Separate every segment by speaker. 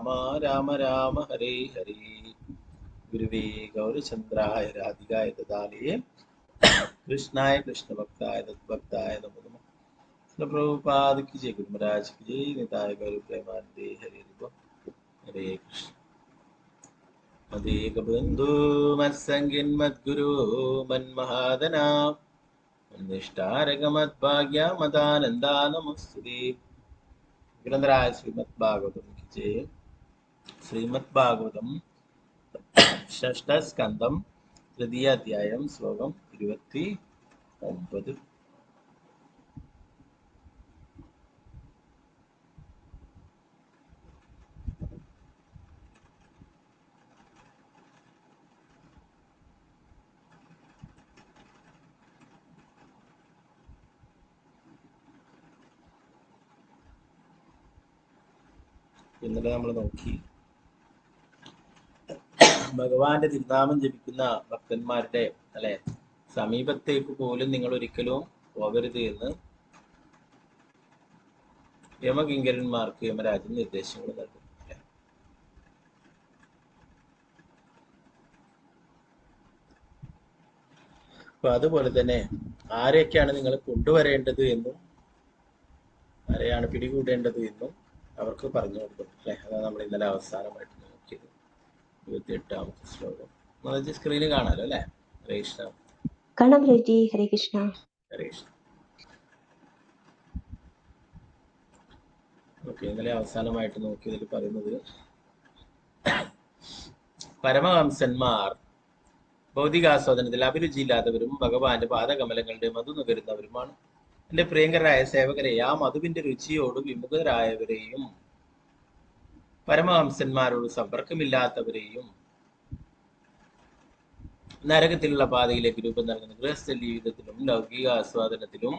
Speaker 1: രാമ രാമ രാമ ഹരേ ഹരേ. ഗുരുവേ ഗൗരചന്ദ്രായ രാധികായ ദദാലയേ കൃഷ്ണായ കൃഷ്ണഭക്തായ തദ്ഭക്തായ നമോ നമഃ. ശ്രീ പ്രഭുപാദ് കി ജയ്, ഗുരു മഹാരാജ് കി ജയ്, നിതായ ഗൗര പ്രേമാനന്ദേ ഹരേ ഹരി. ഹരേ കൃഷ്ണ. മദേകബന്ധു മത്സംഗിൻ മദ്ഗുരു മന്മഹാദന മന്നിഷ്ടാരകമദ്ഭാഗ്യ മദാനന്ദാ നമസ്തുതേ. ഗ്രന്ഥരായ ശ്രീമദ് ഭാഗവതം കി ജയ്. ശ്രീമദ് ഭാഗവതം ഷഷ്ഠസ്കന്ധം തൃതീയ അധ്യായം ശ്ലോകം 29. ഇന്നലെ നമ്മൾ നോക്കി ഭഗവാന്റെ തിരുനാമം ജപിക്കുന്ന ഭക്തന്മാരുടെ അല്ലെ സമീപത്തേക്ക് പോലും നിങ്ങൾ ഒരിക്കലും പോകരുത് എന്ന് യമകിങ്കരന്മാർക്ക് യമരാജൻ നിർദ്ദേശങ്ങൾ നൽകും. അല്ലെ? അപ്പൊ അതുപോലെ തന്നെ ആരെയൊക്കെയാണ് നിങ്ങൾ കൊണ്ടുവരേണ്ടത് എന്നും ആരെയാണ് പിടികൂടേണ്ടത് എന്നും അവർക്ക് പറഞ്ഞു കൊടുക്കും. അല്ലെ? അതാണ് നമ്മൾ ഇന്നലെ അവസാനമായിട്ട് നോക്കിയത്. 28-ാമത്തെ ശ്ലോകം സ്ക്രീനിൽ കാണാലോ അല്ലെ? ഹരേ കൃഷ്ണ.
Speaker 2: കാണാം രജി. ഹരേ കൃഷ്ണ.
Speaker 1: ഹരേ കൃഷ്ണ. ഓക്കെ, ഇന്നലെ അവസാനമായിട്ട് നോക്കിയതിൽ പറയുന്നത് പരമഹംസന്മാർ ഭൗതികാസ്വാദനത്തിൽ അഭിരുചിയില്ലാത്തവരും ഭഗവാന്റെ പാദകമലങ്ങളുടെ മധു നുകരുന്നവരുമാണ്. എന്റെ പ്രിയങ്കരായ സേവകരെ, ആ മധുവിന്റെ രുചിയോട് വിമുഖരായവരെയും പരമഹംസന്മാരോട് സമ്പർക്കമില്ലാത്തവരെയും നരകത്തിലുള്ള പാതയിലേക്ക് രൂപം നൽകുന്ന ഗൃഹസ്ഥ ജീവിതത്തിലും ലൗകിക ആസ്വാദനത്തിലും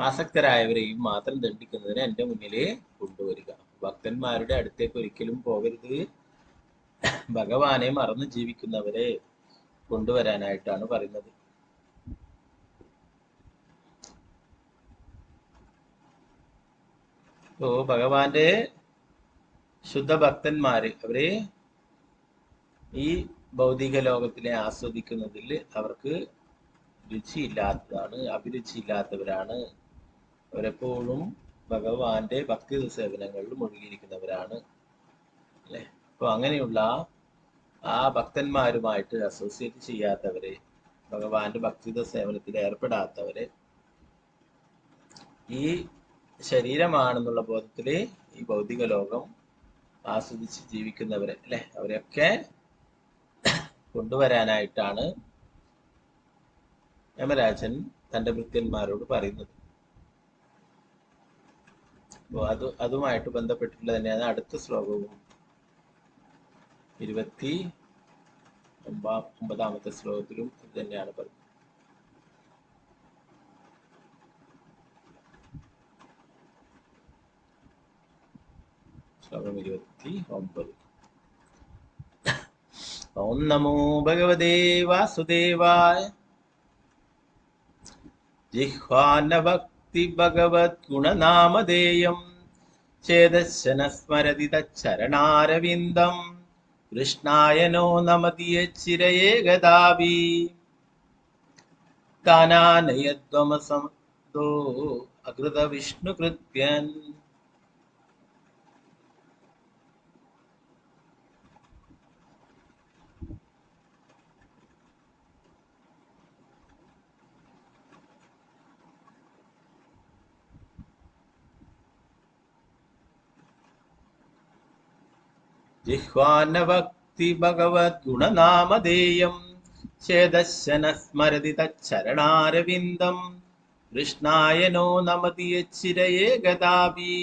Speaker 1: ആസക്തരായവരെയും മാത്രം ദണ്ഡിക്കുന്നതിന് എന്റെ മുന്നിലെ കൊണ്ടുവരിക. ഭക്തന്മാരുടെ അടുത്തേക്ക് ഒരിക്കലും പോകരുത്. ഭഗവാനെ മറന്നു ജീവിക്കുന്നവരെ കൊണ്ടുവരാനായിട്ടാണ് പറയുന്നത്. ഇപ്പോ ഭഗവാന്റെ ശുദ്ധഭക്തന്മാര് അവര് ഈ ഭൗതിക ലോകത്തിനെ ആസ്വദിക്കുന്നതിൽ അവർക്ക് രുചിയില്ലാത്തതാണ്, അഭിരുചിയില്ലാത്തവരാണ്. അവരെപ്പോഴും ഭഗവാന്റെ ഭക്തി സേവനങ്ങളിൽ മുഴുകിയിരിക്കുന്നവരാണ് അല്ലെ? അപ്പൊ അങ്ങനെയുള്ള ആ ഭക്തന്മാരുമായിട്ട് അസോസിയേറ്റ് ചെയ്യാത്തവരെ, ഭഗവാന്റെ ഭക്തി സേവനത്തിൽ ഏർപ്പെടാത്തവരെ, ഈ ശരീരമാണെന്നുള്ള ബോധത്തില് ഈ ഭൗതിക ലോകം ആസ്വദിച്ച് ജീവിക്കുന്നവരെ അല്ലെ, അവരെയൊക്കെ കൊണ്ടുവരാനായിട്ടാണ് യമരാജൻ തന്റെ ഭൃത്യന്മാരോട് പറയുന്നത്. അപ്പോ അതുമായിട്ട് ബന്ധപ്പെട്ടിട്ടുള്ള തന്നെയാണ് അടുത്ത ശ്ലോകവും. 29-ാമത്തെ ശ്ലോകത്തിലും ഇത് തന്നെയാണ് പറയുന്നത്. ശ്ലോകം 29. ഓം നമോ ഭഗവതേ വാസുദേവായ. ജിഹ്വാനഭക്തി ഭഗവത് ഗുണനാമധേയം ചേതശ്ശന സ്മരതി തച്ചരണാരവിന്ദം കൃഷ്ണായ നോ നമതി യച്ചിരയേ ഗതാവി താനാനയദ്വമസമോ അകൃത വിഷ്ണുകൃത്യൻ. ജിഹ്വാനഭക്തി ഭഗവത് ഗുണനാമധേയം ചേതശ്ശന സ്മരതി തച്ചരണാരവിന്ദം കൃഷ്ണായ നോ നമതി യച്ചിരയേ ഗതാപി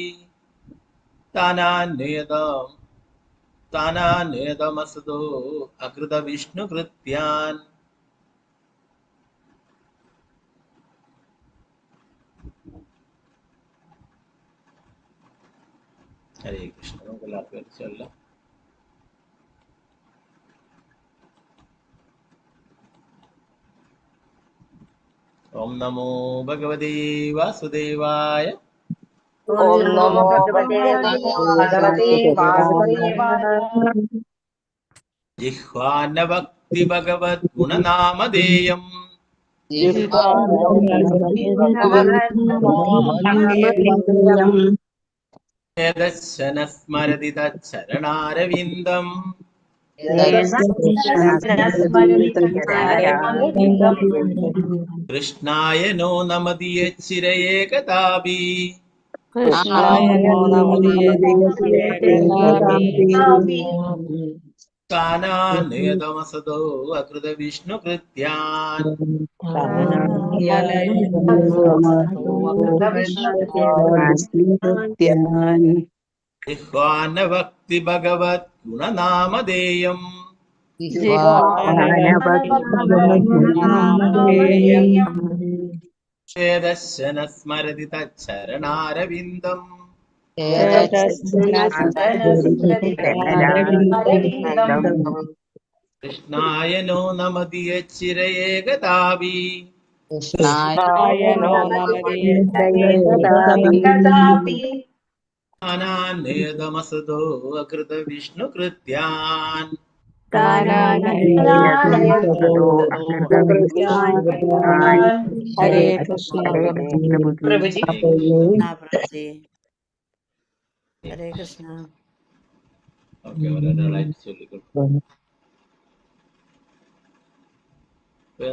Speaker 1: താനാന്വേതമസതോ അകൃത വിഷ്ണുകൃത്യാൻ. ഹരേ കൃഷ്ണ. നമുക്ക് എല്ലാവർക്കും ചൊല്ലാം. ഓം നമോ ഭഗവതേ വാസുദേവായ.
Speaker 3: ഓം നമോ ഭഗവതേ ഭഗവതേ വാസുദേവായ.
Speaker 1: ജിഹ്വാന ഭക്തി ഭഗവത് ഗുണനാമധേയം. യദശന സ്മരതി തച്ഛരണാരവിന്ദം. കൃഷ്ണായ നോ നമതി യച്ചിരയേകതാപി.
Speaker 3: കൃഷ്ണായ നോ നമതി യച്ചിരയേകതാപി.
Speaker 1: താനാനയതമസതോ അകൃത വിഷ്ണുകൃത്യാൻ. ജിഹ്വാന ഭക്തി ഭഗവത് ഗുണനാമധേയം. ചേതശന സ്മരതി തച്ഛരണാരവിന്ദം. കൃഷ്ണായ നോ നമതി യച്ചിരയേകതാപി.
Speaker 3: കൃഷ്ണായ നോ നമതി യച്ചിരയേകതാപി.
Speaker 1: താനാനയതമസതോ അകൃത വിഷ്ണുകൃത്യാൻ.
Speaker 3: ഹരേ കൃഷ്ണ
Speaker 4: പ്രഭുജി.
Speaker 5: പ്രഭുജി ഹരേ കൃഷ്ണ.
Speaker 1: ഓക്കെ, ഒരാളായിട്ട് ചൊല്ലിക്കോളൂ.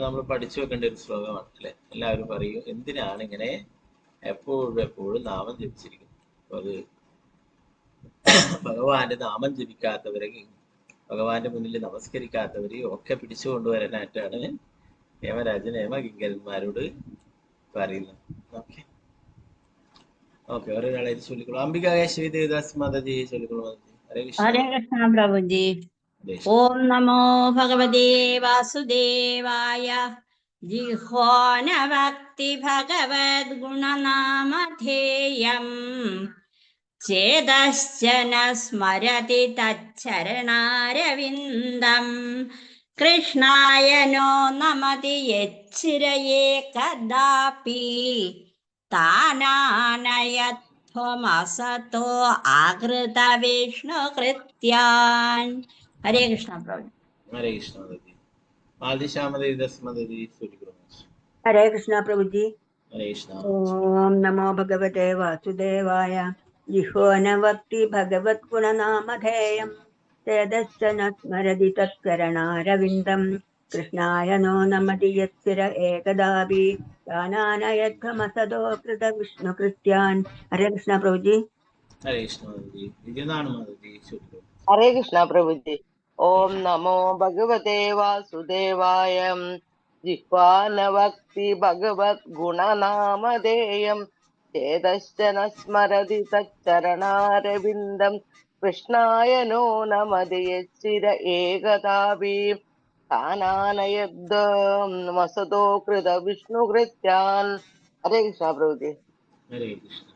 Speaker 1: നമ്മൾ പഠിച്ചു വെക്കേണ്ട ഒരു ശ്ലോകമാണ് അല്ലെ? എല്ലാവരും പറയൂ, എന്തിനാണ് ഇങ്ങനെ എപ്പോഴും എപ്പോഴും നാമം ജപിച്ചിരിക്കുന്നത്? അപ്പൊ അത് ഭഗവാന്റെ നാമം ജപിക്കാത്തവരെയും ഭഗവാന്റെ മുന്നിൽ നമസ്കരിക്കാത്തവരെയും ഒക്കെ പിടിച്ചു കൊണ്ടുവരാനായിട്ടാണ് യമരാജൻ യമകിങ്കരന്മാരോട് പറയുന്നത്. ഓക്കെ ഓക്കെ, ഒരാളായിട്ട് ചൊല്ലിക്കോളൂ. അംബിക കേശവി ദേവദാസ് മാതാജി ചൊല്ലിക്കോളൂ. മാതാജി ഹരേ കൃഷ്ണ.
Speaker 5: ഹരേ കൃഷ്ണ പ്രഭുജി.
Speaker 1: ഹരേ കൃഷ്ണ.
Speaker 5: ഓം നമോ ഭഗവതേ വാസുദേവായ. ജിഹ്വാന ഭക്തി ഭഗവദ് ഗുണനാമധേയം. ചേതശ്ച ന സ്മരതി തച്ഛരണാരവിന്ദം. കൃഷ്ണായ നോ നമതി യച്ചിരയേ കദാപി. താനാനയത്വമസതോ ആകൃത വിഷ്ണുകൃത്യാൻ. ഹരേ കൃഷ്ണ പ്രഭു.
Speaker 1: ഹരേ കൃഷ്ണ മാതാജി. ആദിശ്യാമദേവിദാസ് മാതാജി ചൊല്ലിക്കോളൂ.
Speaker 4: ഹരേ കൃഷ്ണ പ്രഭുജി.
Speaker 1: ഹരേ കൃഷ്ണ.
Speaker 4: ഓം നമോ ഭഗവതേ വാസുദേവായ. ജിഹ്വാന ഭക്തി ഭഗവത് ഗുണനാമധേയം. ചേതശ്ച ന സ്മരതി തത്കരണാരവിന്ദം. കൃഷ്ണായ നോ നമതി യച്ചിര ഏകദാപി. താനാനയത്വമസതോ കൃത വിഷ്ണുകൃത്യാൻ. ഹരേ കൃഷ്ണ പ്രഭുജി.
Speaker 1: ഹരേ കൃഷ്ണ മാതാജി. വിജയനാണ് മാതാജി ചൊല്ലിക്കോളൂ.
Speaker 3: ഹരേ കൃഷ്ണ പ്രഭുജി. ഓം നമോ ഭഗവതേ വാസുദേവായ. ജിഹ്വാന ഭക്തി ഭഗവത് ഗുണനാമധേയം. ചേതശ്ച ന സ്മരതി തച്ഛരണാരവിന്ദം. കൃഷ്ണായ നോ നമതി യച്ചിര ഏകതാപി. താനാനയദ്വസതോ കൃത വിഷ്ണുകൃത്യാൻ. ഹരേ കൃഷ്ണ പ്രഭുജി.
Speaker 1: ഹരേ കൃഷ്ണ.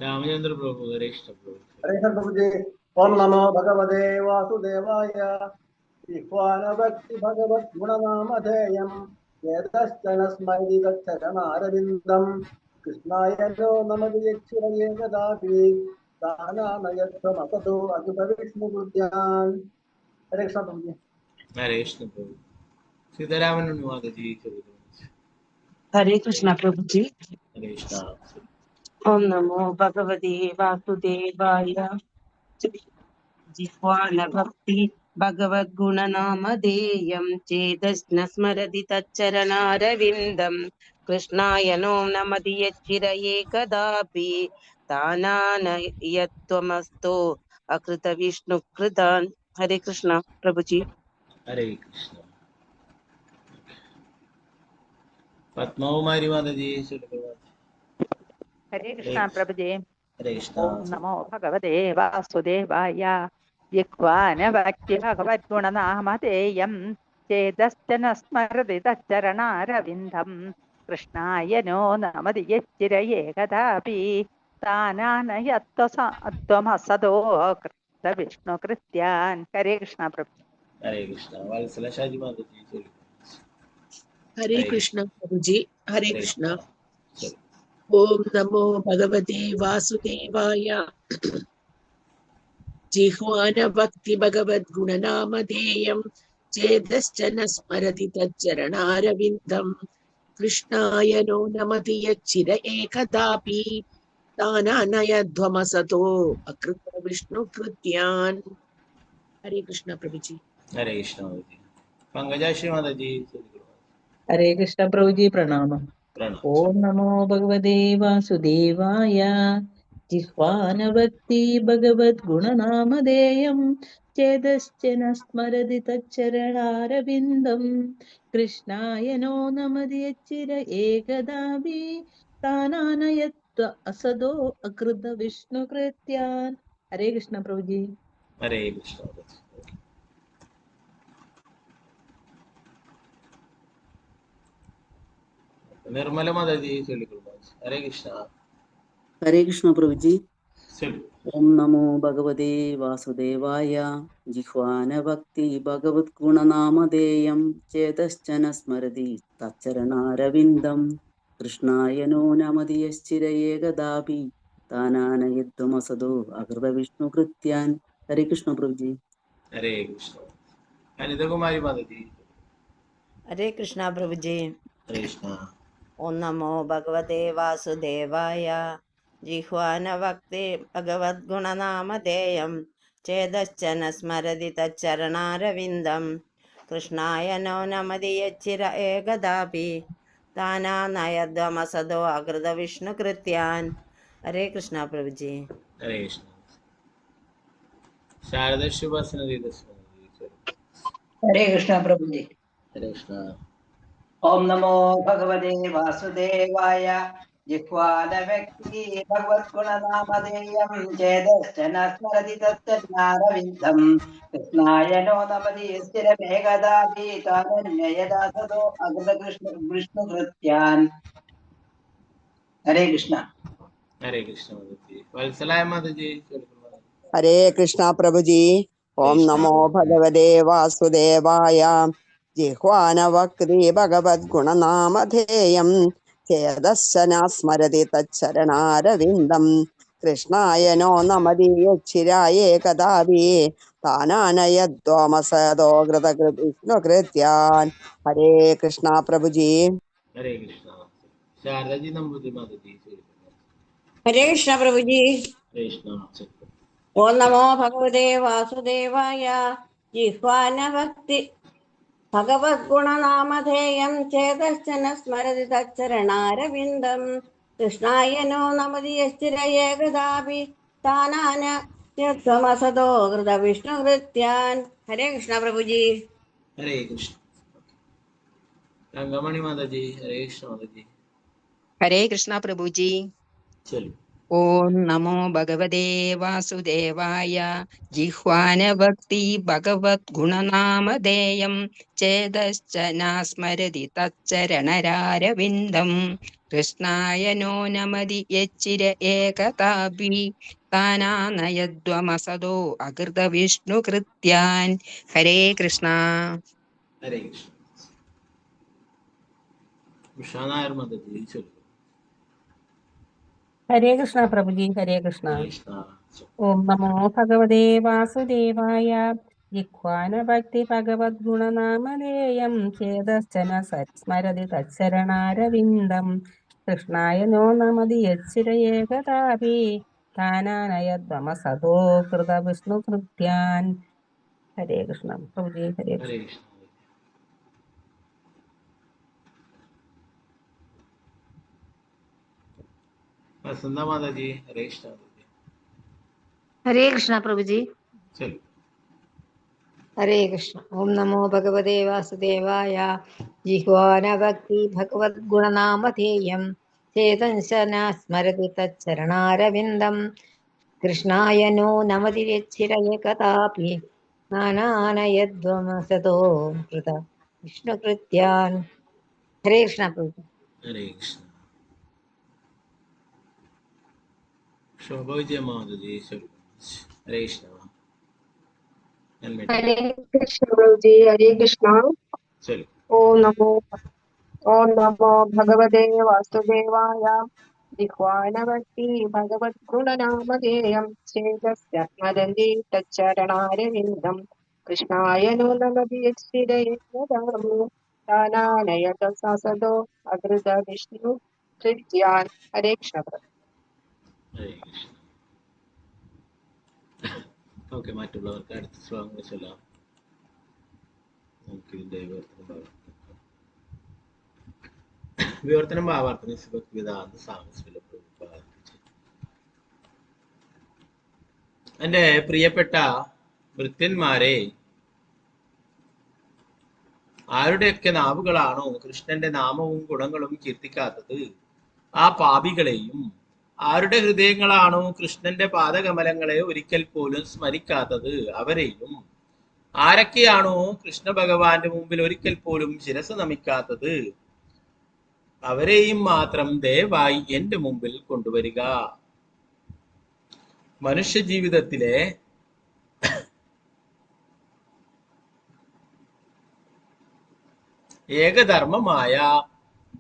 Speaker 1: രാമചന്ദ്ര പ്രഭു. ഹരേ കൃഷ്ണ പ്രഭു.
Speaker 6: ഹരേ കൃഷ്ണ പ്രഭുജി. ഓം നമോ ഭഗവതേ വാസുദേവായ. ജിഹ്വാന ഭക്തി ഭഗവത് ഗുണനാമധേയം. ചേതശ്ച ന സ്മരതി തച്ഛരണാരവിന്ദം. കൃഷ്ണായ നോ നമതി യച്ചിരയേകദാപി. താനാനയത്വമസതോ അകൃത വിഷ്ണുകൃത്യാൻ. ഹരേ കൃഷ്ണ പ്രഭുജി.
Speaker 1: ഹരേ കൃഷ്ണ പ്രഭു. സീതാരാമൻ മാതാജി ചൊല്ലിക്കോളൂ.
Speaker 7: ഹരേ കൃഷ്ണ പ്രഭുജി.
Speaker 1: ഹരേ കൃഷ്ണ.
Speaker 7: ഓം നമോ ഭഗവതേ വാസുദേവായ. ജിഹ്വാന ഭക്തി ഭഗവദ് ഗുണനാമധേയം. ചേതസ്ന സ്മരതി തച്ഛരണാരവിന്ദം. കൃഷ്ണായ നോ നമതി യച്ചിരയേ കദാപി. താനാനയത്വമസ്തോ അകൃത വിഷ്ണുകൃതാൻ. ഹരേ കൃഷ്ണ പ്രഭുജി.
Speaker 1: ഹരേ കൃഷ്ണ. പത്മകുമാരി മാതാജി ചൊല്ലിക്കോളൂ.
Speaker 8: ഹരേ കൃഷ്ണ പ്രഭുജി.
Speaker 1: ഹരേ കൃഷ്ണ.
Speaker 8: ഓം നമോ ഭഗവതേ വാസുദേവായ. ജിഹ്വാന ഭക്തി ഭഗവത് ഗുണനാമധേയം. ചേതശ്ച ന സ്മരതി തച്ഛരണാരവിന്ദം. കൃഷ്ണായ നോ നമതി യച്ചിരയേകദാപി. താനാനയത്വമസതോ കൃത വിഷ്ണുകൃത്യാൻ. ഹരേ കൃഷ്ണ പ്രഭു.
Speaker 1: ഹരേ കൃഷ്ണ. വത്സല ഷാജി മാതാജി ചൊല്ലിക്കോളൂ.
Speaker 9: ಹರೇ
Speaker 1: ಹರೇ
Speaker 9: ಕೃಷ್ಣ ಪ್ರಭುಜಿ. ಹರೇ
Speaker 1: ಹರೇ
Speaker 9: ಕೃಷ್ಣ.
Speaker 1: ಕೃಷ್ಣ. ಸರಿ.
Speaker 9: ಓಂ ನಮೋ ಭಗವತೆ ವಾಸುದೇವಾಯ. ಜಿಹ್ವಾನ ಭಕ್ತಿ ಭಗವದ್ಗುಣನಾಮಧೇಯಂ ಚೇತಶ್ಚ ನ ಸ್ಮರತಿ ತಚ್ಚರಣಾರವಿಂದಂ ಕೃಷ್ಣಾಯ ನೋ ನಮತಿ ಯಚ್ಚಿರ ಏಕದಾಪಿ ತಾನಾನಯಧ್ವಮಸತೋ ಅಕೃತ ವಿಷ್ಣು ಕೃತ್ಯಾನ್. ಹರೇ ಕೃಷ್ಣ ಪ್ರಭುಜಿ.
Speaker 1: ಹರೇ ಕೃಷ್ಣ ಮಾತಾಜಿ. ಪಂಕಜಾಶ್ರೀ ಮಾತಾಜಿ ಚೊಲ್ಲಿಕೊಳ್ಳು.
Speaker 10: ಹರೇ ಕೃಷ್ಣ ಪ್ರಭುಜಿ, ಪ್ರಣಾಮ.
Speaker 1: ಪ್ರಣಾಮ.
Speaker 10: ಓಂ ನಮೋ ಭಗವತೆ ವಾಸುದೇವಾಯ. ಜಿಹ್ವಾನಭಕ್ತಿ ಭಗವದ್ಗುಣನಾಮಧೇಯಂ ಚೇತಶ್ಚ ನ ಸ್ಮರತಿ ತಚ್ಚರಣಾರವಿಂದಂ ಕೃಷ್ಣಾಯ ನೋ ನಮದಿ ಯಚ್ಚಿರ ಏಕದಾಪಿ ತಾನಾನಯತ್ವ ಅಸದೋ ಅಕೃತ ವಿಷ್ಣು ಕೃತ್ಯಾನ್. ಹರೇ ಕೃಷ್ಣ ಪ್ರಭುಜಿ.
Speaker 1: ಹರೇ ಕೃಷ್ಣ ಮಾತಾಜಿ. ನಿರ್ಮಲ ಮಾತಾಜಿ ಚೊಲ್ಲಿಕೊಳ್ಳು ಮಾತಾಜಿ. ಹರೇ ಕೃಷ್ಣ.
Speaker 11: ಹರೇ ಕೃಷ್ಣ ಪ್ರಭುಜಿ.
Speaker 1: ಚೊಲ್ಲಿ.
Speaker 11: ಓಂ ನಮೋ ಭಗವತೆ ವಾಸುದೇವಾಯ. ಜಿಹ್ವಾನ ಭಕ್ತಿ ಭಗವದ್ಗುಣನಾಮಧೇಯಂ ಚೇತಶ್ಚ ನ ಸ್ಮರತಿ ತಚ್ಚರಣಾರವಿಂದಂ ಕೃಷ್ಣಾಯ ನೋ ನಮತಿ ಯಶ್ಚಿರ ಏಕದಾಪಿ ತಾನಾನಯದ್ವಮಸದೋ ಅಕೃತ ವಿಷ್ಣು ಕೃತ್ಯಾನ್. ಹರೇ ಕೃಷ್ಣ ಪ್ರಭುಜಿ.
Speaker 1: ಹರೇ ಕೃಷ್ಣ. ಅನಿತಕುಮಾರಿ ಮಾತಾಜಿ.
Speaker 5: ಹರೇ ಕೃಷ್ಣ ಪ್ರಭುಜಿ.
Speaker 1: ಹರೇ ಕೃಷ್ಣ.
Speaker 5: ಓಂ ನಮೋ ಭಗವತೆ ವಾಸುದೇವಾಯ. ಜಿಹ್ವಾನವಕ್ತಿ ಭಗವದ್ಗುಣನಾಮಧೇಯಂ ಚೇತಶ್ಚ ನ ಸ್ಮರತಿ ತಚ್ಚರಣಾರವಿಂದಂ ಕೃಷ್ಣಾಯ ನೋ ನಮದಿ ಯಚ್ಚಿರ ಏಕದಾಪಿ ತಾನಾನಯದ್ವಮಸದೋ ಅಕೃತ ವಿಷ್ಣು ಕೃತ್ಯಾನ್. ಹರೇ ಕೃಷ್ಣ ಪ್ರಭುಜಿ.
Speaker 1: ಹರೇ ಕೃಷ್ಣ. ಶಾರದಾ ಶುಭಾಸನ
Speaker 6: ಹರೇ ಕೃಷ್ಣ ಪ್ರಭುಜಿ.
Speaker 1: ಹರೇ ಕೃಷ್ಣ.
Speaker 6: ಓಂ ನಮೋ ಭಗವತೆ ವಾಸುದೇವಾಯ. ಜಿಹ್ವಾನ ವ್ಯಕ್ತಿ ಭಗವದ್ಗುಣನಾಮಧೇಯಂ ಚೇತಶ್ಚ ನ ಸ್ಮರತಿ ತಚ್ಚರಣಾರವಿಂದಂ ಕೃಷ್ಣಾಯ ನೋ ನಮದಿ ಸ್ಥಿರಮೇಘದಾಪಿ ತಾನನ್ಯಯದಾಸದೋ ಅಕೃತ ಕೃಷ್ಣ ವಿಷ್ಣು ಕೃತ್ಯಾನ್. ಹರೇ ಕೃಷ್ಣ.
Speaker 1: ಹರೇ ಕೃಷ್ಣ ಮಾತಾಜಿ. ವತ್ಸಲಾಯ ಮಾತಾಜಿ ಚೊಲ್ಲಿಕೊಳ್ಳು ಮಾತಾಜಿ.
Speaker 12: ಹರೇ ಕೃಷ್ಣ ಪ್ರಭುಜಿ.
Speaker 1: ಹರೇ
Speaker 12: ಓಂ
Speaker 1: ಕೃಷ್ಣ.
Speaker 12: ನಮೋ ಭಗವತೆ ವಾಸುದೇವಾಯ. ಜಿಹ್ವಾನವಕ್ರಿ ಭಗವದ್ಗುಣನಾಮಧೇಯಂ ಚೇತಶ್ಚ ನ ಸ್ಮರತಿ ತಚ್ಚರಣಾರವಿಂದಂ ಕೃಷ್ಣಾಯ ನೋ ನಮದಿ ಯಚ್ಚಿರಾಯೇ ಕದಾಪಿ ತಾನಾನಯದ್ವಮಸದೋ ಕೃತ ವಿಷ್ಣು ಕೃತ್ಯಾನ್. ಹರೇ ಕೃಷ್ಣ ಪ್ರಭುಜಿ.
Speaker 1: ಹರೇ ಕೃಷ್ಣ. ಶಾರದಾಜಿ ನಂಬುದಿ ಮಾತಾಜಿ ಚೊಲ್ಲಿಕೊಳ್ಳು.
Speaker 5: ಹರೇ ಕೃಷ್ಣ ಪ್ರಭುಜಿ.
Speaker 1: ಹರೇ ಕೃಷ್ಣ.
Speaker 5: ಓಂ ನಮೋ ಭಗವತೆ ವಾಸುದೇವಾಯ. ಜಿಹ್ವಾನಭಕ್ತಿ ಭಗವದ್ಗುಣನಾಮಧೇಯಂ ಚೇತಶ್ಚ ನ ಸ್ಮರತಿ ತಚ್ಚರಣಾರವಿಂದಂ ಕೃಷ್ಣಾಯ ನೋ ನಮದಿ ಯಶ್ಚಿರ ಏಕದಾಪಿ ತಾನಾನ ಯತ್ವಮಸದೋ ಕೃತ ವಿಷ್ಣು ಕೃತ್ಯಾನ್. ಹರೇ ಕೃಷ್ಣ ಪ್ರಭುಜಿ.
Speaker 1: ಹರೇ ಕೃಷ್ಣ. ರಂಗಮಣಿ ಮಾತಾಜಿ. ಹರೇ ಕೃಷ್ಣ ಮಾತಾಜಿ.
Speaker 13: ಹರೇ ಕೃಷ್ಣ ಪ್ರಭುಜಿ.
Speaker 1: ಚೊಲ್ಲಿ.
Speaker 13: ಓಂ ನಮೋ ಭಗವತೆ ವಾಸುದೇವಾಯ. ಜಿಹ್ವಾನ ಭಕ್ತಿ ಭಗವದ್ಗುಣನಾಮಧೇಯಂ ಚೇತಶ್ಚ ನ ಸ್ಮರತಿ ತಚ್ಚರಣರಾರವಿಂದಂ ಕೃಷ್ಣಾಯ ನೋ ನಮದಿ ಯಚ್ಚಿರ ಏಕತಾಪಿ ತಾನಾನಯದ್ವಮಸದೋ ಅಕೃತ ವಿಷ್ಣು ಕೃತ್ಯಾನ್. ಹರೇ ಕೃಷ್ಣ.
Speaker 1: ಹರೇ ಕೃಷ್ಣ. ಉಷಾ ನಾಯರ್ ಮಾತಾಜಿ ಚೊಲ್ಲಿಕೊಳ್ಳು.
Speaker 14: ഹരേ കൃഷ്ണ പ്രഭുജി. ഹരേ കൃഷ്ണ.
Speaker 1: ಹರೇ ಕೃಷ್ಣ.
Speaker 14: ഓം നമോ ഭഗവതേ വാസുദേവായ. ജിഹ്വാനഭക്തി ഭഗവദ്ഗുണനാമധേയം ചേതശ്ച ന സ്മരതി തച്ചരണാരവിന്ദം കൃഷ്ണായ നോ നമതി യച്ചിരയേകതാപി താനാനയദ്വമസതോ കൃത വിഷ്ണു കൃത്യാൻ. ഹരേ കൃഷ്ണ പ്രഭുജി. ഹരേ
Speaker 1: ಹರೇ
Speaker 14: കൃഷ്ണ.
Speaker 1: ಕೃಷ್ಣ. ವಸಂತ ಮಾತಾಜಿ. ಹರೇ ಕೃಷ್ಣ ಮಾತಾಜಿ.
Speaker 15: ಹರೇ ಕೃಷ್ಣ ಪ್ರಭುಜಿ.
Speaker 1: ಚೊಲ್ಲಿ.
Speaker 15: ಹರೇ ಕೃಷ್ಣ. ಓಂ ನಮೋ ಭಗವತೆ ವಾಸುದೇವಾಯ. ಜಿಹ್ವಾನ ಭಕ್ತಿ ಭಗವದ್ಗುಣನಾಮಧೇಯಂ ಚೇತಂಶ ನ ಸ್ಮರತಿ ತಚ್ಚರಣಾರವಿಂದಂ ಕೃಷ್ಣಾಯ ನೋ ನಮತಿ ಯಚ್ಚಿರ ಏಕತಾಪಿ ನಾನಾನಯದ್ವಮಸತೋ ಕೃತ ವಿಷ್ಣು ಕೃತ್ಯಾನ್. ಹರೇ ಕೃಷ್ಣ ಪ್ರಭು.
Speaker 1: ಹರೇ ಕೃಷ್ಣ. ಶೋಭಾ ವಿಜಯ ಮಾತಾಜಿ ಚೊಲ್ಲಿಕೊಳ್ಳು. ಹರೇ ಕೃಷ್ಣ.
Speaker 16: ಹರೇ ಕೃಷ್ಣ ಪ್ರಭುಜಿ. ಹರೇ ಕೃಷ್ಣ.
Speaker 1: ಚೊಲ್ಲಿ.
Speaker 16: ಓಂ ನಮೋ
Speaker 13: ഓം നമോ ഭഗവതേ വാസുദേവായ. ജിഹ്വാനവക്തി ഭഗവദ്ഗുണനാമധേയം ചേതസ്യ സ്മരന്തി തച്ചരണാരവിന്ദം കൃഷ്ണായ നോ നമതി യച്ചിരയേകദാമോ താനാനയത സസദോ അകൃത വിഷ്ണു കൃത്യാൻ. ഹരേ കൃഷ്ണ.
Speaker 1: ഹരേ കൃഷ്ണ. ഓക്കെ, മറ്റുള്ളവർക്ക് അടുത്ത ശ്ലോകങ്ങൾ ചൊല്ലാം. നമുക്കിതിന്റെ വിവർത്തനം ഭാവാർത്ഥം വിവർത്തനം ഭാവാർത്ഥം ഭക്തിവേദാന്ത സ്വാമി ശ്രീല പ്രഭുപാദ്. എൻ്റെ പ്രിയപ്പെട്ട ഭൃത്യന്മാരെ, ആരുടെയൊക്കെ നാവുകളാണോ കൃഷ്ണന്റെ നാമവും ഗുണങ്ങളും കീർത്തിക്കാത്തത് ആ പാപികളെയും, ആരുടെ ഹൃദയങ്ങളാണോ കൃഷ്ണന്റെ പാദകമലങ്ങളെ ഒരിക്കൽ പോലും സ്മരിക്കാത്തത് അവരെയും, ആരൊക്കെയാണോ കൃഷ്ണ ഭഗവാന്റെ മുമ്പിൽ ഒരിക്കൽ പോലും ശിരസ് നമിക്കാത്തത് അവരെയും മാത്രം ദയവായി എന്റെ മുമ്പിൽ കൊണ്ടുവരിക. മനുഷ്യ ജീവിതത്തിലെ ഏകധർമ്മമായ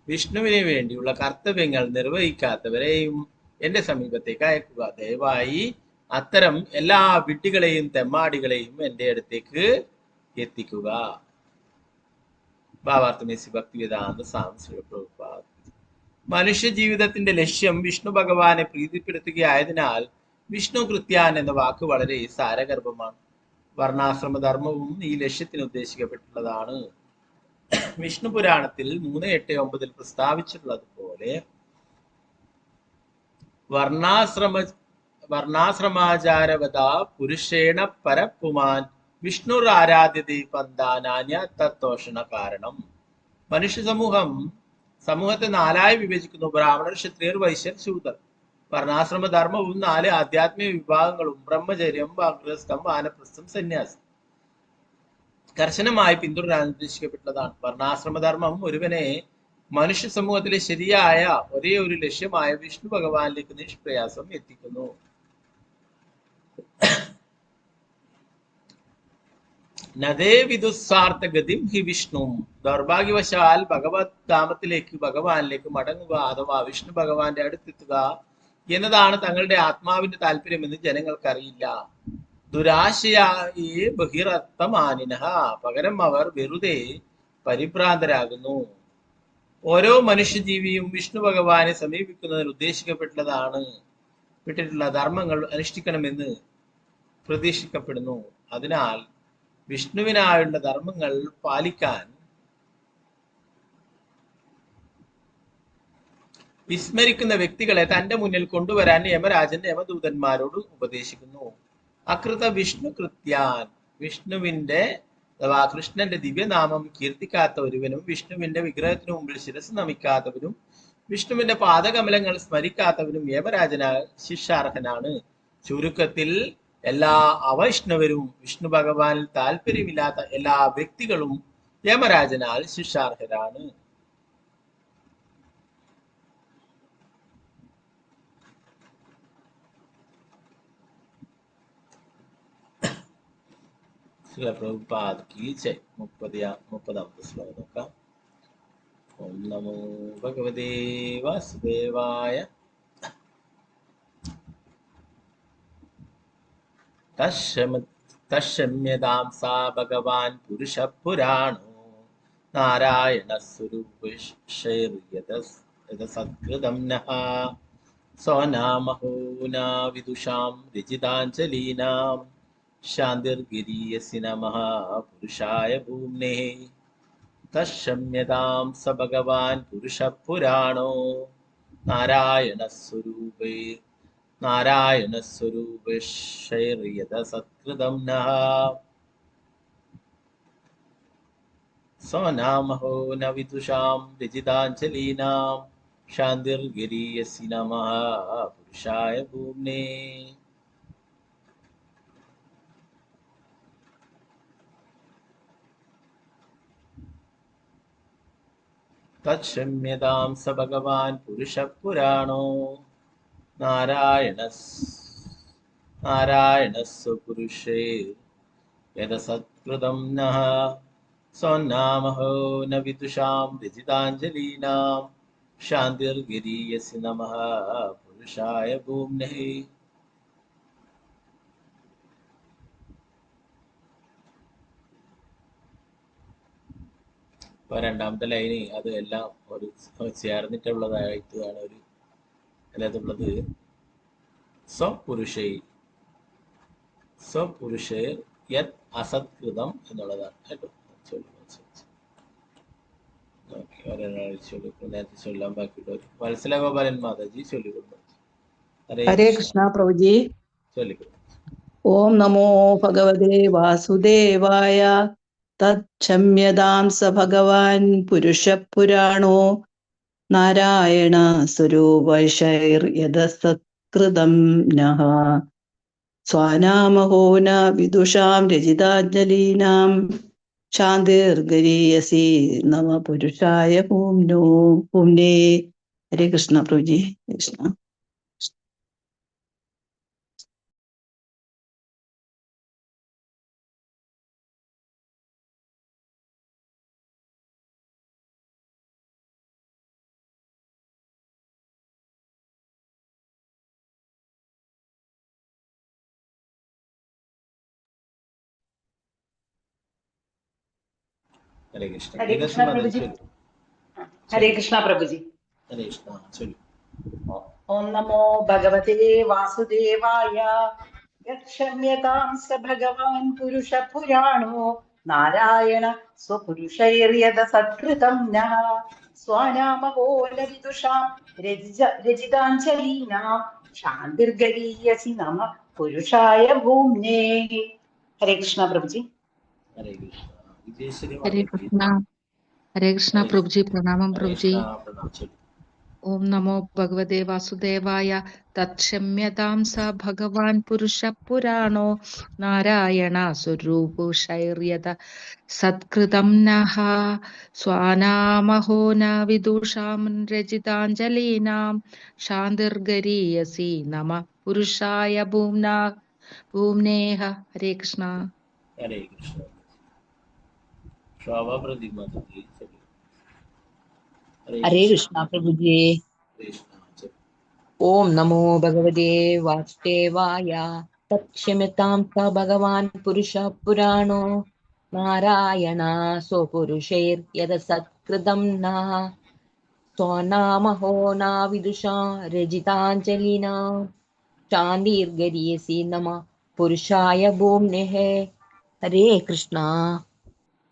Speaker 1: വിഷ്ണുവിന് വേണ്ടിയുള്ള കർത്തവ്യങ്ങൾ നിർവഹിക്കാത്തവരെയും എന്റെ സമീപത്തേക്ക് അയക്കുക. ദയവായി അത്തരം എല്ലാ വിഡ്ഢികളെയും തെമ്മാടികളെയും എന്റെ അടുത്തേക്ക് എത്തിക്കുക. ഭാവാർത്ഥമേസി ഭക്തിവേദാന്ത സ്വാമി ശ്രീ പ്രഭുപാദ്. മനുഷ്യ ജീവിതത്തിന്റെ ലക്ഷ്യം വിഷ്ണു ഭഗവാനെ പ്രീതിപ്പെടുത്തുകയായതിനാൽ വിഷ്ണു കൃത്യാൻ എന്ന വാക്ക് വളരെ സാരഗർഭമാണ്. വർണ്ണാശ്രമ ധർമ്മവും ഈ ലക്ഷ്യത്തിന് ഉദ്ദേശിക്കപ്പെട്ടുള്ളതാണ്. വിഷ്ണു പുരാണത്തിൽ 3.8.9 പ്രസ്താവിച്ചിട്ടുള്ളതുപോലെ വർണ്ണാശ്രമാചാരവത പുരുഷേണ പരപ്പുമാൻ വിഷ്ണുർ ആരാധ്യത പന്താനാന്യ തത്തോഷണ കാരണം. മനുഷ്യ സമൂഹത്തെ നാലായി വിഭജിക്കുന്നു: ബ്രാഹ്മണർ, ക്ഷത്രിയർ, വൈശ്യർ, ശൂദ്രർ. വർണ്ണാശ്രമ ധർമ്മവും 4 ആധ്യാത്മിക വിഭാഗങ്ങളും ബ്രഹ്മചര്യം, വാഗ്രസ്ഥം, വാനപ്രസ്ഥം, സന്യാസം കർശനമായി പിന്തുടരാൻ ഉദ്ദേശിക്കപ്പെട്ടതാണ്. വർണ്ണാശ്രമധർമ്മം ഒരുവനെ മനുഷ്യ സമൂഹത്തിലെ ശരിയായ ഒരേ ഒരു ലക്ഷ്യമായ വിഷ്ണു ഭഗവാനിലേക്ക് നിഷ്പ്രയാസം എത്തിക്കുന്നു. നദേ വിദുസ്വാർത്ഥഗതിം he Vishnu. ദൗർഭാഗ്യവശാൽ ഭഗവത് ധാമത്തിലേക്ക് ഭഗവാനിലേക്ക് മടങ്ങുക അഥവാ വിഷ്ണു ഭഗവാന്റെ അടുത്തെത്തുക എന്നതാണ് തങ്ങളുടെ ആത്മാവിന്റെ താല്പര്യമെന്ന് ജനങ്ങൾക്കറിയില്ല. ദുരാശയായി ബഹിരർത്ഥമാനിനഹ. പകരം അവർ വെറുതെ പരിഭ്രാന്തരാകുന്നു. ഓരോ മനുഷ്യജീവിയും വിഷ്ണു ഭഗവാനെ സമീപിക്കുന്നതിന് ഉദ്ദേശിക്കപ്പെട്ടുള്ളതാണ് വിട്ടിട്ടുള്ള ധർമ്മങ്ങൾ അനുഷ്ഠിക്കണമെന്ന് പ്രതീക്ഷിക്കപ്പെടുന്നു. അതിനാൽ വിഷ്ണുവിനായുള്ള ധർമ്മങ്ങൾ പാലിക്കാൻ വിസ്മരിക്കുന്ന വ്യക്തികളെ തന്റെ മുന്നിൽ കൊണ്ടുവരാൻ യമരാജൻ യമദൂതന്മാരോട് ഉപദേശിക്കുന്നു. അകൃത വിഷ്ണു കൃത്യാൻ, വിഷ്ണുവിന്റെ അഥവാ കൃഷ്ണന്റെ ദിവ്യനാമം കീർത്തിക്കാത്ത ഒരുവനും വിഷ്ണുവിന്റെ വിഗ്രഹത്തിനു മുമ്പിൽ ശിരസ് നമിക്കാത്തവനും വിഷ്ണുവിന്റെ പാദകമലങ്ങൾ സ്മരിക്കാത്തവനും യമരാജനാൽ ശിക്ഷാർഹനാണ്. ചുരുക്കത്തിൽ എല്ലാ അവൈഷ്ണവരും വിഷ്ണു ഭഗവാനിൽ താല്പര്യമില്ലാത്ത എല്ലാ വ്യക്തികളും യമരാജനാൽ ശിക്ഷാർഹരാണ്. ശ്രീല പ്രഭുപാദ് കീ ജയ്. 30-ാമത്തെ ശ്ലോകം നോക്കാം. ഓം നമോ ഭഗവതേ വാസുദേവായ. തശമ്യതാം സാ ഭഗവാൻ പുരുഷ പുരാണോ നാരായണ സ്വരൂപൈർയത സത്കൃതം നഃ സ്വനാമഹോ നാ വിദുഷാം രചിതാഞ്ജലീനാം ശാന്തിർഗിരീയസി നമഃ പുരുഷായ ഭൂമ്നേ. തശമ്യതാം സ ഭഗവാൻ പുരുഷ പുരാണോ നാരായണ നാരായണ സ്വരൂപൈർയത സത്കൃതം നഃ സ്വനാമഹോ ന വിദുഷാം രചിതാഞ്ജലീനാം ശാന്തിർഗിരീയസി നമഃ പുരുഷായ ഭൂമ്നേ. തത്ക്ഷമ്യതാം സ ഭഗവാൻ പുരുഷ പുരാണോ നാരായണ നാരായണസ്വപുരുഷേ യദസത്കൃതം നഃ സ്വനാമഹോ ന വിദുഷാം രചിതാഞ്ജലീനാം ശാന്തിർഗിരീയസി നമഃ പുരുഷായ ഭൂമ്നേ. ഇപ്പൊ രണ്ടാമത്തെ ലൈന് അത് എല്ലാം ഒരു ചേർന്നിട്ടുള്ളതായിട്ടാണ് ഒരു അതിനകത്തുള്ളത്. സ്വപുരുഷൈ സ്വപുരുഷേർ യത് അസത്കൃതം എന്നുള്ളതാണ് കേട്ടോ. നേരത്തെ ചൊല്ലാൻ ബാക്കിയുള്ളവർ വത്സലഗോപാലൻ മാതാജി ചൊല്ലിക്കൊടുത്തു. ഹരേ
Speaker 16: ഹരേ
Speaker 1: കൃഷ്ണ
Speaker 16: കൃഷ്ണ പ്രഭുജി.
Speaker 1: ചൊല്ലിക്കൊടുത്തു.
Speaker 16: ഓം നമോ ഭഗവതേ വാസുദേവായ. തക്ഷമ്യതാം സ ഭഗവാൻ പുരുഷപുരാണോ നാരായണ സ്വരൂപൈർയദസത്കൃതം നഃ സ്വാനാമഹോ ന വിദുഷാം രചിതാഞ്ജലീനാം ശാന്തിർഗരീയസി നമ പുരുഷായ ഭൂമ്നോ ഭൂമ്നേ. ഹരേ കൃഷ്ണ പ്രഭുജി. കൃഷ്ണ.
Speaker 1: ഹരേ കൃഷ്ണ.
Speaker 8: ഹരേ
Speaker 1: ഗീതാശ്രീ
Speaker 8: കൃഷ്ണ
Speaker 1: മാതാജി
Speaker 8: പ്രഭുജി.
Speaker 1: ചൊല്ലു.
Speaker 8: ഹരേ
Speaker 1: ചൊല്ലു.
Speaker 8: കൃഷ്ണ പ്രഭുജി.
Speaker 1: ഹരേ കൃഷ്ണ ചൊല്ലു.
Speaker 8: ഓം നമോ ഭഗവതേ വാസുദേവായ. യക്ഷമ്യതാം സ ഭഗവാൻ പുരുഷ പുരാണോ നാരായണ സ്വപുരുഷൈർയത സത്കൃതം നഃ സ്വാനാമകോല വിദുഷാം രചിതാഞ്ജലീനാം ശാന്തിർഗരീയസി നമ പുരുഷായ ഭൂമ്നേ. ഹരേ കൃഷ്ണ പ്രഭുജി.
Speaker 1: ഹരേ കൃഷ്ണ. വിജയശ്രീ
Speaker 17: ഹരേ
Speaker 1: മാതാജി.
Speaker 17: കൃഷ്ണ. ഹരേ കൃഷ്ണ
Speaker 1: ഹരേ
Speaker 17: പ്രഭുജി. പ്രണാമം
Speaker 1: ഹരേ
Speaker 17: പ്രഭുജി.
Speaker 1: കൃഷ്ണ. പ്രണാം ചൊല്ലു.
Speaker 17: ഓം നമോ ഭഗവതേ വാസുദേവായ. തക്ഷമ്യതാം സ ഭഗവാൻ പുരുഷ പുരാണോ നാരായണ സ്വരൂപുഷൈര്യത സത്കൃതം നഃ സ്വാനാമഹോ ന വിദുഷാം രചിതാഞ്ജലീനാം ശാന്തിർഗരീയസി നമ പുരുഷായ ഭൂമ്നാ ഭൂമ്നേഹ. ഹരേ കൃഷ്ണ.
Speaker 1: ഹരേ കൃഷ്ണ. ശോഭ പ്രദീപ് മാതാജി ചൊല്ലു. ഹരേ
Speaker 13: ഹരേ
Speaker 1: കൃഷ്ണ.
Speaker 13: കൃഷ്ണ പ്രഭുജി.
Speaker 1: ഹരേ കൃഷ്ണ ചൊല്ലു.
Speaker 13: ഓം നമോ ഭഗവതേ വാസുദേവായ. തക്ഷമ്യതാം സ ഭഗവാൻ പുരുഷ പുരാണോ നാരായണ സ്വപുരുഷൈർ യദ സത്കൃതം നഃ സ്വനാമഹോ ന വിദുഷാ രചിതാഞ്ജലിനാ ശാന്തിർഗരീയസി നമ പുരുഷായ ഭൂമ്നേ. ഹരേ കൃഷ്ണ.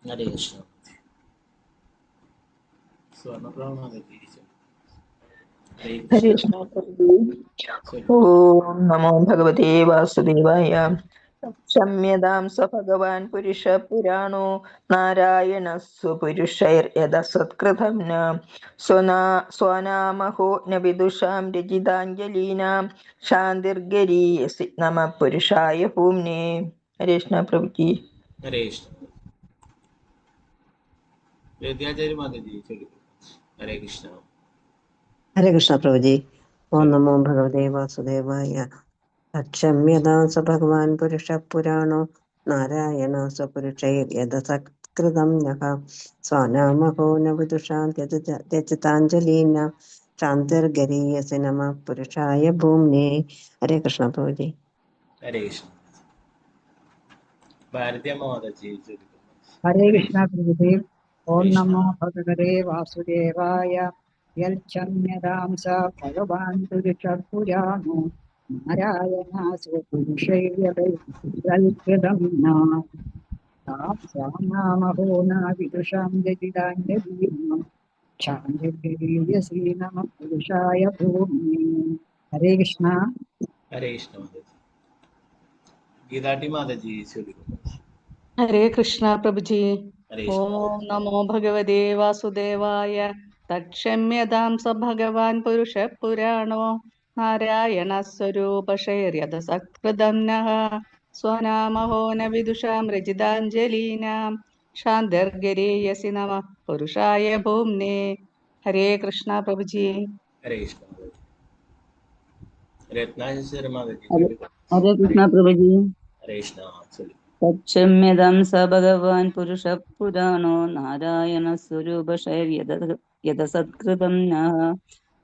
Speaker 1: ഹരേ കൃഷ്ണ. സ്വർണപ്രഭ മാതാജി ചൊല്ലു. ഹരേ
Speaker 18: ഹരേ
Speaker 1: കൃഷ്ണ
Speaker 18: കൃഷ്ണ പ്രഭു.
Speaker 1: ചൊല്ലു.
Speaker 18: ഓം നമോ ഭഗവതേ വാസുദേവായ. ക്ഷമ്യതാം സ ഭഗവാൻ പുരുഷ പുരാണോ നാരായണ സ്വപുരുഷൈർ യഥ സത്കൃതം ന സ്വനാമഹോ ന വിദുഷാം രചിതാഞ്ജലീനാം ശാന്തിർഗരീയസി നമ പുരുഷായ ഭൂമ്നേ. ഹരേ കൃഷ്ണ പ്രഭുജി.
Speaker 1: ഹരേ കൃഷ്ണ. വിദ്യാചാര്യ മാതാജി ചൊല്ലു. ഹരേ കൃഷ്ണ.
Speaker 15: ഹരേ കൃഷ്ണ പ്രഭുജി. ഓം
Speaker 1: ചൊല്ലു.
Speaker 15: നമോ ഭഗവതേ വാസുദേവായ. അക്ഷമ്യതാം സ ഭഗവാൻ പുരുഷ പുരാണോ നാരായണ സ്വപുരുഷൈർയഥ സത്കൃതം നഃ സ്വാനാമഹോ ന വിദുഷാം രചിതാഞ്ജലീനാം ശാന്തിർഗരീയസി നമ പുരുഷായ ഭൂമ്നേ. ഹരേ കൃഷ്ണ പ്രഭുജി.
Speaker 1: ഹരേ കൃഷ്ണ. ഭാരതീയ മാതാജി ചൊല്ലു.
Speaker 19: ഹരേ
Speaker 1: ഹരേ
Speaker 19: കൃഷ്ണ പ്രഭുജി. ഓം
Speaker 1: കൃഷ്ണ.
Speaker 19: നമോ ഭഗവതേ വാസുദേവായ. യക്ഷമ്യതാം സ ഭഗവാൻ പുരുഷ പുരാണോ നാരായണ സ്വപുരുഷൈർയതം നാമഹോ ന വിദുഷാം രചിതാഞ്ജലീനാം ശാന്തിർഗരീയസി നമ പുരുഷായ ഭൂമി. ഹരേ കൃഷ്ണ.
Speaker 1: ഹരേ കൃഷ്ണ മാതാജി. ഗീതാട്ടി മാതാജി ചൊല്ലു.
Speaker 20: ഹരേ കൃഷ്ണ പ്രഭുജി.
Speaker 1: ഹരേ കൃഷ്ണ.
Speaker 20: ഓം നമോ ഭഗവതേ വാസുദേവായ. തക്ഷമ്യതാം സ ഭഗവാൻ പുരുഷ പുരാണോ നാരായണ സ്വരൂപശൈര്യത സത്കൃതം നഃ സ്വനാമഹോ ന വിദുഷാം രചിതാഞ്ജലീനാം ശാന്തിർഗരീയസി നമ പുരുഷായ ഭൂമ്നേ. ഹരേ കൃഷ്ണ പ്രഭുജി.
Speaker 1: ഹരേ കൃഷ്ണ മാതാജി. രത്നാശ്വര മാതാജി
Speaker 14: ഹരേ
Speaker 1: ചൊല്ലു.
Speaker 14: ഹരേ
Speaker 1: ഹരേ
Speaker 14: കൃഷ്ണ പ്രഭുജി.
Speaker 1: ഹരേ കൃഷ്ണ ചൊല്ലു.
Speaker 11: തക്ഷമ്യതാം സ ഭഗവാൻ പുരുഷ പുരാണോ നാരായണ സ്വരൂപശൈര്യത സത്കൃതം നഃ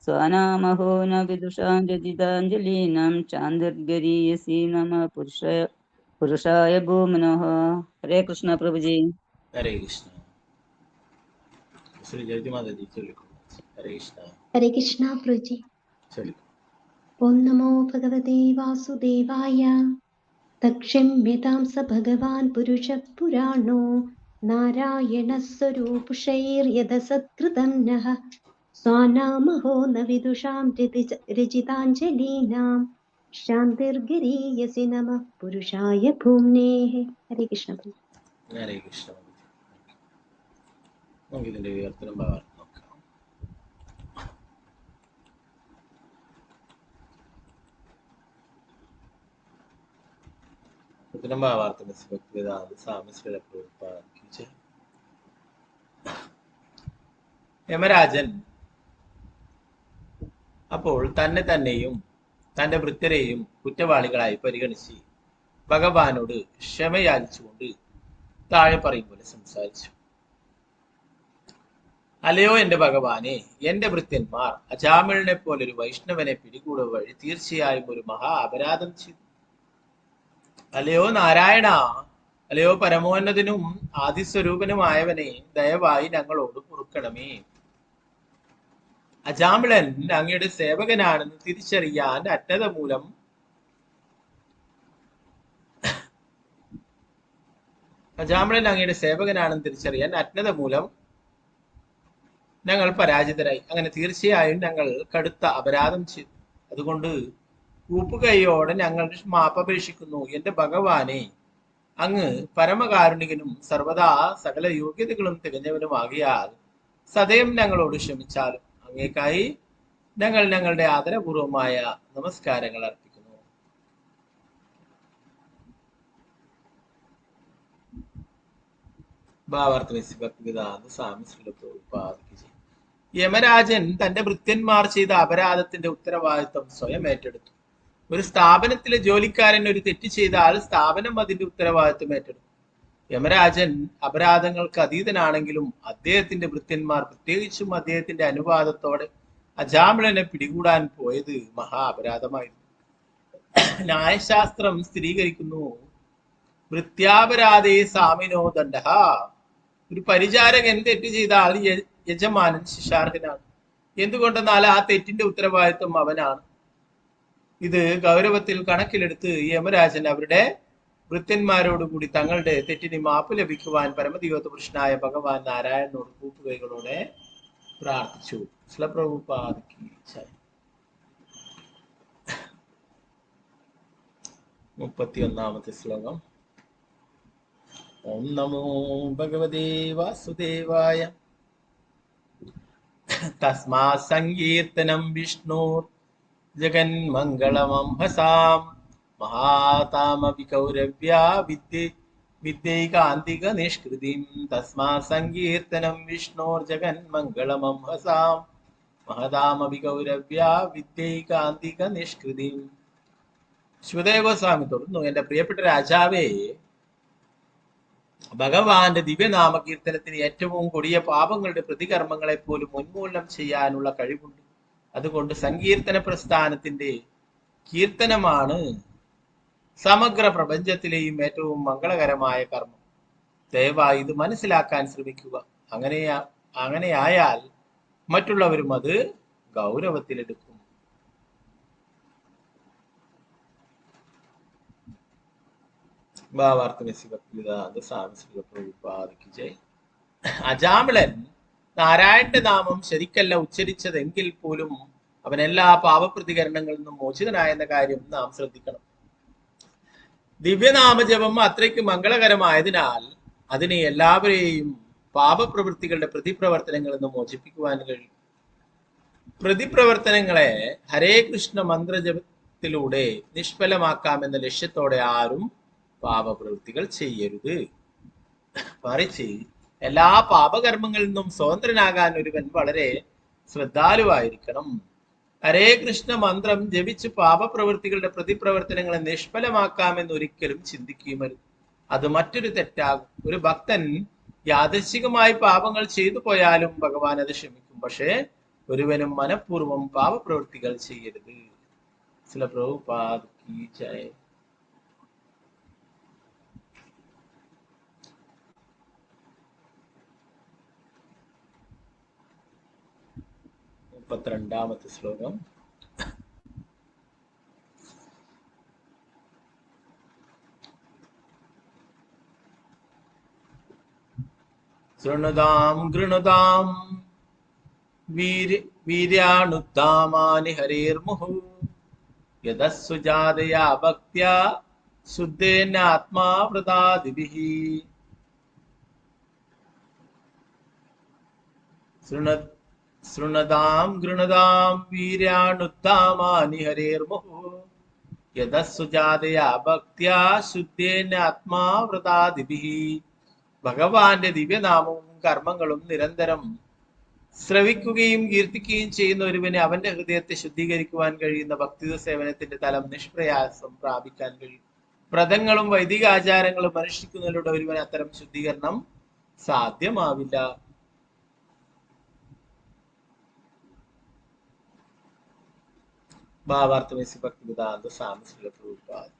Speaker 11: സ്വാനാമഹോ ന വിദുഷാം രചിതാഞ്ജലീനാം ചാന്തിർഗരീയസി നമ പുരുഷായ ഭൂമനോഃ. ഹരേ കൃഷ്ണ പ്രഭുജി.
Speaker 1: ഹരേ കൃഷ്ണ. ശ്രീ ജ്യോതി മാതാജി ചൊല്ലിക്കോളൂ. ഹരേ കൃഷ്ണ.
Speaker 2: ഹരേ കൃഷ്ണ പ്രഭുജി.
Speaker 1: ചൊല്ലിക്കോ.
Speaker 2: ഓം നമോ ഭഗവതേ വാസുദേവായ. തക്ഷ്മ്യതാം സ ഭഗവാൻ പുരുഷ പുരാണോ നാരായണ സ്വരൂപുഷൈർയദ സത്കൃതം നഃ സ്വാനാമഹോ ന വിദുഷാം രചിതാഞ്ജലീനാം ശാന്തിർഗരീയസി നമഃ പുരുഷായ ഭൂമ്നേ. ഹരേ കൃഷ്ണ.
Speaker 1: ഹരേ കൃഷ്ണ. നമുക്കിതിന്റെ വിവർത്തനം ഭാവാർത്ഥം നോക്കാം. വിവർത്തനം ഭാവാർത്ഥം ഭക്തിവേദാന്ത സ്വാമി ശ്രീല പ്രഭുപാദ് കി ജയ്. യമരാജൻ അപ്പോൾ തന്നെ തന്നെയും തന്റെ ഭൃത്യരെയും കുറ്റവാളികളായി പരിഗണിച്ച് ഭഗവാനോട് ക്ഷമയാചിച്ചുകൊണ്ട് താഴെ പറയും പോലെ സംസാരിച്ചു. അല്ലയോ എന്റെ ഭഗവാനെ, എന്റെ ഭൃത്യന്മാർ അജാമിളിനെ പോലൊരു വൈഷ്ണവനെ പിടികൂടുക വഴി തീർച്ചയായും ഒരു മഹാ അപരാധം ചെയ്തു. അല്ലയോ നാരായണ, അല്ലയോ പരമോന്നതനും ആദിസ്വരൂപനുമായവനെ, ദയവായി ഞങ്ങളോട് പൊറുക്കണമേ. അജാമിളൻ അങ്ങയുടെ സേവകനാണെന്ന് തിരിച്ചറിയാൻ അജ്ഞത മൂലം അജാമിളൻ അങ്ങയുടെ സേവകനാണെന്ന് തിരിച്ചറിയാൻ അജ്ഞത മൂലം ഞങ്ങൾ പരാജിതരായി. അങ്ങനെ തീർച്ചയായും ഞങ്ങൾ കടുത്ത അപരാധം ചെയ്തു. അതുകൊണ്ട് കൂപ്പുകൈയോടെ ഞങ്ങൾ മാപ്പപേക്ഷിക്കുന്നു. എന്റെ ഭഗവാനെ, അങ്ങ് പരമകാരുണികനും സർവദാ സകല യോഗ്യതകളും തികഞ്ഞവനുമാകിയാൽ സദയം ഞങ്ങളോട് ക്ഷമിച്ചാലും അങ്ങേക്കായി ഞങ്ങൾ ഞങ്ങളുടെ ആദരപൂർവമായ നമസ്കാരങ്ങൾ അർപ്പിക്കുന്നു. ഭാവാർത്ഥ സ്വാമി ശ്രീല പ്രഭുപാദ് കി ജയ്. യമരാജൻ തന്റെ ഭൃത്യന്മാർ ചെയ്ത അപരാധത്തിന്റെ ഉത്തരവാദിത്വം സ്വയം ഏറ്റെടുത്തു. ഒരു സ്ഥാപനത്തിലെ ജോലിക്കാരൻ ഒരു തെറ്റ് ചെയ്താൽ സ്ഥാപനം അതിന്റെ ഉത്തരവാദിത്വം ഏറ്റെടുക്കും. യമരാജൻ അപരാധങ്ങൾക്ക് അതീതനാണെങ്കിലും അദ്ദേഹത്തിന്റെ ഭൃത്യന്മാർ, പ്രത്യേകിച്ചും അദ്ദേഹത്തിന്റെ അനുവാദത്തോടെ അജാമിളനെ പിടികൂടാൻ പോയത് മഹാ അപരാധമായിരുന്നു. ന്യായശാസ്ത്രം സ്ഥിരീകരിക്കുന്നു, വൃത്യാപരാധേ സാമിനോ ദണ്ഡഃ. ഒരു പരിചാരകൻ തെറ്റ് ചെയ്താൽ യജമാനൻ ശിക്ഷാർഹനാണ്. എന്തുകൊണ്ടെന്നാൽ ആ തെറ്റിന്റെ ഉത്തരവാദിത്വം അവനാണ്. ഇത് ഗൗരവത്തിൽ കണക്കിലെടുത്ത് യമരാജൻ അവരുടെ ഭൃത്യന്മാരോടുകൂടി തങ്ങളുടെ തെറ്റിന് മാപ്പ് ലഭിക്കുവാൻ പരമദൈവ പുരുഷനായ ഭഗവാൻ നാരായണനോട് കൂപ്പുകൈകളോടെ പ്രാർത്ഥിച്ചു. ശ്രീല പ്രഭുപാദ് കി ജയ്. 31-ാമത്തെ ശ്ലോകം. ഓം നമോ ഭഗവതേ വാസുദേവായ. തസ്മാ സങ്കീർത്തനം വിഷ്ണുർ ജഗന്മംഗളമംഹസാം മഹാതാമവികൗരവ്യാ വിദ്യൈകാന്തിക നിഷ്കൃതിം. തസ്മാ സങ്കീർത്തനം വിഷ്ണോർ ജഗന്മംഗളമംഹസാം മഹതാമവികൗരവ്യാ വിദ്യൈകാന്തിക നിഷ്കൃതിം. ശുകദേവ ഗോസ്വാമി തുടർന്നു, എന്റെ പ്രിയപ്പെട്ട രാജാവേ, ഭഗവാന്റെ ദിവ്യനാമ കീർത്തനത്തിന് ഏറ്റവും കൊടിയ പാപങ്ങളുടെ പ്രതികർമ്മങ്ങളെ പോലും ഉന്മൂലനം ചെയ്യാനുള്ള കഴിവുണ്ട്. അതുകൊണ്ട് സങ്കീർത്തന പ്രസ്ഥാനത്തിന്റെ കീർത്തനമാണ് സമഗ്ര പ്രപഞ്ചത്തിലെയും ഏറ്റവും മംഗളകരമായ കർമ്മം. ദയവായി ഇത് മനസ്സിലാക്കാൻ ശ്രമിക്കുക. അങ്ങനെയായാൽ മറ്റുള്ളവരും അത് ഗൗരവത്തിലെടുക്കും. അജാമിളൻ നാരായണന്റെ നാമം ശരിക്കല്ല ഉച്ചരിച്ചതെങ്കിൽ പോലും അവൻ എല്ലാ പാപപ്രതികരണങ്ങളിൽ നിന്നും മോചിതനായെന്ന കാര്യം നാം ശ്രദ്ധിക്കണം. ദിവ്യനാമജപം അത്രയ്ക്ക് മംഗളകരമായതിനാൽ അതിനെ എല്ലാവരെയും പാപപ്രവൃത്തികളുടെ പ്രതിപ്രവർത്തനങ്ങളിൽ നിന്ന് മോചിപ്പിക്കുവാൻ കഴിയും. പ്രതിപ്രവർത്തനങ്ങളെ ഹരേ കൃഷ്ണ മന്ത്രജപത്തിലൂടെ നിഷ്ഫലമാക്കാമെന്ന ലക്ഷ്യത്തോടെ ആരും പാപപ്രവൃത്തികൾ ചെയ്യരുത്. മറിച്ച് എല്ലാ പാപകർമ്മങ്ങളിൽ നിന്നും സ്വതന്ത്രനാകാൻ ഒരുവൻ വളരെ ശ്രദ്ധാലുവായിരിക്കണം. ഹരേ കൃഷ്ണ മന്ത്രം ജപിച്ച് പാപപ്രവൃത്തികളുടെ പ്രതിപ്രവർത്തനങ്ങളെ നിഷ്ഫലമാക്കാമെന്ന് ഒരിക്കലും ചിന്തിക്കുകയും അരുത്. അത് മറ്റൊരു തെറ്റാകും. ഒരു ഭക്തൻ യാദൃച്ഛികമായി പാപങ്ങൾ ചെയ്തു പോയാലും ഭഗവാൻ അത് ക്ഷമിക്കും. പക്ഷേ ഒരുവനും മനഃപൂർവ്വം പാപപ്രവൃത്തികൾ ചെയ്യരുത്. ശ്രീല പ്രഭുപാദ് കീ ജയ്. 32-ാമത്തെ ശ്ലോകം. ശൃണുതാം ഗൃണുതാം വീര്യാണുദ്ധാമാനി ഹരേർമുഹു യദസ്സുജാതയാ ഭക്ത്യാ ശുദ്ധേനാത്മാ വൃതാദിഭിഃ. ശൃണുതാം ഗൃണുതാം വീര്യാണുദ്ധാമാനി ഹരേർമുഹു യദസ്സുജാതയാ ഭക്ത്യാ ശുദ്ധേനാത്മാ വൃതാദിഭിഃ. ഭഗവാന്റെ ദിവ്യനാമവും കർമ്മങ്ങളും നിരന്തരം ശ്രവിക്കുകയും കീർത്തിക്കുകയും ചെയ്യുന്ന ഒരുവന് അവന്റെ ഹൃദയത്തെ ശുദ്ധീകരിക്കുവാൻ കഴിയുന്ന ഭക്തി സേവനത്തിന്റെ തലം നിഷ്പ്രയാസം പ്രാപിക്കാൻ കഴിയും. വ്രതങ്ങളും വൈദിക ആചാരങ്ങളും അനുഷ്ഠിക്കുന്നതിലൂടെ ഒരുവന് അത്തരം ശുദ്ധീകരണം സാധ്യമാവില്ല. ഭാവാർത്ഥമേസി ഭക്തിവേദാന്ത സ്വാമി ശ്രീല പ്രഭുപാദ്.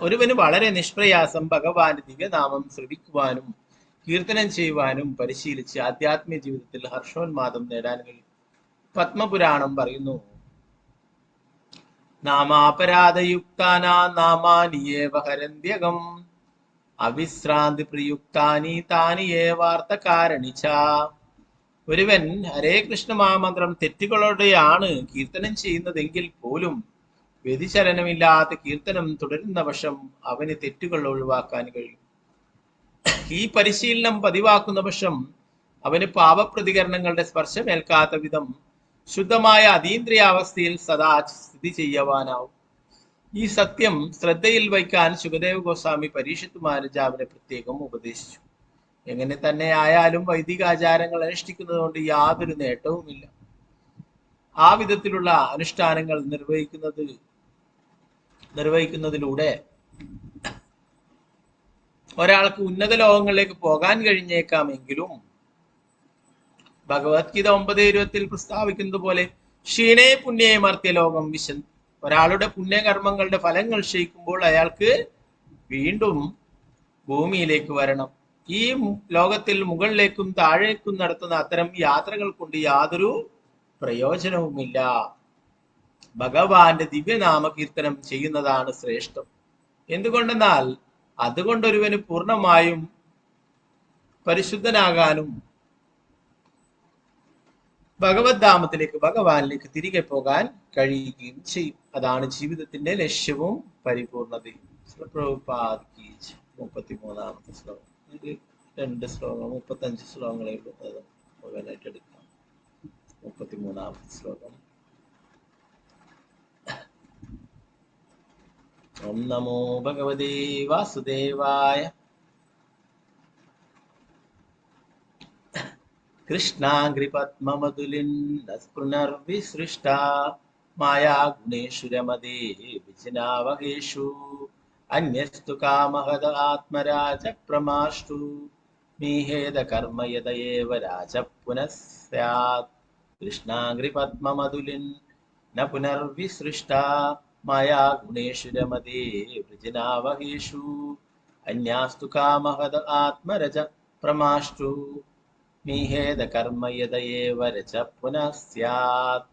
Speaker 1: ഒരുവന് വളരെ നിഷ്പ്രയാസം ഭഗവാന്റെ ദിവ്യനാമം ശ്രവിക്കുവാനും കീർത്തനം ചെയ്യുവാനും പരിശീലിച്ച് ആധ്യാത്മിക ജീവിതത്തിൽ ഹർഷോന്മാദം നേടാൻ കഴിയും. പത്മപുരാണം പറയുന്നു, നാമാപരാധയുക്താനാ നാമാനിയേവ ഹരന്ത്യകം അവിശ്രാന്തി പ്രയുക്താനി താനിയേവാർത്ഥകാരണി ച. ഒരുവൻ ഹരേ കൃഷ്ണ മഹാമന്ത്രം തെറ്റുകളോടെയാണ് കീർത്തനം ചെയ്യുന്നതെങ്കിൽ പോലും വ്യതിചലനമില്ലാത്ത കീർത്തനം തുടരുന്ന പക്ഷം അവന് തെറ്റുകൾ ഒഴിവാക്കാൻ കഴിയും. ഈ പരിശീലനം പതിവാക്കുന്ന പക്ഷം അവന് പാപപ്രതികരണങ്ങളുടെ സ്പർശമേൽക്കാത്ത വിധം ശുദ്ധമായ അതീന്ദ്രിയാവസ്ഥയിൽ സദാ സ്ഥിതി ചെയ്യുവാനാവും. ഈ സത്യം ശ്രദ്ധയിൽ വയ്ക്കാൻ ശുഖദേവ ഗോസ്വാമി പരീക്ഷിത് മഹാരാജാവിനെ പ്രത്യേകം ഉപദേശിച്ചു. എങ്ങനെ തന്നെ ആയാലും വൈദികാചാരങ്ങൾ അനുഷ്ഠിക്കുന്നത് കൊണ്ട് യാതൊരു നേട്ടവുമില്ല. ആ വിധത്തിലുള്ള അനുഷ്ഠാനങ്ങൾ നിർവഹിക്കുന്നതിലൂടെ ഒരാൾക്ക് ഉന്നത ലോകങ്ങളിലേക്ക് പോകാൻ കഴിഞ്ഞേക്കാമെങ്കിലും ഭഗവത്ഗീത 9:20 പ്രസ്താവിക്കുന്നത് പോലെ ക്ഷീണേ പുണ്യേ മർത്യ ലോകം വിശന്തി. ഒരാളുടെ പുണ്യകർമ്മങ്ങളുടെ ഫലങ്ങൾ ക്ഷയിക്കുമ്പോൾ അയാൾക്ക് വീണ്ടും ഭൂമിയിലേക്ക് വരണം. ഈ ലോകത്തിൽ മുകളിലേക്കും താഴേക്കും നടത്തുന്ന അത്തരം യാത്രകൾ കൊണ്ട് യാതൊരു പ്രയോജനവുമില്ല. ഭഗവാന്റെ ദിവ്യനാമ കീർത്തനം ചെയ്യുന്നതാണ് ശ്രേഷ്ഠം. എന്തുകൊണ്ടെന്നാൽ അതുകൊണ്ടൊരുവന് പൂർണ്ണമായും പരിശുദ്ധനാകാനും ഭഗവത് ധാമത്തിലേക്ക് ഭഗവാനിലേക്ക് തിരികെ പോകാൻ കഴിയുകയും ചെയ്യും. അതാണ് ജീവിതത്തിന്റെ ലക്ഷ്യവും പരിപൂർണതയും. പ്രഭുപാദ് കീ ജയ്. 33-ാമത്തെ ശ്ലോകം. ഇത് 2 ശ്ലോകങ്ങൾ, 35 ശ്ലോകങ്ങളേ ഉള്ളൂ. അത് മുഴുവനായിട്ട് എടുക്കാം. 33-ാമത്തെ ശ്ലോകം. ഓം നമോ ഭഗവതേ വാസുദേവായ. കൃഷ്ണാംഗ്രിപത്മമധുലിന്നസ്പൃണർവിസൃഷ്ടാ മായാ ഗുണേഷു രമതേ വിജനാവഹേഷു അന്യസ്തു കാമഹത ആത്മരാജ പ്രമാഷ്ടു മീഹേത കർമ്മ യദയേവ രാജ പുനഃ സ്യാത്. കൃഷ്ണാംഗ്രിപത്മമധുലിൻ ന പുനർവിസൃഷ്ടാ മായാ ഗുണേഷു രമതേ വൃജനാവഹേഷു അന്യാസ്തു കാമഹത ആത്മരജ പ്രമാഷ്ടു മീഹേത കർമ്മ യദയേവ രജ പുനഃ സ്യാത്.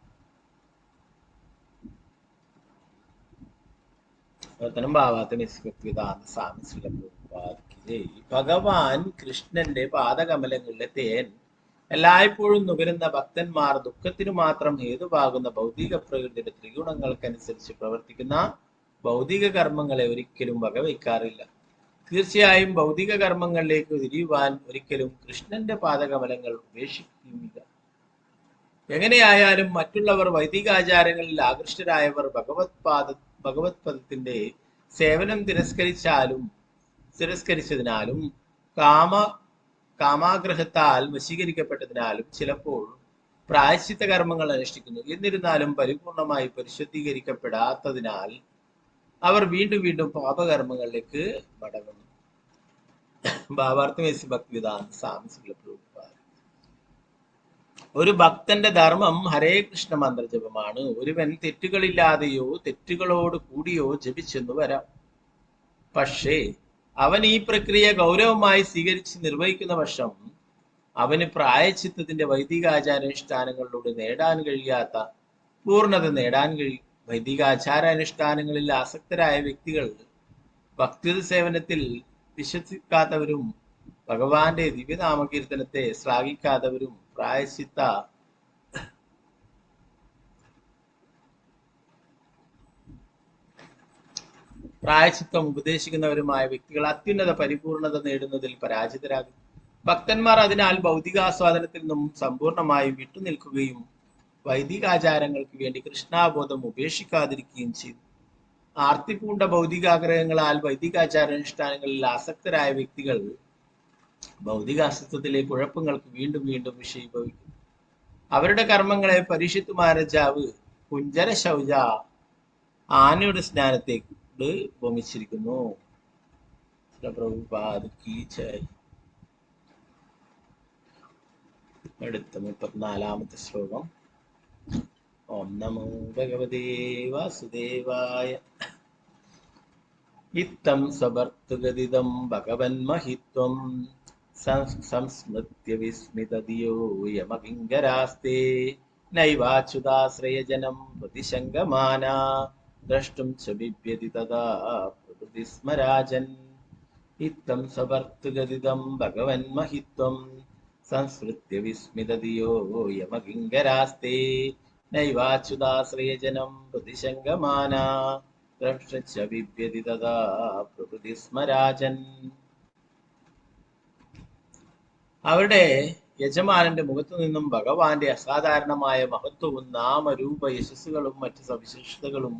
Speaker 1: ഭഗവാൻ കൃഷ്ണന്റെ പാദകമലങ്ങളിലെ തേൻ എല്ലായ്പ്പോഴും നുകരുന്ന ഭക്തന്മാർ ദുഃഖത്തിനു മാത്രം ഹേതുവാകുന്ന ഭൗതിക പ്രകൃതിയുടെ ത്രിഗുണങ്ങൾക്കനുസരിച്ച് പ്രവർത്തിക്കുന്ന ഭൗതിക കർമ്മങ്ങളെ ഒരിക്കലും വകവയ്ക്കാറില്ല. തീർച്ചയായും ഭൗതിക കർമ്മങ്ങളിലേക്ക് തിരിയുവാൻ ഒരിക്കലും കൃഷ്ണന്റെ പാദകമലങ്ങൾ ഉപേക്ഷിക്കുകയുമില്ല. എങ്ങനെയായാലും മറ്റുള്ളവർ വൈദികാചാരങ്ങളിൽ ആകൃഷ്ടരായവർ ഭഗവത് പദത്തിന്റെ സേവനം തിരസ്കരിച്ചതിനാലും കാമാഗ്രഹത്താൽ വശീകരിക്കപ്പെട്ടതിനാലും ചിലപ്പോൾ പ്രായശ്ചിത്ത കർമ്മങ്ങൾ അനുഷ്ഠിക്കുന്നു. എന്നിരുന്നാലും പരിപൂർണമായി പരിശുദ്ധീകരിക്കപ്പെടാത്തതിനാൽ അവർ വീണ്ടും വീണ്ടും പാപകർമ്മങ്ങളിലേക്ക് മടങ്ങുന്നു. ഭാവാർത്ഥമേസി ഭക്തിവേദാന്ത സ്വാമി ശ്രീല പ്രഭുപാദ്. ഒരു ഭക്തന്റെ ധർമ്മം ഹരേ കൃഷ്ണ മന്ത്രജപമാണ്. ഒരുവൻ തെറ്റുകളില്ലാതെയോ തെറ്റുകളോട് കൂടിയോ ജപിച്ചെന്നു വരാം. പക്ഷേ അവൻ ഈ പ്രക്രിയ ഗൗരവമായി സ്വീകരിച്ച് നിർവഹിക്കുന്ന പക്ഷം അവന് പ്രായച്ചിത്തത്തിന്റെ വൈദികാചാരാനുഷ്ഠാനങ്ങളിലൂടെ നേടാൻ കഴിയാത്ത പൂർണ്ണത നേടാൻ കഴിയും. വൈദികാചാരാനുഷ്ഠാനങ്ങളിൽ ആസക്തരായ വ്യക്തികൾ ഭക്തി സേവനത്തിൽ വിശ്വസിക്കാത്തവരും ഭഗവാന്റെ ദിവ്യനാമകീർത്തനത്തെ ശ്ലാഘിക്കാത്തവരും പ്രായച്ചിത്തം ഉപദേശിക്കുന്നവരുമായ വ്യക്തികൾ അത്യുന്നത പരിപൂർണത നേടുന്നതിൽ പരാജിതരാകും. ഭക്തന്മാർ അതിനാൽ ഭൗതികാസ്വാദനത്തിൽ നിന്നും സമ്പൂർണമായും വിട്ടുനിൽക്കുകയും വൈദികാചാരങ്ങൾക്ക് വേണ്ടി കൃഷ്ണാബോധം ഉപേക്ഷിക്കാതിരിക്കുകയും ചെയ്തു. ആർത്തിപൂണ്ട ഭൗതികാഗ്രഹങ്ങളാൽ വൈദികാചാരാനുഷ്ഠാനങ്ങളിൽ ആസക്തരായ വ്യക്തികൾ ഭൗതികാസ്തിത്വത്തിലെ കുഴപ്പങ്ങൾക്ക് വീണ്ടും വീണ്ടും വിഷയീഭവിക്കും. അവരുടെ കർമ്മങ്ങളെ പരീക്ഷിത്ത് മഹാരാജാവ് കുഞ്ചര ശൗച ആനയുടെ സ്നാനത്തേക്ക് ഉപമിച്ചിരിക്കുന്നു. പ്രഭുപാദ് കീ ജയ്. അടുത്ത 34-ാമത്തെ ശ്ലോകം. ഓം നമോ ഭഗവതേ വാസുദേവായ. ഇത്തം സഭർത്തുഗതിദം ഭഗവൻ മഹിത്വം സംസ്മൃത്യ വിസ്മിതധിയോ യമകിങ്കരാസ്തേ നൈവാച്യുതാശ്രയജനം പ്രതിശങ്കമാന ദ്രഷ്ടും ച ബിഭ്യതി തദാ പ്രഭൃതി സ്മ രാജൻ. ഇത്തം സഭർത്തുഗതിദം ഭഗവൻ മഹിത്വം സംസ്മൃത്യ വിസ്മിതധിയോ യമകിങ്കരാസ്തേ നൈവാച്യുതാശ്രയജനം പ്രതിശങ്കമാന ദ്രഷ്ടും ച ബിഭ്യതി തദാ പ്രഭൃതി സ്മ രാജൻ. അവരുടെ യജമാനന്റെ മുഖത്തു നിന്നും ഭഗവാന്റെ അസാധാരണമായ മഹത്വവും നാമരൂപ യശസ്സുകളും മറ്റ് സവിശേഷതകളും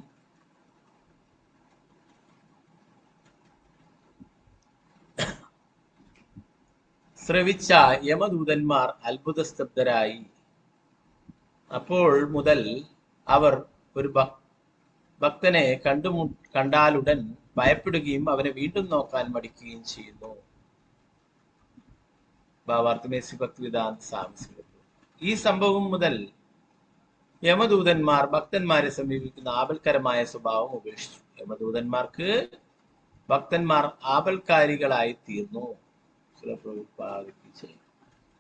Speaker 1: ശ്രവിച്ച യമദൂതന്മാർ അത്ഭുതസ്തബ്ധരായി. അപ്പോൾ മുതൽ അവർ ഒരു ഭക്തനെ കണ്ടാലുടൻ ഭയപ്പെടുകയും അവനെ വീണ്ടും നോക്കാൻ മടിക്കുകയും ചെയ്യുന്നു. ഭാവാർത്ഥമേസി ഭക്തിവേദാന്ത സ്വാമി. ഈ സംഭവം മുതൽ യമദൂതന്മാർ ഭക്തന്മാരെ സമീപിക്കുന്ന ആപൽക്കരമായ സ്വഭാവം ഉപേക്ഷിച്ചു. യമദൂതന്മാർക്ക് ഭക്തന്മാർ ആപൽക്കാരികളായി തീർന്നു.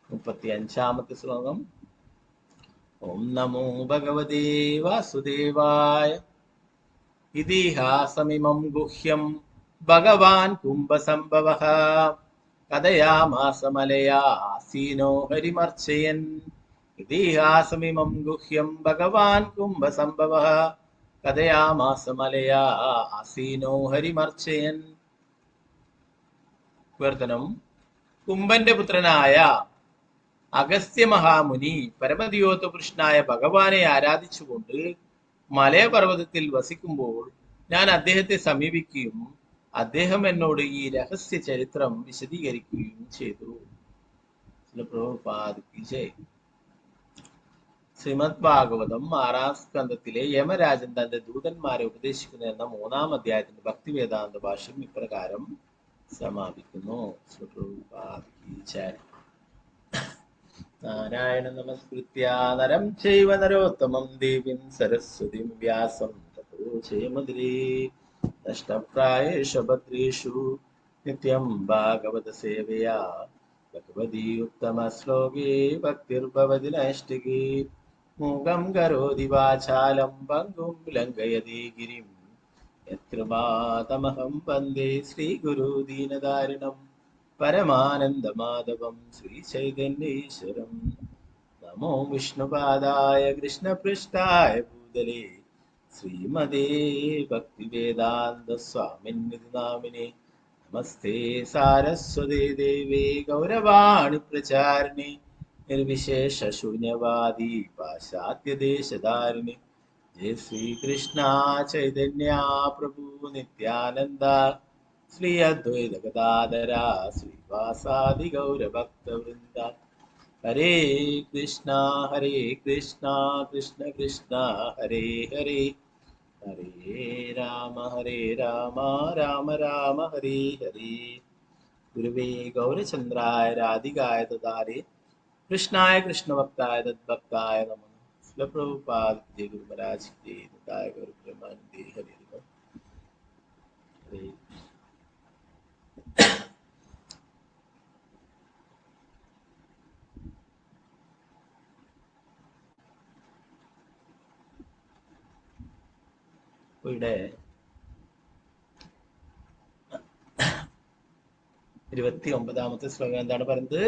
Speaker 1: 35-ാമത്തെ ശ്ലോകം. ഓം നമോ ഭഗവതേ വാസുദേവായ. ഇതിഹാസമിമം ഗുഹ്യം ഭഗവാൻ കുംഭസംഭവഃ കഥയാമാസമലയാസീനോ ഹരിമർച്ചയൻ. ഇതിഹാസമിമം ഗുഹ്യം ഭഗവാൻ കുംഭസംഭവഃ കഥയാമാസമലയാസീനോ ഹരിമർച്ചയൻ. വിവർത്തനം: കുംഭന്റെ പുത്രനായ അഗസ്ത്യ മഹാമുനി പരമദിയോത്ത പുരുഷനായ ഭഗവാനെ ആരാധിച്ചുകൊണ്ട് മലയപർവ്വതത്തിൽ വസിക്കുമ്പോൾ ഞാൻ അദ്ദേഹത്തെ സമീപിക്കുകയും അദ്ദേഹം എന്നോട് ഈ രഹസ്യ ചരിത്രം വിശദീകരിക്കുകയും ചെയ്തു. പ്രഭുപാദ് കി ജയ്. ശ്രീമദ് ഭാഗവതം 6-ാം സ്കന്ധത്തിലെ യമരാജൻ തന്റെ ദൂതന്മാരെ ഉപദേശിക്കുന്നു എന്ന 3-ാം അധ്യായത്തിന്റെ ഭക്തിവേദാന്ത ഭാഷ്യം ഇപ്രകാരം സമാപിക്കുന്നു. പ്രഭുപാദ് കി ജയ്. നാരായണ നമസ്കൃത്യ നരം ചൈവ നരോത്തമം ദേവീം സരസ്വതിം വ്യാസം തതോ ജയമുദ്രേ. നഷ്ടപ്രായേഷു ഭദ്രേഷു നിത്യം ഭാഗവത സേവയാ ഭഗവതി ഉത്തമ ശ്ലോകേ ഭക്തിർഭവതി നൈഷ്ഠികേ. മൂകം കരോതി വാചാലം പങ്കും ലംഘയതി ഗിരിം യത്കൃപാതമഹം വന്ദേ ശ്രീഗുരു ദീനദാരുണം പരമാനന്ദമാധവം ശ്രീചൈതന്യേശ്വരം. നമോ വിഷ്ണുപാദായ കൃഷ്ണപൃഷ്ഠായ ഭൂതലേ ശ്രീമതേ ഭക്തിവേദാന്ത സ്വാമിന്നിതി നാമിനെ. നമസ്തേ സാരസ്വതേ ദേവേ ഗൗരവാണി പ്രചാരിണി നിർവിശേഷ ശൂന്യവാദി പാശ്ചാത്യദേശധാരിണി. ജയ ശ്രീകൃഷ്ണ ചൈതന്യ പ്രഭു നിത്യാനന്ദ ശ്രീ അദ്വൈത ഗദാധര ശ്രീവാസാദി ഗൗരഭക്തവൃന്ദ. ഹരേ കൃഷ്ണ ഹരേ കൃഷ്ണ കൃഷ്ണ കൃഷ്ണ ഹരേ ഹരേ ഹരേ രാമ ഹരേ രാമ രാമ രാമ ഹരേ ഹരേ. गुरुवे गौरचन्द्राय राधिकाय तदारे कृष्णाय कृष्णभक्ताय तद्भक्ताय नमो नमः। श्रील प्रभुपाद जय गुरु महाराज की जय। निताय गौर प्रेमानंदे हरे हरे हरे। അപ്പൊ ഇവിടെ 29-ാമത്തെ ശ്ലോകം എന്താണ് പറയുന്നത്?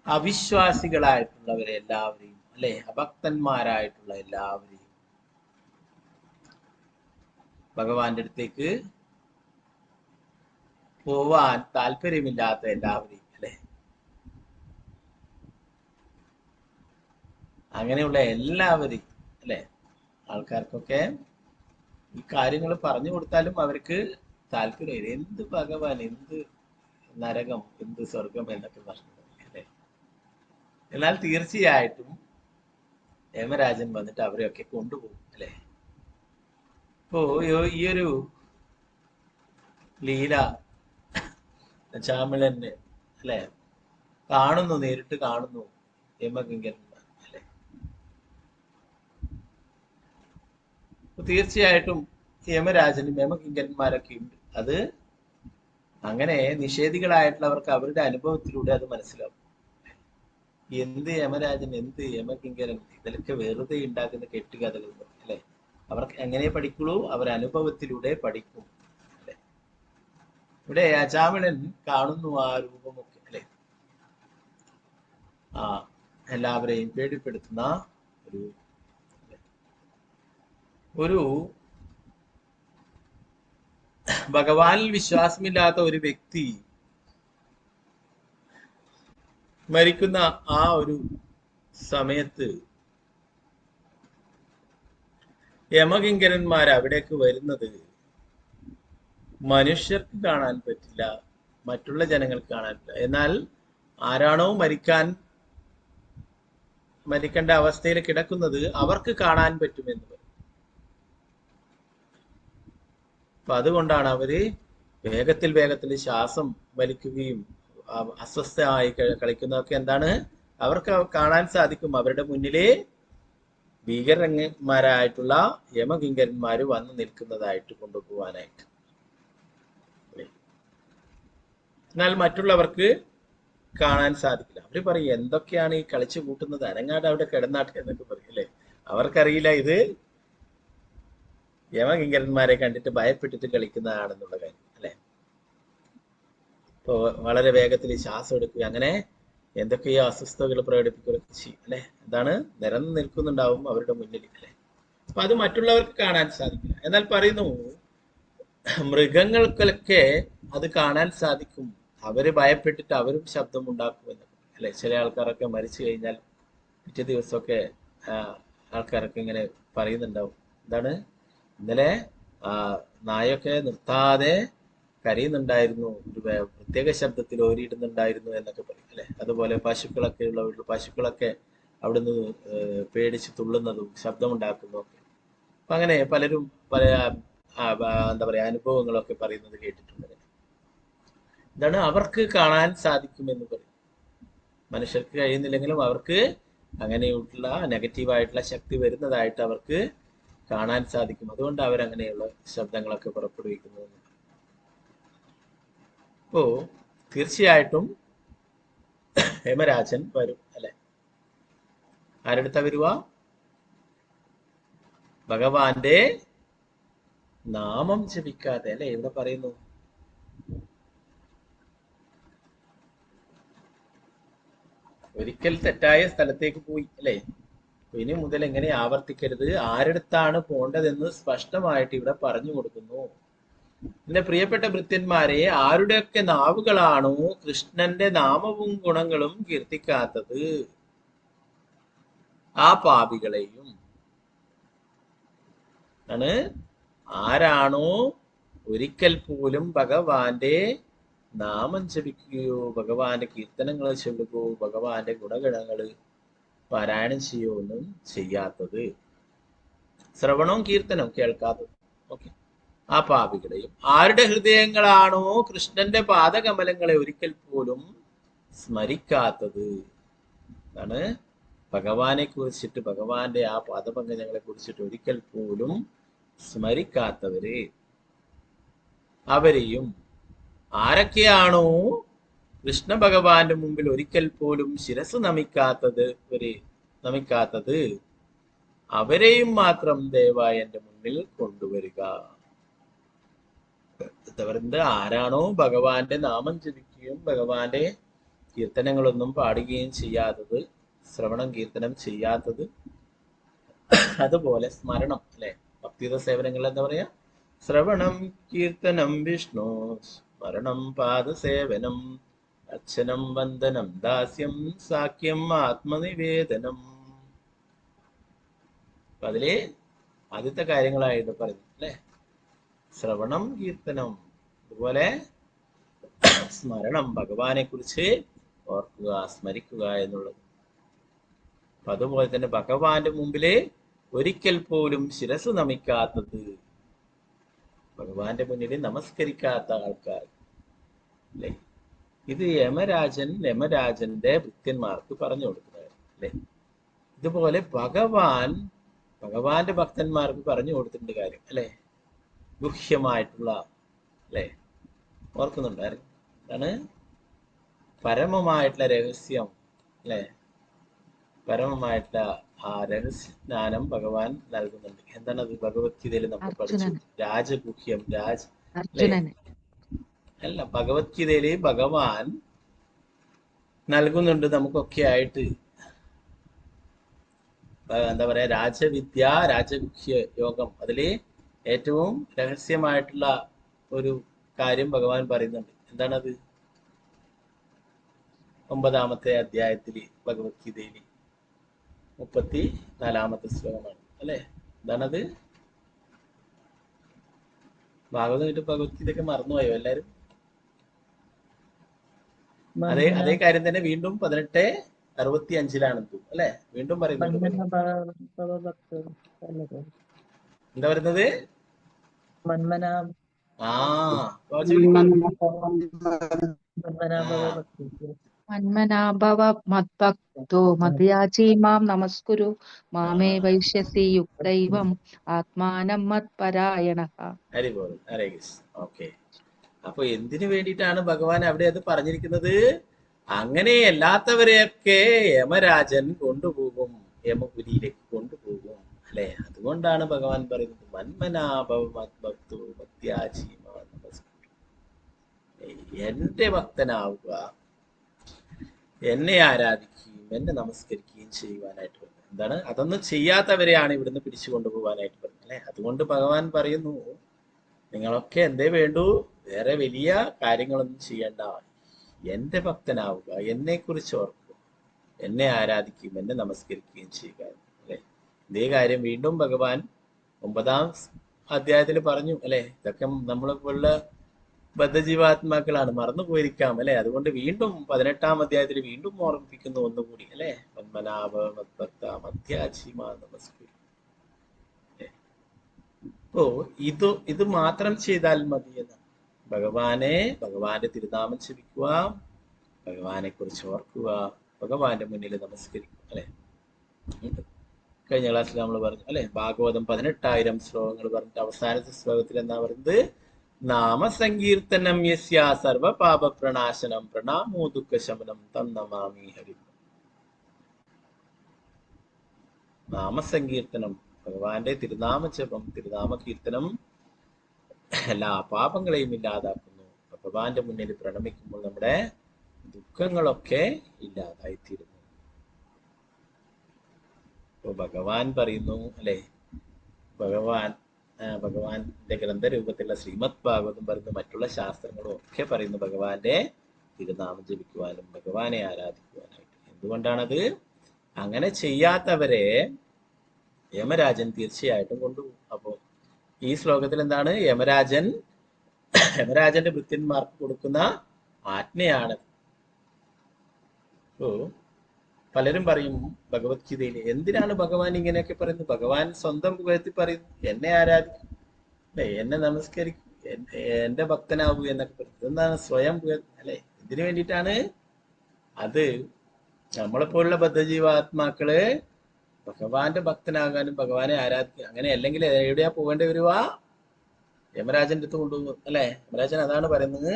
Speaker 1: അവിശ്വാസികളായിട്ടുള്ളവരെ എല്ലാവരെയും, അല്ലെ, അഭക്തന്മാരായിട്ടുള്ള എല്ലാവരെയും ഭഗവാന്റെ അടുത്തേക്ക് പോവാൻ താല്പര്യമില്ലാത്ത എല്ലാവരെയും, അല്ലെ, അങ്ങനെയുള്ള എല്ലാവരെയും, അല്ലെ, ആൾക്കാർക്കൊക്കെ ഈ കാര്യങ്ങൾ പറഞ്ഞു കൊടുത്താലും അവർക്ക് താല്പര്യമില്ല. എന്ത് ഭഗവാൻ, എന്ത് നരകം, എന്ത് സ്വർഗം എന്നൊക്കെ പറഞ്ഞു, അല്ലെ. എന്നാൽ തീർച്ചയായിട്ടും യമരാജൻ വന്നിട്ട് അവരെയൊക്കെ കൊണ്ടുപോകും, അല്ലെ. ഇപ്പോ ഈ ഒരു ലീല ചാമിളന്, അല്ലെ, കാണുന്നു, നേരിട്ട് കാണുന്നു യമകിങ്കരന്മാർ, അല്ലെ. തീർച്ചയായിട്ടും യമരാജനും യമകിങ്കരന്മാരൊക്കെ ഉണ്ട്. അത് അങ്ങനെ നിഷേധികളായിട്ടുള്ളവർക്ക് അവരുടെ അനുഭവത്തിലൂടെ അത് മനസ്സിലാവും. എന്ത് യമരാജൻ, എന്ത് യമകിങ്കരൻ, ഇതിലൊക്കെ വെറുതെ ഉണ്ടാക്കുന്ന കെട്ടുകഥകൾ, അല്ലെ. അവർക്ക് എങ്ങനെ പഠിക്കുള്ളൂ? അവരനുഭവത്തിലൂടെ പഠിക്കും, അല്ലെ. ഇവിടെ അജാമിളൻ കാണുന്നു ആ രൂപമൊക്കെ, അല്ലെ, ആ എല്ലാവരെയും പേടിപ്പെടുത്തുന്ന ഒരു ഒരു ഭഗവാനിൽ വിശ്വാസമില്ലാത്ത ഒരു വ്യക്തി മരിക്കുന്ന ആ ഒരു സമയത്ത് യമകിങ്കരന്മാർ അവിടേക്ക് വരുന്നത് മനുഷ്യർക്ക് കാണാൻ പറ്റില്ല, മറ്റുള്ള ജനങ്ങൾക്ക് കാണാൻ പറ്റില്ല. എന്നാൽ ആരാണോ മരിക്കേണ്ട അവസ്ഥയിൽ കിടക്കുന്നത് അവർക്ക് കാണാൻ പറ്റുമെന്ന് പറയും. അപ്പൊ അതുകൊണ്ടാണ് അവര് വേഗത്തിൽ വേഗത്തിൽ ശ്വാസം വലിക്കുകയും അസ്വസ്ഥമായി കളിക്കുന്നതൊക്കെ. എന്താണ് അവർക്ക് കാണാൻ സാധിക്കും? അവരുടെ മുന്നിലെ ഭീകരന്മാരായിട്ടുള്ള യമകിങ്കരന്മാര് വന്നു നിൽക്കുന്നതായിട്ട് കൊണ്ടുപോകാനായിട്ട്. എന്നാൽ മറ്റുള്ളവർക്ക് കാണാൻ സാധിക്കില്ല. അവര് പറയും, എന്തൊക്കെയാണ് ഈ കളിച്ചു കൂട്ടുന്നത്, അനങ്ങാട് അവിടെ കിടന്നാട്ടെ എന്നൊക്കെ പറയും, അല്ലേ. അവർക്കറിയില്ല ഇത് യമകിങ്കരന്മാരെ കണ്ടിട്ട് ഭയപ്പെട്ടിട്ട് കളിക്കുന്നതാണെന്നുള്ള കാര്യം, അല്ലെ. ഇപ്പൊ വളരെ വേഗത്തിൽ ശ്വാസം എടുക്കുക, അങ്ങനെ എന്തൊക്കെയോ അസ്വസ്ഥതകൾ പ്രകടിപ്പിക്കുകയൊക്കെ ചെയ്യും, അല്ലെ. എന്താണ് നിരന്ന് നിൽക്കുന്നുണ്ടാവും അവരുടെ മുന്നിൽ, അല്ലെ. അപ്പൊ അത് മറ്റുള്ളവർക്ക് കാണാൻ സാധിക്കില്ല. എന്നാൽ പറയുന്നു മൃഗങ്ങൾക്കൊക്കെ അത് കാണാൻ സാധിക്കും. അവര് ഭയപ്പെട്ടിട്ട് അവരും ശബ്ദം ഉണ്ടാക്കുമെന്നൊക്കെ, അല്ലെ. ചില ആൾക്കാരൊക്കെ മരിച്ചു കഴിഞ്ഞാൽ പിറ്റേ ദിവസമൊക്കെ ആൾക്കാരൊക്കെ ഇങ്ങനെ പറയുന്നുണ്ടാവും, എന്താണ് ഇന്നലെ നായൊക്കെ നിർത്താതെ കരയുന്നുണ്ടായിരുന്നു, ഒരു പ്രത്യേക ശബ്ദത്തിൽ ഓരിയിടുന്നുണ്ടായിരുന്നു എന്നൊക്കെ പറയും, അല്ലെ. അതുപോലെ പശുക്കളൊക്കെ ഉള്ള വീട്ടിൽ പശുക്കളൊക്കെ അവിടുന്ന് പേടിച്ച് തുള്ളുന്നതും ശബ്ദമുണ്ടാക്കുന്നതും ഒക്കെ. അപ്പൊ അങ്ങനെ പലരും പല എന്താ പറയാ അനുഭവങ്ങളൊക്കെ പറയുന്നത് കേട്ടിട്ടുണ്ട്. എന്താണ് അവർക്ക് കാണാൻ സാധിക്കുമെന്ന് പറയും. മനുഷ്യർക്ക് കഴിയുന്നില്ലെങ്കിലും അവർക്ക് അങ്ങനെയുള്ള നെഗറ്റീവായിട്ടുള്ള ശക്തി വരുന്നതായിട്ട് അവർക്ക് കാണാൻ സാധിക്കും. അതുകൊണ്ട് അവരങ്ങനെയുള്ള ശബ്ദങ്ങളൊക്കെ പുറപ്പെടുവിക്കുന്നു. അപ്പോ തീർച്ചയായിട്ടും യമരാജൻ വരും, അല്ലെ. ആരടുത്താ വരുക? ഭഗവാന്റെ നാമം ജപിക്കാതെ, അല്ലെ. ഇവിടെ പറയുന്നു ഒരിക്കൽ തെറ്റായ സ്ഥലത്തേക്ക് പോയി, അല്ലെ. ഇനി മുതൽ എങ്ങനെ ആവർത്തിക്കരുത്, ആരടുത്താണ് പോണ്ടതെന്ന് സ്പഷ്ടമായിട്ട് ഇവിടെ പറഞ്ഞു കൊടുക്കുന്നു. എന്റെ പ്രിയപ്പെട്ട ഭൃത്യന്മാരെ, ആരുടെയൊക്കെ നാവുകളാണോ കൃഷ്ണന്റെ നാമവും ഗുണങ്ങളും കീർത്തിക്കാത്തത്, ആ പാപികളെയും ആണ് ആരാണോ ഒരിക്കൽ പോലും ഭഗവാന്റെ നാമം ജപിക്കുകയോ ഭഗവാന്റെ കീർത്തനങ്ങൾ ചൊല്ലുകയോ ഭഗവാന്റെ ഗുണഗണങ്ങള് പാരായണം ചെയ്യുകയോ ഒന്നും ചെയ്യാത്തത്, ശ്രവണവും കീർത്തനവും കേൾക്കാത്തത്. ഓക്കെ, ആ പാപികളെയും, ആരുടെ ഹൃദയങ്ങളാണോ കൃഷ്ണന്റെ പാദകമലങ്ങളെ ഒരിക്കൽ പോലും സ്മരിക്കാത്തത്, ആണ് ഭഗവാനെ കുറിച്ചിട്ട്, ഭഗവാന്റെ ആ പാദപങ്കജങ്ങളെ കുറിച്ചിട്ട് ഒരിക്കൽ പോലും സ്മരിക്കാത്തവര്, അവരെയും ആരൊക്കെയാണോ കൃഷ്ണ ഭഗവാന്റെ മുമ്പിൽ ഒരിക്കൽ പോലും ശിരസ് നമിക്കാത്തത് നമിക്കാത്തത് അവരെയും മാത്രം ദയവായി എന്റെ മുന്നിൽ കൊണ്ടുവരിക. എന്താ പറയുന്നത്? ആരാണോ ഭഗവാന്റെ നാമം ജപിക്കുകയും ഭഗവാന്റെ കീർത്തനങ്ങളൊന്നും പാടുകയും ചെയ്യാത്തത്, ശ്രവണം കീർത്തനം ചെയ്യാത്തത്, അതുപോലെ സ്മരണം അല്ലെ, ഭക്തിയുടെ സേവനങ്ങൾ എന്താ പറയാ? ശ്രവണം കീർത്തനം വിഷ്ണു സ്മരണം പാദസേവനം അർച്ചനം വന്ദനം ദാസ്യം സാഖ്യം ആത്മനിവേദനം. അപ്പൊ അതില് ആദ്യത്തെ കാര്യങ്ങളായിട്ട് പറയുന്നു അല്ലെ, ശ്രവണം കീർത്തനം, അതുപോലെ സ്മരണം, ഭഗവാനെ കുറിച്ച് ഓർക്കുക സ്മരിക്കുക എന്നുള്ളത്. അപ്പൊ അതുപോലെ തന്നെ ഭഗവാന്റെ മുമ്പില് ഒരിക്കൽ പോലും ശിരസ് നമിക്കാത്തത്, ഭഗവാന്റെ മുന്നിൽ നമസ്കരിക്കാത്ത ആൾക്കാർ അല്ലെ. ഇത് യമരാജൻ യമരാജന്റെ ഭൃത്യന്മാർക്ക് പറഞ്ഞു കൊടുക്കുന്നത് അല്ലെ. ഇതുപോലെ ഭഗവാൻ ഭഗവാന്റെ ഭക്തന്മാർക്ക് പറഞ്ഞു കൊടുത്തിട്ടുണ്ട് കാര്യം അല്ലെ, ഗുഹ്യമായിട്ടുള്ള അല്ലെ, ഓർക്കുന്നുണ്ടായിരുന്നു. എന്താണ് പരമമായിട്ടുള്ള രഹസ്യം അല്ലെ, പരമമായിട്ടുള്ള ആ രഹസ്യജ്ഞാനം ഭഗവാൻ നൽകുന്നുണ്ട്. എന്താണത്? ഭഗവത്ഗീതയിൽ നമ്മൾ പഠിച്ചു, രാജഗുഹ്യം, രാജ അല്ലെ, അല്ല ഭഗവത്ഗീതയില് ഭഗവാൻ നൽകുന്നുണ്ട് നമുക്കൊക്കെ ആയിട്ട്. എന്താ പറയാ, രാജവിദ്യ രാജഗുഹ്യ യോഗം, അതില് ഏറ്റവും രഹസ്യമായിട്ടുള്ള ഒരു കാര്യം ഭഗവാൻ പറയുന്നുണ്ട്. എന്താണത്? 9-ാമത്തെ അധ്യായത്തില് ഭഗവത്ഗീതയില് 34-ാമത്തെ ശ്ലോകമാണ് അല്ലെ. എന്താണത്? ഭാഗവതം കിട്ടും, ഭഗവത്ഗീതയൊക്കെ മറന്നുപോയോ എല്ലാരും? അതേ അതേ കാര്യം തന്നെ വീണ്ടും 18:65 തോന്നുന്നു അല്ലെ, വീണ്ടും പറയുന്നുണ്ട്. എന്താ പറയുന്നത്?
Speaker 17: മന്മനാഭവ മദ്ഭക്തോ മദ്യാചി മാം നമസ്കുരു മാമേ വൈശ്യസി യുക്തൈവം ആത്മാനം മത്പരായണഃ.
Speaker 1: ഹരി ബോൾ, ഹരേ കൃഷ്ണ. ഓക്കെ, അപ്പൊ എന്തിനു വേണ്ടിയിട്ടാണ് ഭഗവാൻ അവിടെ അത് പറഞ്ഞിരിക്കുന്നത്? അങ്ങനെ അല്ലാത്തവരെയൊക്കെ യമരാജൻ കൊണ്ടുപോകും, യമപുരിയിലേക്ക് കൊണ്ടുപോകും അല്ലെ. അതുകൊണ്ടാണ് ഭഗവാൻ പറയുന്നത് മന്മനാഭവ മദ്ഭക്തോ മദ്യാചി മാം നമസ്കുരു, എന്റെ ഭക്തനാവുക, എന്നെ ആരാധിക്കുകയും എന്നെ നമസ്കരിക്കുകയും ചെയ്യുവാനായിട്ട് പറഞ്ഞു. എന്താണ്? അതൊന്നും ചെയ്യാത്തവരെയാണ് ഇവിടുന്ന് പിടിച്ചു കൊണ്ടുപോകാനായിട്ട് പറഞ്ഞത് അല്ലെ. അതുകൊണ്ട് ഭഗവാൻ പറയുന്നു, നിങ്ങളൊക്കെ എന്തേ വേണ്ടൂ, വേറെ വലിയ കാര്യങ്ങളൊന്നും ചെയ്യണ്ട, എന്റെ ഭക്തനാവുക, എന്നെ കുറിച്ച് ഓർക്കുക, എന്നെ ആരാധിക്കുകയും എന്നെ നമസ്കരിക്കുകയും ചെയ്യുക അല്ലെ. ഇതേ കാര്യം വീണ്ടും ഭഗവാൻ 9-ാം അധ്യായത്തിൽ പറഞ്ഞു അല്ലെ. ഇതൊക്കെ നമ്മളെ പോലുള്ള ബദ്ധജീവാത്മാക്കളാണ്, മറന്നുപോയിരിക്കാം അല്ലെ. അതുകൊണ്ട് വീണ്ടും 18-ാം അധ്യായത്തിൽ വീണ്ടും ഓർമ്മിപ്പിക്കുന്നു ഒന്നുകൂടി അല്ലെ, മന്മനാഭ മദ്ഭക്ത മധ്യാചിമാ നമസ്കുരു. അപ്പോ ഇത് മാത്രം ചെയ്താൽ മതി എന്നാണ്. ഭഗവാനെ, ഭഗവാന്റെ തിരുനാമം ജപിക്കുക, ഭഗവാനെ കുറിച്ച് ഓർക്കുക, ഭഗവാന്റെ മുന്നിൽ നമസ്കരിക്കുക അല്ലെ. കഴിഞ്ഞ ക്ലാസ്സിൽ നമ്മൾ പറഞ്ഞു അല്ലെ, ഭാഗവതം 18,000 ശ്ലോകങ്ങൾ പറഞ്ഞിട്ട് അവസാനത്തെ ശ്ലോകത്തിൽ എന്താ പറയുന്നത്? നാമസങ്കീർത്തനം യസ്യ സർവ പാപ പ്രണാശനം പ്രണാമോ ദുഃഖശമനം തം നമാമി ഹരി. നാമസങ്കീർത്തനം, ഭഗവാന്റെ തിരുനാമ ജപം, തിരുനാമ കീർത്തനം എല്ലാ പാപങ്ങളെയും ഇല്ലാതാക്കുന്നു. ഭഗവാന്റെ മുന്നിൽ പ്രണമിക്കുമ്പോൾ നമ്മുടെ ദുഃഖങ്ങളൊക്കെ ഇല്ലാതായിത്തീരുന്നു. അപ്പൊ ഭഗവാൻ പറയുന്നു അല്ലെ, ഭഗവാന്റെ ഗ്രന്ഥരൂപത്തിലുള്ള ശ്രീമദ് ഭാഗവതം പറയുന്നു, മറ്റുള്ള ശാസ്ത്രങ്ങളും ഒക്കെ പറയുന്നു ഭഗവാന്റെ തിരുനാമം ജപിക്കുവാനും ഭഗവാനെ ആരാധിക്കുവാനായിട്ട്. എന്തുകൊണ്ടാണത്? അങ്ങനെ ചെയ്യാത്തവരെ യമരാജൻ തീർച്ചയായിട്ടും കൊണ്ടുപോകും. അപ്പോ ഈ ശ്ലോകത്തിൽ എന്താണ്? യമരാജന്റെ ഭൃത്യന്മാർക്ക് കൊടുക്കുന്ന ആജ്ഞയാണ്. അപ്പോ പലരും പറയും ഭഗവത്ഗീതയിൽ എന്തിനാണ് ഭഗവാൻ ഇങ്ങനെയൊക്കെ പറയുന്നത്? ഭഗവാൻ സ്വന്തം പുകഴ്ത്തി പറയുന്നു, എന്നെ ആരാധിക്കും. അല്ലെ? എന്നെ നമസ്കരിക്കൂ, എന്റെ ഭക്തനാകൂ എന്നൊക്കെ പറയുന്നത് എന്താണ്? സ്വയം, അല്ലെ? ഇതിനു വേണ്ടിയിട്ടാണ് അത്. നമ്മളെപ്പോലുള്ള ബദ്ധജീവാത്മാക്കള് ഭഗവാന്റെ ഭക്തനാകാനും ഭഗവാനെ ആരാധിക്കുക, അങ്ങനെ അല്ലെങ്കിൽ എവിടെയാ പോകേണ്ടി വരുവാ? യമരാജന്റെ അടുത്ത് കൊണ്ടുപോകും, അല്ലെ? യമരാജൻ അതാണ് പറയുന്നത്.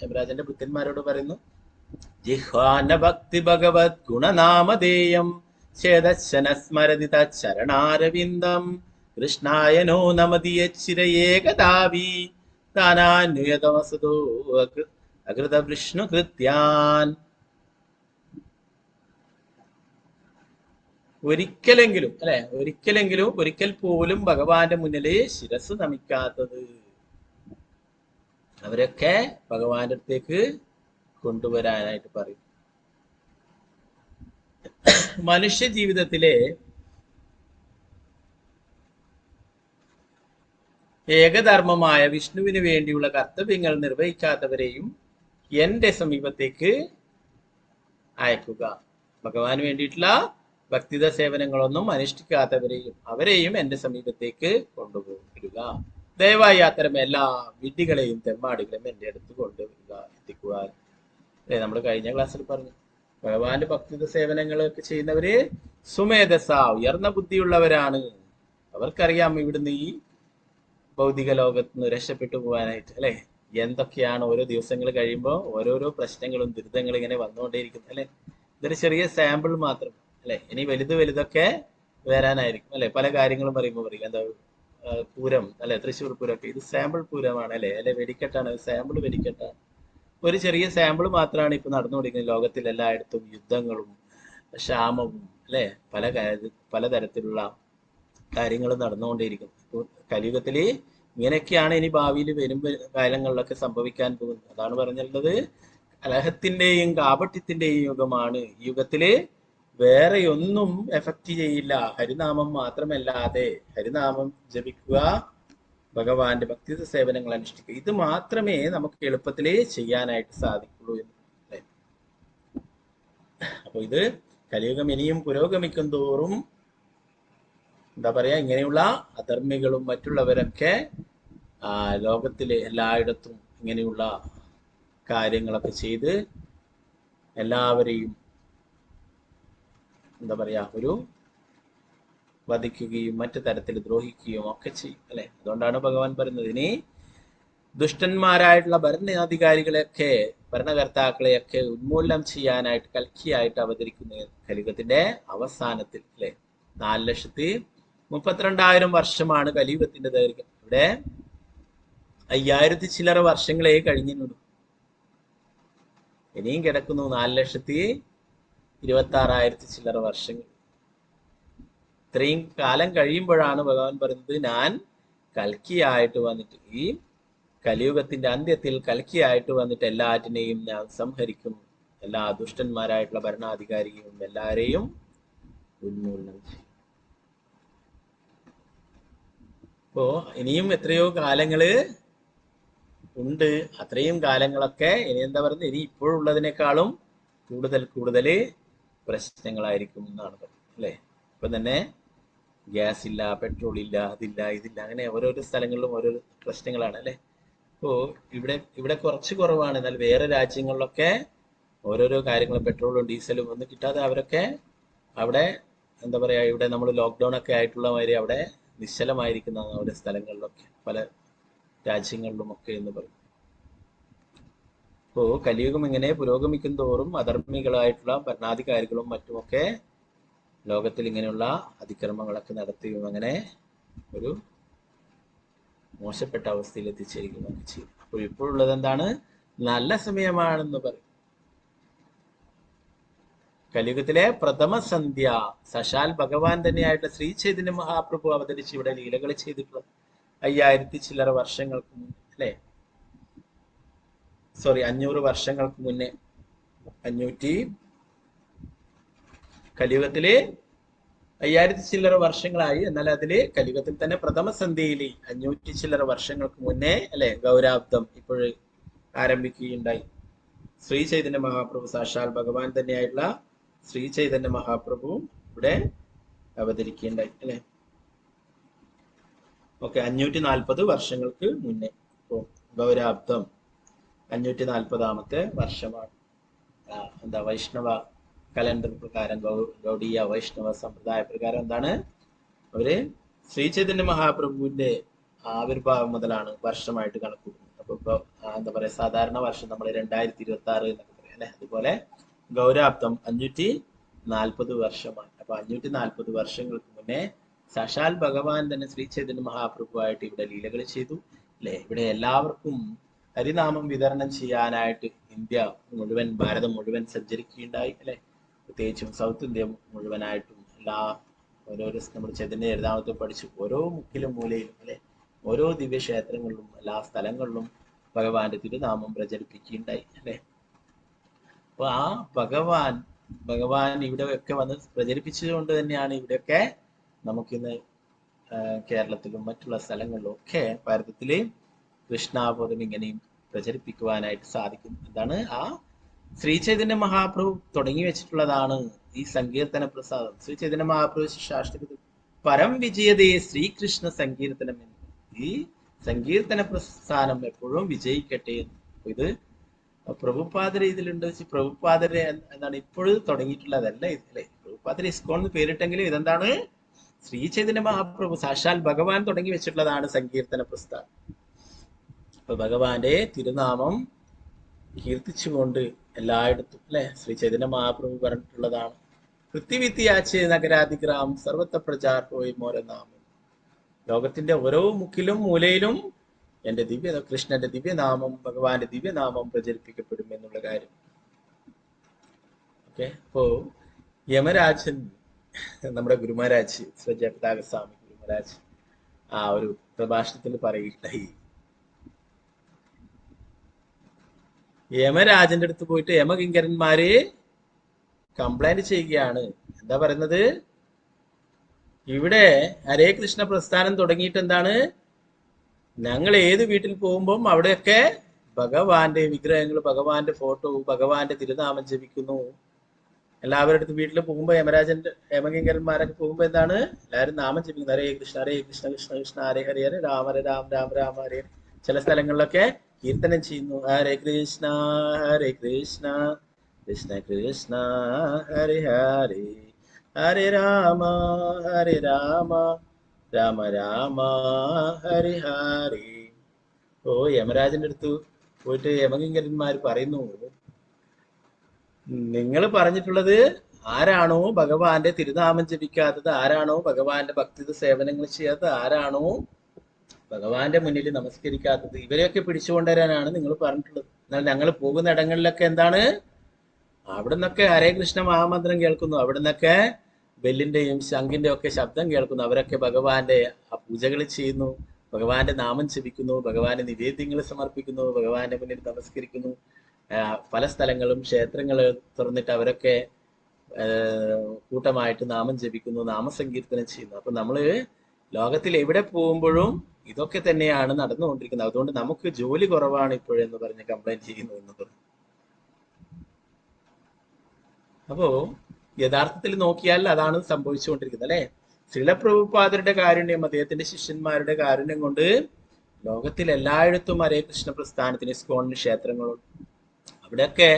Speaker 1: യമരാജന്റെ ഭൃത്യന്മാരോട് പറയുന്നു, ജിഹ്വാന ഭക്തി ഭഗവത് ഗുണനാമധേയം ചേതശന സ്മരതി തച്ചരണാരവിന്ദം കൃഷ്ണായനോ നമതി യച്ചിരയേകദാവി താനാന്വയതമസതോ അകൃത വിഷ്ണു കൃത്യാൻ. ഒരിക്കലെങ്കിലും, അല്ലെ, ഒരിക്കലെങ്കിലും, ഒരിക്കൽ പോലും ഭഗവാന്റെ മുന്നില് ശിരസ് നമിക്കാത്തത് അവരൊക്കെ ഭഗവാന്റെ അടുത്തേക്ക് കൊണ്ടുവരാനായിട്ട് പറയും. മനുഷ്യ ജീവിതത്തിലെ ഏകധർമ്മമായ വിഷ്ണുവിന് വേണ്ടിയുള്ള കർത്തവ്യങ്ങൾ നിർവഹിക്കാത്തവരെയും എന്റെ സമീപത്തേക്ക് അയക്കുക. ഭഗവാന് വേണ്ടിയിട്ടുള്ള ഭക്തിത സേവനങ്ങളൊന്നും അനുഷ്ഠിക്കാത്തവരെയും അവരെയും എന്റെ സമീപത്തേക്ക് കൊണ്ടുപോവുക. ദയവായി അത്തരം എല്ലാ വിഡ്ഢികളെയും തെമ്മാടികളെയും എന്റെ അടുത്ത് കൊണ്ടുവരിക, എത്തിക്കുക. അല്ലെ, നമ്മൾ കഴിഞ്ഞ ക്ലാസ്സിൽ പറഞ്ഞു, ഭഗവാന്റെ ഭക്തിത സേവനങ്ങളൊക്കെ ചെയ്യുന്നവര് സുമേധസ, ഉയർന്ന ബുദ്ധിയുള്ളവരാണ്. അവർക്കറിയാം ഇവിടുന്ന് ഈ ഭൗതിക ലോകത്ത് നിന്ന് രക്ഷപ്പെട്ടു പോകാനായിട്ട്, അല്ലെ? എന്തൊക്കെയാണ് ഓരോ ദിവസങ്ങൾ കഴിയുമ്പോൾ ഓരോരോ പ്രശ്നങ്ങളും ദുരിതങ്ങളും ഇങ്ങനെ വന്നുകൊണ്ടേയിരിക്കുന്നത്, അല്ലെ? ഇതൊരു ചെറിയ സാമ്പിൾ മാത്രം, അല്ലെ? ഇനി വലുത് വലുതൊക്കെ വരാനായിരിക്കും, അല്ലെ? പല കാര്യങ്ങളും പറയുമ്പോൾ പറയും എന്താ പൂരം, അല്ലെ? തൃശ്ശൂർ പൂരമൊക്കെ ഇത് സാമ്പിൾ പൂരമാണ്, അല്ലെ? അല്ലെ, വെടിക്കെട്ടാണ്, സാമ്പിൾ വെടിക്കെട്ടാണ്. ഒരു ചെറിയ സാമ്പിൾ മാത്രമാണ് ഇപ്പൊ നടന്നുകൊണ്ടിരിക്കുന്നത്. ലോകത്തിൽ എല്ലായിടത്തും യുദ്ധങ്ങളും ക്ഷാമവും, അല്ലെ, പലതരത്തിലുള്ള കാര്യങ്ങളും നടന്നുകൊണ്ടേയിരിക്കുന്നു. ഇപ്പൊ കലിയുഗത്തില് ഇങ്ങനെയൊക്കെയാണ് ഇനി ഭാവിയിൽ വരും കാലങ്ങളിലൊക്കെ സംഭവിക്കാൻ പോകുന്നത്. അതാണ് പറഞ്ഞിട്ടുള്ളത്, കലഹത്തിന്റെയും കാപട്യത്തിന്റെയും യുഗമാണ്. ഈ യുഗത്തില് വേറെയൊന്നും എഫക്റ്റ് ചെയ്യില്ല, ഹരിനാമം മാത്രമല്ലാതെ. ഹരിനാമം ജപിക്കുക, ഭഗവാന്റെ ഭക്തി സേവനങ്ങൾ അനുഷ്ഠിക്കുക, ഇത് മാത്രമേ നമുക്ക് എളുപ്പത്തിലേ ചെയ്യാനായിട്ട് സാധിക്കുള്ളൂ എന്ന്. അപ്പൊ ഇത് കലിയുഗം ഇനിയും പുരോഗമിക്കും തോറും എന്താ പറയാ, ഇങ്ങനെയുള്ള അധർമ്മികളും മറ്റുള്ളവരൊക്കെ ലോകത്തിലെ എല്ലായിടത്തും ഇങ്ങനെയുള്ള കാര്യങ്ങളൊക്കെ ചെയ്ത് എല്ലാവരെയും എന്താ പറയാ ഒരു വധിക്കുകയും മറ്റു തരത്തിൽ ദ്രോഹിക്കുകയും ഒക്കെ ചെയ്യും, അല്ലെ? അതുകൊണ്ടാണ് ഭഗവാൻ പറയുന്നത്, ഇനി ദുഷ്ടന്മാരായിട്ടുള്ള ഭരണാധികാരികളെയൊക്കെ ഭരണകർത്താക്കളെയൊക്കെ ഉന്മൂലനം ചെയ്യാനായിട്ട് കൽക്കിയായിട്ട് അവതരിക്കുന്ന കലിയുഗത്തിന്റെ അവസാനത്തിൽ, അല്ലെ? 4,32,000 വർഷമാണ് കലിയുഗത്തിന്റെ ദൈർഘ്യം. ഇവിടെ 5,000 ചില്ലറ വർഷങ്ങളെ കഴിഞ്ഞിട്ടുള്ളൂ. ഇനിയും കിടക്കുന്നു 4,26,000 ചില്ലറ വർഷങ്ങൾ. ഇത്രയും കാലം കഴിയുമ്പോഴാണ് ഭഗവാൻ പറയുന്നത്, ഞാൻ കൽക്കിയായിട്ട് വന്നിട്ട് ഈ കലിയുഗത്തിന്റെ അന്ത്യത്തിൽ കൽക്കിയായിട്ട് വന്നിട്ട് എല്ലാറ്റിനെയും ഞാൻ സംഹരിക്കും, എല്ലാ ദുഷ്ടന്മാരായിട്ടുള്ള ഭരണാധികാരിയും എല്ലാരെയും ഉന്മൂലനം ചെയ്യും. അപ്പോ ഇനിയും എത്രയോ കാലങ്ങള് ഉണ്ട്. അത്രയും കാലങ്ങളൊക്കെ ഇനി എന്താ പറയുന്നത്, ഇനി ഇപ്പോഴുള്ളതിനേക്കാളും കൂടുതൽ കൂടുതൽ പ്രശ്നങ്ങളായിരിക്കും എന്നാണ് പറയുന്നത്, അല്ലെ? ഇപ്പൊ തന്നെ ഗ്യാസ് ഇല്ല, പെട്രോൾ ഇല്ല, അതില്ല, ഇതില്ല, അങ്ങനെ ഓരോരോ സ്ഥലങ്ങളിലും ഓരോരോ പ്രശ്നങ്ങളാണ്, അല്ലെ? അപ്പോ ഇവിടെ ഇവിടെ കുറച്ച് കുറവാണ്. എന്നാൽ വേറെ രാജ്യങ്ങളിലൊക്കെ ഓരോരോ കാര്യങ്ങളും പെട്രോളും ഡീസലും ഒന്നും കിട്ടാതെ അവരൊക്കെ അവിടെ എന്താ പറയാ, ഇവിടെ നമ്മൾ ലോക്ക്ഡൌൺ ഒക്കെ ആയിട്ടുള്ള മാതിരി അവിടെ നിശ്ചലമായിരിക്കുന്ന ഓരോ സ്ഥലങ്ങളിലൊക്കെ പല രാജ്യങ്ങളിലും ഒക്കെ എന്ന് പറയും. അപ്പോ കലിയുഗം ഇങ്ങനെ പുരോഗമിക്കും തോറും അധർമ്മികളായിട്ടുള്ള ഭരണാധികാരികളും മറ്റുമൊക്കെ ലോകത്തിൽ ഇങ്ങനെയുള്ള അതിക്രമങ്ങളൊക്കെ നടത്തുകയും അങ്ങനെ ഒരു മോശപ്പെട്ട അവസ്ഥയിൽ എത്തിച്ചേരുകയും ചെയ്യും. അപ്പോൾ ഇപ്പോഴുള്ളത് എന്താണ്? നല്ല സമയമാണെന്ന് പറയും. കലിയുഗത്തിലെ പ്രഥമ സന്ധ്യ സശാൽ ഭഗവാൻ തന്നെയായിട്ട് ശ്രീ ചൈതന്യ മഹാപ്രഭു അവതരിച്ച് ഇവിടെ ലീലകൾ ചെയ്തിട്ടുള്ളത് 5000 ചില്ലറ വർഷങ്ങൾക്ക് മുന്നേ, അല്ലെ? സോറി, 500 വർഷങ്ങൾക്ക് മുന്നേ. 500 കലിയുഗത്തിലെ 5000 ചില്ലറ വർഷങ്ങളായി. എന്നാൽ അതില് കലിയുഗത്തിൽ തന്നെ പ്രഥമ സന്ധ്യയിൽ 500 ചില്ലറ വർഷങ്ങൾക്ക് മുന്നേ, അല്ലെ, ഗൗരാബ്ദം ഇപ്പോഴ് ആരംഭിക്കുകയുണ്ടായി. ശ്രീ ചൈതന്യ മഹാപ്രഭു സാക്ഷാൽ ഭഗവാൻ തന്നെയായിട്ടുള്ള ശ്രീ ചൈതന്യ മഹാപ്രഭു ഇവിടെ അവതരിക്കുകയുണ്ടായി, അല്ലെ? ഓക്കെ, 540 വർഷങ്ങൾക്ക് മുന്നേ. ഇപ്പോൾ ഗൗരാബ്ദം 540-ാമത്തെ വർഷമാണ്. എന്താ വൈഷ്ണവ കലണ്ടർ പ്രകാരം, ഗൗഡീയ വൈഷ്ണവ സമ്പ്രദായ പ്രകാരം എന്താണ് അവര് ശ്രീ ചൈതന്യ മഹാപ്രഭുവിന്റെ ആവിർഭാവം മുതലാണ് വർഷമായിട്ട് കണക്കൂട്ടുന്നത്. അപ്പൊ ഇപ്പൊ എന്താ പറയാ, സാധാരണ വർഷം നമ്മൾ 2026 എന്നൊക്കെ പറയാം അല്ലെ. അതുപോലെ ഗൗരാബ്ദം 540 വർഷമാണ്. അപ്പൊ 540 വർഷങ്ങൾക്ക് മുന്നേ സാക്ഷാൽ ഭഗവാൻ തന്നെ ശ്രീ ചൈതന്യ മഹാപ്രഭുവായിട്ട് ഇവിടെ ലീലകൾ ചെയ്തു അല്ലെ. ഇവിടെ എല്ലാവർക്കും ഹരിനാമം വിതരണം ചെയ്യാനായിട്ട് ഇന്ത്യ മുഴുവൻ, ഭാരതം മുഴുവൻ സഞ്ചരിക്കുകയുണ്ടായി അല്ലെ. പ്രത്യേകിച്ചും സൗത്ത് ഇന്ത്യ മുഴുവനായിട്ടും എല്ലാ ഓരോരോ നമ്മൾ ചൈതന്യ ചരിതാമൃതം പഠിച്ചു ഓരോ മുക്കിലും മൂലയിലും അല്ലെ, ഓരോ ദിവ്യക്ഷേത്രങ്ങളിലും എല്ലാ സ്ഥലങ്ങളിലും ഭഗവാന്റെ തിരുനാമം പ്രചരിപ്പിക്കുകയുണ്ടായി അല്ലെ. അപ്പൊ ആ ഭഗവാൻ ഇവിടെയൊക്കെ വന്ന് പ്രചരിപ്പിച്ചത് കൊണ്ട് തന്നെയാണ് ഇവിടെയൊക്കെ നമുക്കിന്ന് കേരളത്തിലും മറ്റുള്ള സ്ഥലങ്ങളിലും ഒക്കെ ഭാരതത്തില് കൃഷ്ണാബോധം ഇങ്ങനെയും പ്രചരിപ്പിക്കുവാനായിട്ട് സാധിക്കും. എന്താണ് ആ ശ്രീ ചൈതന്യ മഹാപ്രഭു തുടങ്ങി വെച്ചിട്ടുള്ളതാണ് ഈ സങ്കീർത്തന പ്രസാദം. ശ്രീ ചൈതന്യ മഹാപ്രഭു ശാസ്ത്രത്തിൽ പരം വിജയതേ ശ്രീകൃഷ്ണ സങ്കീർത്തനം എന്ന്, ഈ സങ്കീർത്തന പ്രസ്ഥാനം എപ്പോഴും വിജയിക്കട്ടെ എന്ന്. ഇത് പ്രഭുപാദരെ ഇതിലുണ്ട്. പ്രഭുപാദരെ എന്താണ് ഇപ്പോഴും തുടങ്ങിയിട്ടുള്ളതല്ല ഇത് അല്ലെ. പ്രഭുപാദരെ ഇസ്കോൺ എന്ന് പേരിട്ടെങ്കിലും ഇതെന്താണ് ശ്രീ ചൈതന്യ മഹാപ്രഭു സാക്ഷാൽ ഭഗവാൻ തുടങ്ങി വെച്ചിട്ടുള്ളതാണ് സങ്കീർത്തന പ്രസ്ഥാനം. അപ്പൊ ഭഗവാന്റെ തിരുനാമം കീർത്തിച്ചുകൊണ്ട് എല്ലായിടത്തും അല്ലെ ശ്രീ ചൈതന്യ മഹാപ്രഭു പറഞ്ഞിട്ടുള്ളതാണ്. പൃഥ്വിത്യാച്ചേ നഗരാതിഗ്രാം സർവത്ര പ്രചാർ ഹോയ് മോരനാമം. ലോകത്തിന്റെ ഓരോ മുക്കിലും മൂലയിലും എന്റെ ദിവ്യ കൃഷ്ണന്റെ ദിവ്യനാമം, ഭഗവാന്റെ ദിവ്യനാമം പ്രചരിപ്പിക്കപ്പെടും എന്നുള്ള കാര്യം. ഓക്കെ, അപ്പോ യമരാജൻ നമ്മുടെ ഗുരുമഹാരാജ് ശ്രീ ജയപതാക സ്വാമി ഗുരുമഹാരാജ് ആ ഒരു പ്രഭാഷണത്തിൽ പറയുകയുണ്ടായി, യമരാജന്റെ അടുത്ത് പോയിട്ട് യമകിങ്കരന്മാര് കംപ്ലൈന്റ് ചെയ്യുകയാണ്. എന്താ പറയുന്നത്? ഇവിടെ ഹരേ കൃഷ്ണ പ്രസ്ഥാനം തുടങ്ങിയിട്ട് എന്താണ്, ഞങ്ങൾ ഏത് വീട്ടിൽ പോകുമ്പം അവിടെയൊക്കെ ഭഗവാന്റെ വിഗ്രഹങ്ങൾ, ഭഗവാന്റെ ഫോട്ടോ, ഭഗവാന്റെ തിരുനാമം ജപിക്കുന്നു. എല്ലാവരുടെ അടുത്ത് വീട്ടിൽ പോകുമ്പോ യമരാജന്റെ യമകിങ്കരന്മാരൊക്കെ പോകുമ്പോ എന്താണ് എല്ലാവരും നാമം ജപിക്കുന്നു. ഹരേ കൃഷ്ണ ഹരേ കൃഷ്ണ കൃഷ്ണ കൃഷ്ണ ഹരേ ഹരേ ഹരേ രാമ ഹരേ രാം രാം രാമ ഹരേ. ചില സ്ഥലങ്ങളിലൊക്കെ കീർത്തനം ചെയ്യുന്നു, ഹരേ കൃഷ്ണ ഹരേ കൃഷ്ണ കൃഷ്ണ കൃഷ്ണ ഹരേ ഹരേ ഹരേ രാമ ഹരേ രാമ രാമ രാമ ഹരേ ഹരേ. ഓ യമരാജന്റെ അടുത്ത് പോയിട്ട് യമകിങ്കരന്മാർ പറയുന്നു, നിങ്ങൾ പറഞ്ഞിട്ടുള്ളത് ആരാണോ ഭഗവാന്റെ തിരുനാമം ജപിക്കാത്തത്, ആരാണോ ഭഗവാന്റെ ഭക്തി സേവനങ്ങൾ ചെയ്യാത്തത്, ആരാണോ ഭഗവാന്റെ മുന്നിൽ നമസ്കരിക്കാത്തത്, ഇവരെയൊക്കെ പിടിച്ചുകൊണ്ടുവരാനാണ് നിങ്ങൾ പറഞ്ഞിട്ടുള്ളത്. എന്നാൽ ഞങ്ങൾ പോകുന്ന ഇടങ്ങളിലൊക്കെ എന്താണ്, അവിടെ നിന്നൊക്കെ ഹരേ കൃഷ്ണ മഹാമന്ത്രം കേൾക്കുന്നു, അവിടെ നിന്നൊക്കെ ബെല്ലിന്റെയും ശംഖിന്റെയും ഒക്കെ ശബ്ദം കേൾക്കുന്നു, അവരൊക്കെ ഭഗവാന്റെ ആ പൂജകൾ ചെയ്യുന്നു, ഭഗവാന്റെ നാമം ജപിക്കുന്നു, ഭഗവാന്റെ നിവേദ്യങ്ങൾ സമർപ്പിക്കുന്നു, ഭഗവാന്റെ മുന്നിൽ നമസ്കരിക്കുന്നു. പല സ്ഥലങ്ങളും ക്ഷേത്രങ്ങൾ തുറന്നിട്ട് അവരൊക്കെ കൂട്ടമായിട്ട് നാമം ജപിക്കുന്നു, നാമസങ്കീർത്തനം ചെയ്യുന്നു. അപ്പൊ നമ്മള് ലോകത്തിൽ എവിടെ പോകുമ്പോഴും ഇതൊക്കെ തന്നെയാണ് നടന്നുകൊണ്ടിരിക്കുന്നത്. അതുകൊണ്ട് നമുക്ക് ജോലി കുറവാണ് ഇപ്പോഴെന്ന് പറഞ്ഞ് കംപ്ലൈന്റ് ചെയ്യുന്നു എന്ന് പറഞ്ഞു. അപ്പോ യഥാർത്ഥത്തിൽ നോക്കിയാൽ അതാണ് സംഭവിച്ചുകൊണ്ടിരിക്കുന്നത് അല്ലെ. ശ്രീല പ്രഭുപാദരുടെ കാരുണ്യം, അദ്ദേഹത്തിന്റെ ശിഷ്യന്മാരുടെ കാരുണ്യം കൊണ്ട് ലോകത്തിൽ എല്ലായിടത്തും ഹരേ കൃഷ്ണ പ്രസ്ഥാനത്തിന് ഇസ്കോണിന് ക്ഷേത്രങ്ങളുണ്ട്. അവിടെയൊക്കെ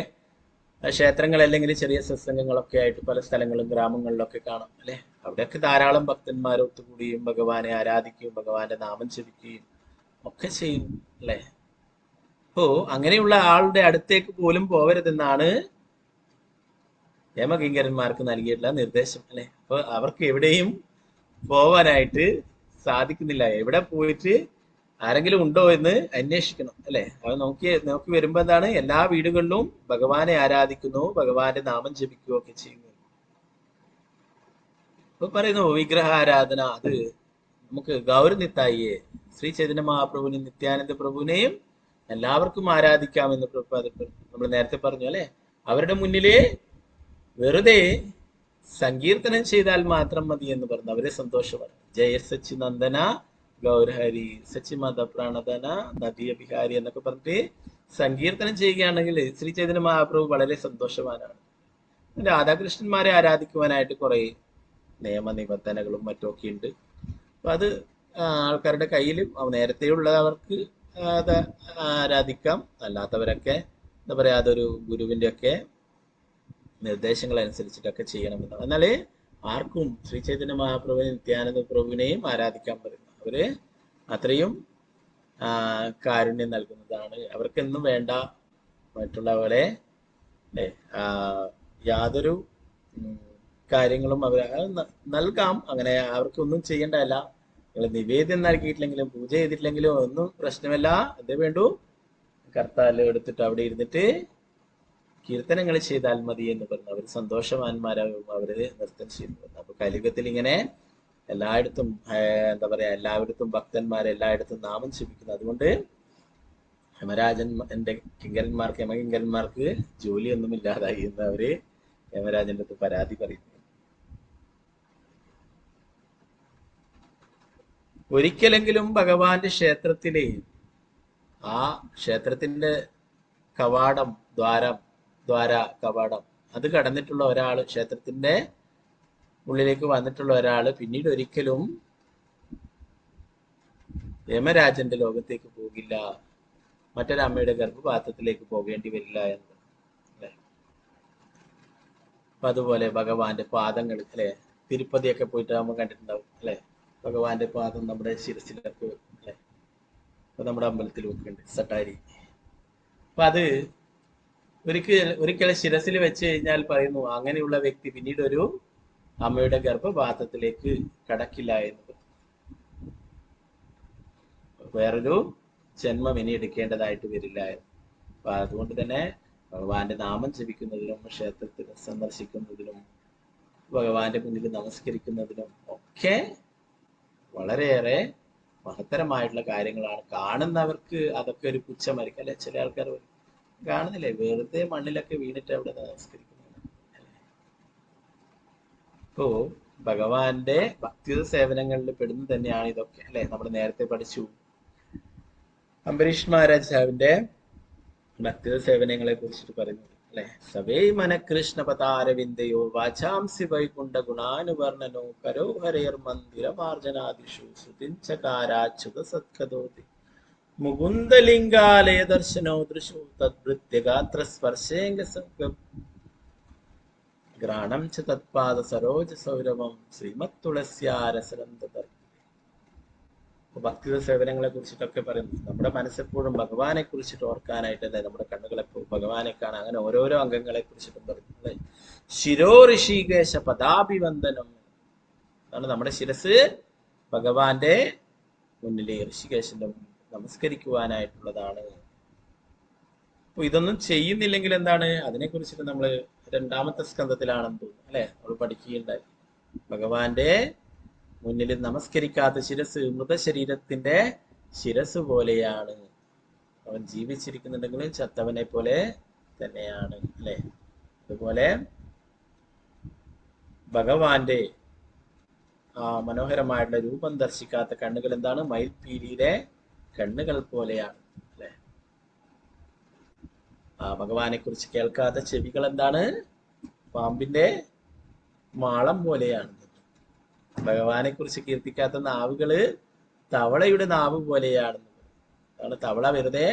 Speaker 1: ക്ഷേത്രങ്ങൾ അല്ലെങ്കിൽ ചെറിയ സത്സംഗങ്ങളൊക്കെ ആയിട്ട് പല സ്ഥലങ്ങളും ഗ്രാമങ്ങളിലൊക്കെ കാണാം അല്ലെ. അവിടെയൊക്കെ ധാരാളം ഭക്തന്മാർ ഒത്തുകൂടിയും ഭഗവാനെ ആരാധിക്കുകയും ഭഗവാന്റെ നാമം ജപിക്കുകയും ഒക്കെ ചെയ്യും അല്ലെ. അപ്പോ അങ്ങനെയുള്ള ആളുടെ അടുത്തേക്ക് പോലും പോവരുതെന്നാണ് യമകിങ്കരന്മാർക്ക് നൽകിയിട്ടുള്ള നിർദ്ദേശം അല്ലെ. അപ്പൊ അവർക്ക് എവിടെയും പോവാനായിട്ട് സാധിക്കുന്നില്ല. എവിടെ പോയിട്ട് ആരെങ്കിലും ഉണ്ടോ എന്ന് അന്വേഷിക്കണം അല്ലെ. അത് നോക്കി നോക്കി വരുമ്പോ എന്താണ്, എല്ലാ വീടുകളിലും ഭഗവാനെ ആരാധിക്കുന്നു, ഭഗവാന്റെ നാമം ജപിക്കുകയോ ഒക്കെ ചെയ്യുന്നു. അപ്പൊ പറയുന്നു വിഗ്രഹാരാധന അത് നമുക്ക് ഗൗരനിത്തായിയെ, ശ്രീ ചൈതന്യ മഹാപ്രഭുവിനെയും നിത്യാനന്ദ പ്രഭുവിനെയും എല്ലാവർക്കും ആരാധിക്കാമെന്ന് നമ്മൾ നേരത്തെ പറഞ്ഞു അല്ലെ. അവരുടെ മുന്നില് വെറുതെ സങ്കീർത്തനം ചെയ്താൽ മാത്രം മതി എന്ന് പറഞ്ഞു അവരെ സന്തോഷമാണ്. ജയ സച്ചിനന്ദന ഗൗരഹരി സച്ചിമത പ്രാണധന നദിയ ബിഹാരി എന്നൊക്കെ പറഞ്ഞിട്ട് സങ്കീർത്തനം ചെയ്യുകയാണെങ്കിൽ ശ്രീ ചൈതന്യ മഹാപ്രഭു വളരെ സന്തോഷവാനാണ്. രാധാകൃഷ്ണന്മാരെ ആരാധിക്കുവാനായിട്ട് കുറെ നിയമ നിബന്ധനകളും മറ്റൊക്കെ ഉണ്ട്. അപ്പൊ അത് ആൾക്കാരുടെ കയ്യിൽ നേരത്തെയുള്ളവർക്ക് അത് ആരാധിക്കാം. അല്ലാത്തവരൊക്കെ എന്താ പറയുക, അതൊരു ഗുരുവിൻ്റെ ഒക്കെ നിർദ്ദേശങ്ങൾ അനുസരിച്ചിട്ടൊക്കെ ചെയ്യണമെന്നാണ്. എന്നാൽ ആർക്കും ശ്രീ ചൈതന്യ മഹാപ്രഭുവിനെയും നിത്യാനന്ദ പ്രഭുവിനെയും ആരാധിക്കാൻ പറ്റും. അവര് അത്രയും കാരുണ്യം നൽകുന്നതാണ്. അവർക്കെന്നും വേണ്ട മറ്റുള്ളവരെ അല്ലേ യാതൊരു കാര്യങ്ങളും അവർ നൽകാം. അങ്ങനെ അവർക്കൊന്നും ചെയ്യേണ്ടതല്ല. നിങ്ങൾ നിവേദ്യം നൽകിയിട്ടില്ലെങ്കിലും പൂജ ചെയ്തിട്ടില്ലെങ്കിലും ഒന്നും പ്രശ്നമല്ല. എന്തേ വേണ്ടു, കർത്താല് എടുത്തിട്ട് അവിടെ ഇരുന്നിട്ട് കീർത്തനങ്ങൾ ചെയ്താൽ മതി എന്ന് പറഞ്ഞു. അവർ സന്തോഷവാന്മാരാകും, അവര് നൃത്തം ചെയ്യുന്നു. അപ്പൊ കലിയുഗത്തിൽ ഇങ്ങനെ എല്ലായിടത്തും എന്താ പറയാ, എല്ലായിടത്തും ഭക്തന്മാർ എല്ലായിടത്തും നാമം ജപിക്കുന്നു. അതുകൊണ്ട് യമരാജൻ എന്റെ കിങ്കരന്മാർക്ക്, യമകിങ്കരന്മാർക്ക് ജോലിയൊന്നും ഇല്ലാതായി എന്ന് അവര് യമരാജന്റെ അടുത്ത് പരാതി പറയുന്നു. ഒരിക്കലെങ്കിലും ഭഗവാന്റെ ക്ഷേത്രത്തിലെ ആ ക്ഷേത്രത്തിന്റെ കവാടം, ദ്വാര കവാടം അത് കടന്നിട്ടുള്ള ഒരാള്, ക്ഷേത്രത്തിന്റെ ഉള്ളിലേക്ക് വന്നിട്ടുള്ള ഒരാള് പിന്നീട് ഒരിക്കലും യമരാജന്റെ ലോകത്തേക്ക് പോകില്ല, മറ്റൊരമ്മയുടെ ഗർഭപാത്രത്തിലേക്ക് പോകേണ്ടി വരില്ല എന്ന് അല്ലെ. അപ്പൊ അതുപോലെ ഭഗവാന്റെ പാദങ്ങൾ അല്ലെ, തിരുപ്പതിയൊക്കെ പോയിട്ട് നമ്മൾ കണ്ടിട്ടുണ്ടാവും അല്ലെ, ഭഗവാന്റെ പാദം നമ്മുടെ ശിരസിലൊക്കെ വെക്കും അല്ലെ. അപ്പൊ നമ്മുടെ അമ്പലത്തിൽ വെക്കുന്നുണ്ട് സട്ടാരി. അപ്പൊ അത് ഒരിക്കൽ ശിരസിൽ വെച്ച് കഴിഞ്ഞാൽ പറയുന്നു അങ്ങനെയുള്ള വ്യക്തി പിന്നീട് ഒരു അമ്മയുടെ ഗർഭപാത്രത്തിലേക്ക് കടക്കില്ല എന്ന്, വേറൊരു ജന്മം ഇനി എടുക്കേണ്ടതായിട്ട് വരില്ല എന്ന്. അപ്പൊ അതുകൊണ്ട് തന്നെ ഭഗവാന്റെ നാമം ജപിക്കുന്നതിലും ക്ഷേത്രത്തിൽ സന്ദർശിക്കുന്നതിലും ഭഗവാന്റെ മുന്നിൽ നമസ്കരിക്കുന്നതിലും ഒക്കെ വളരെയേറെ മഹത്തരമായിട്ടുള്ള കാര്യങ്ങളാണ്. കാണുന്നവർക്ക് അതൊക്കെ ഒരു പുച്ഛമായിരിക്കും അല്ലെ. ചില ആൾക്കാർ കാണുന്നില്ലേ, വെറുതെ മണ്ണിലൊക്കെ വീണിട്ട് അവിടെ നമസ്കരിക്കുന്നു. അപ്പോ ഭഗവാന്റെ ഭക്തിയുടെ സേവനങ്ങളിൽ പെടുന്നു തന്നെയാണ് ഇതൊക്കെ അല്ലെ. നമ്മൾ നേരത്തെ പഠിച്ചു അംബരീഷ് മഹാരാജാവിന്റെ ഭക്തിയുടെ സേവനങ്ങളെ കുറിച്ചിട്ട് പറയുന്നത് അല്ലെ. സവേ മനകൃഷ്ണ പതാരവിന്ദയോ വാചാംസി വൈകുണ്ഠ ഗുണാനുവർണ്ണനോ കരോ ഹരേർ മന്ദിര മാർജനാദിഷു ശ്രുതിഞ്ചകാരാച്യുത സത്കദോതി മുകുന്ദലിംഗാലയ ദർശനോ ദൃശോ തദ്ഭൃത്യഗാത്ര സ്പർശേംഗ ഘ്രാണം ച തത്പാദ സരോജ സൗരഭം ശ്രീമത് തുളസ്യാരസനം തദർപ്പി. ഭക്തിയുടെ സേവനങ്ങളെ കുറിച്ചിട്ടൊക്കെ പറയുന്നു. നമ്മുടെ മനസ്സെപ്പോഴും ഭഗവാനെ കുറിച്ചിട്ട് ഓർക്കാനായിട്ട് അല്ലേ, നമ്മുടെ കണ്ണുകളെപ്പോഴും ഭഗവാനെ കാണാൻ, അങ്ങനെ ഓരോരോ അംഗങ്ങളെ കുറിച്ചിട്ടും പറയുന്നു അല്ലെ. ശിരോ ഋഷികേശ പദാഭിവന്ദനം അതാണ് നമ്മുടെ ശിരസ് ഭഗവാന്റെ മുന്നിലെ ഋഷികേശന്റെ മുന്നിൽ നമസ്കരിക്കുവാനായിട്ടുള്ളതാണ്. അപ്പൊ ഇതൊന്നും ചെയ്യുന്നില്ലെങ്കിൽ എന്താണ്, അതിനെ കുറിച്ചിട്ട് നമ്മള് രണ്ടാമത്തെ സ്കന്ധത്തിലാണെന്ന് തോന്നുന്നു അല്ലെ, നമ്മൾ പഠിക്കുകയുണ്ടായി. ഭഗവാന്റെ മുന്നിൽ നമസ്കരിക്കാത്ത ശിരസ് മൃതശരീരത്തിന്റെ ശിരസ് പോലെയാണ്. അവൻ ജീവിച്ചിരിക്കുന്നുണ്ടെങ്കിലും ചത്തവനെ പോലെ തന്നെയാണ് അല്ലെ. അതുപോലെ ഭഗവാന്റെ ആ മനോഹരമായിട്ടുള്ള രൂപം ദർശിക്കാത്ത കണ്ണുകൾ എന്താണ്, മയിൽപീലിയിലെ കണ്ണുകൾ പോലെയാണ് അല്ലെ. ആ ഭഗവാനെ കുറിച്ച് കേൾക്കാത്ത ചെവികൾ എന്താണ്, പാമ്പിന്റെ മാളം പോലെയാണ്. ഭഗവാനെ കുറിച്ച് കീർത്തിക്കാത്ത നാവുകള് തവളയുടെ നാവ് പോലെയാണ്. അതാണ് തവള വെറുതെ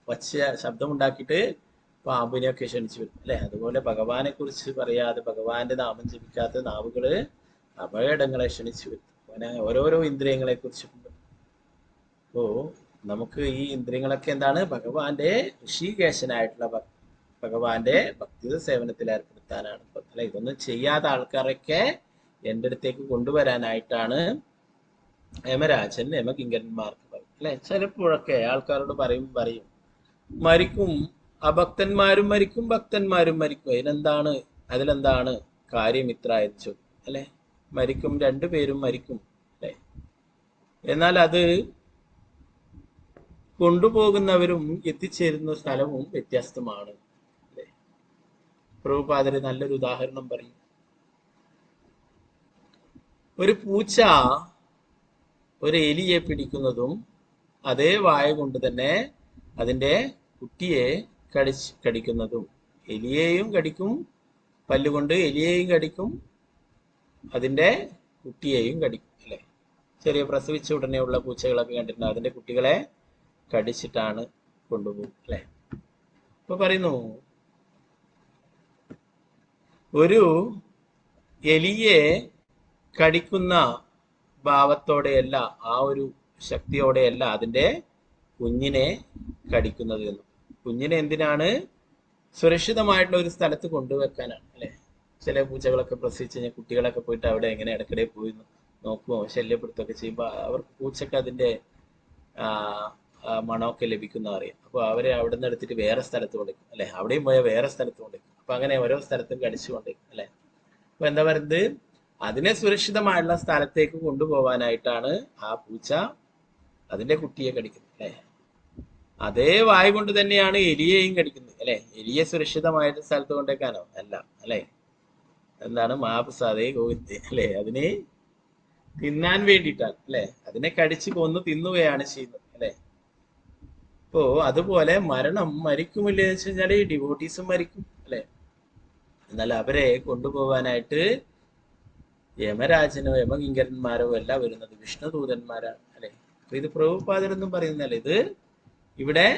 Speaker 1: ഒച്ച ശബ്ദമുണ്ടാക്കിയിട്ട് പാമ്പിനെയൊക്കെ ക്ഷണിച്ചു വരും അല്ലെ. അതുപോലെ ഭഗവാനെ കുറിച്ച് പറയാതെ ഭഗവാന്റെ നാമം ജപിക്കാത്ത നാവുകള് അപകടങ്ങളെ ക്ഷണിച്ചു വരുത്തും. അങ്ങനെ ഓരോരോ ഇന്ദ്രിയങ്ങളെ കുറിച്ചിട്ടുണ്ട്. അപ്പോ നമുക്ക് ഈ ഇന്ദ്രിയങ്ങളൊക്കെ എന്താണ്, ഭഗവാന്റെ ഋഷികേശനായിട്ടുള്ള ഭഗവാന്റെ ഭക്തി സേവനത്തിൽ ഏർപ്പെടുത്താനാണ്. അല്ലെ, ഇതൊന്നും ചെയ്യാത്ത ആൾക്കാരൊക്കെ എൻ്റെ അടുത്തേക്ക് കൊണ്ടുവരാനായിട്ടാണ് യമരാജൻ യമകിങ്കരന്മാർക്ക് പറയും അല്ലെ. ചിലപ്പോഴൊക്കെ ആൾക്കാരോട് പറയും മരിക്കും, അഭക്തന്മാരും മരിക്കും, ഭക്തന്മാരും മരിക്കും, അതിനെന്താണ്, അതിലെന്താണ് കാര്യം ഇത്ര എന്ന് ചോദിക്കും അല്ലെ. മരിക്കും, രണ്ടുപേരും മരിക്കും അല്ലെ. എന്നാൽ അത് കൊണ്ടുപോകുന്നവരും എത്തിച്ചേരുന്ന സ്ഥലവും വ്യത്യസ്തമാണ് അല്ലെ. പ്രഭുപാദര് നല്ലൊരു ഉദാഹരണം പറയും. ഒരു പൂച്ച ഒരു എലിയെ പിടിക്കുന്നതും അതേ വായ കൊണ്ട് തന്നെ അതിൻ്റെ കുട്ടിയെ കടിക്കുന്നതും, എലിയെയും കടിക്കും, പല്ലുകൊണ്ട് എലിയെയും കടിക്കും, അതിൻ്റെ കുട്ടിയെയും കടിക്കും അല്ലെ. ചെറിയ പ്രസവിച്ച ഉടനെയുള്ള പൂച്ചകളൊക്കെ കണ്ടിട്ടുണ്ട്, അതിന്റെ കുട്ടികളെ കടിച്ചിട്ടാണ് കൊണ്ടുപോകും അല്ലെ. അപ്പൊ പറയുന്നു, ഒരു എലിയെ കടിക്കുന്ന ഭാവത്തോടെയല്ല, ആ ഒരു ശക്തിയോടെയല്ല അതിന്റെ കുഞ്ഞിനെ കടിക്കുന്നത് എന്ന്. കുഞ്ഞിനെ എന്തിനാണ്? സുരക്ഷിതമായിട്ടുള്ള ഒരു സ്ഥലത്ത് കൊണ്ടുവെക്കാനാണ് അല്ലെ. ചില പൂച്ചകളൊക്കെ പ്രസവിച്ച് കഴിഞ്ഞാൽ കുട്ടികളൊക്കെ പോയിട്ട് അവിടെ എങ്ങനെ ഇടയ്ക്കിടെ പോയി നോക്കുമോ ശല്യപ്പെടുത്തുകയൊക്കെ ചെയ്യുമ്പോൾ അവർക്ക് പൂച്ചക്ക് അതിന്റെ മണമൊക്കെ ലഭിക്കുന്ന അറിയാം. അപ്പൊ അവരെ അവിടെ നിന്ന് എടുത്തിട്ട് വേറെ സ്ഥലത്ത് കൊണ്ടുവയ്ക്കും അല്ലെ, അവിടെയും പോയാൽ വേറെ സ്ഥലത്ത് കൊണ്ടുവയ്ക്കും. അപ്പൊ അങ്ങനെ ഓരോ സ്ഥലത്തും കടിച്ചു കൊണ്ടുവയ്ക്കും അല്ലെ. അപ്പൊ എന്താ പറയുന്നത്, അതിനെ സുരക്ഷിതമായുള്ള സ്ഥലത്തേക്ക് കൊണ്ടുപോകാനായിട്ടാണ് ആ പൂച്ച അതിന്റെ കുട്ടിയെ കടിക്കുന്നത് അല്ലെ. അതേ വായ കൊണ്ട് തന്നെയാണ് എലിയെയും കടിക്കുന്നത് അല്ലെ. എലിയെ സുരക്ഷിതമായിട്ട് സ്ഥലത്ത് കൊണ്ടേക്കാനോ അല്ല അല്ലെ. എന്താണ് മഹാപ്രസാദേ ഗോവിന്ദേ അല്ലെ, അതിനെ തിന്നാൻ വേണ്ടിയിട്ടാണ് അല്ലെ. അതിനെ കടിച്ചു കൊന്ന് തിന്നുകയാണ് ചെയ്യുന്നത് അല്ലെ. അപ്പോ അതുപോലെ മരണം മരിക്കുമില്ലേ എന്ന് വെച്ച് കഴിഞ്ഞാല് ഈ ഡിവോട്ടീസും മരിക്കും അല്ലെ. എന്നാൽ അവരെ കൊണ്ടുപോകാനായിട്ട് യമരാജനോ യമകിങ്കരന്മാരോ അല്ല വരുന്നത്, വിഷ്ണുദൂതന്മാരാണ് അല്ലെ. അപ്പൊ ഇത് പ്രഭുപാദരൊന്നും പറയുന്നല്ല, ഇത് ഇവിടെ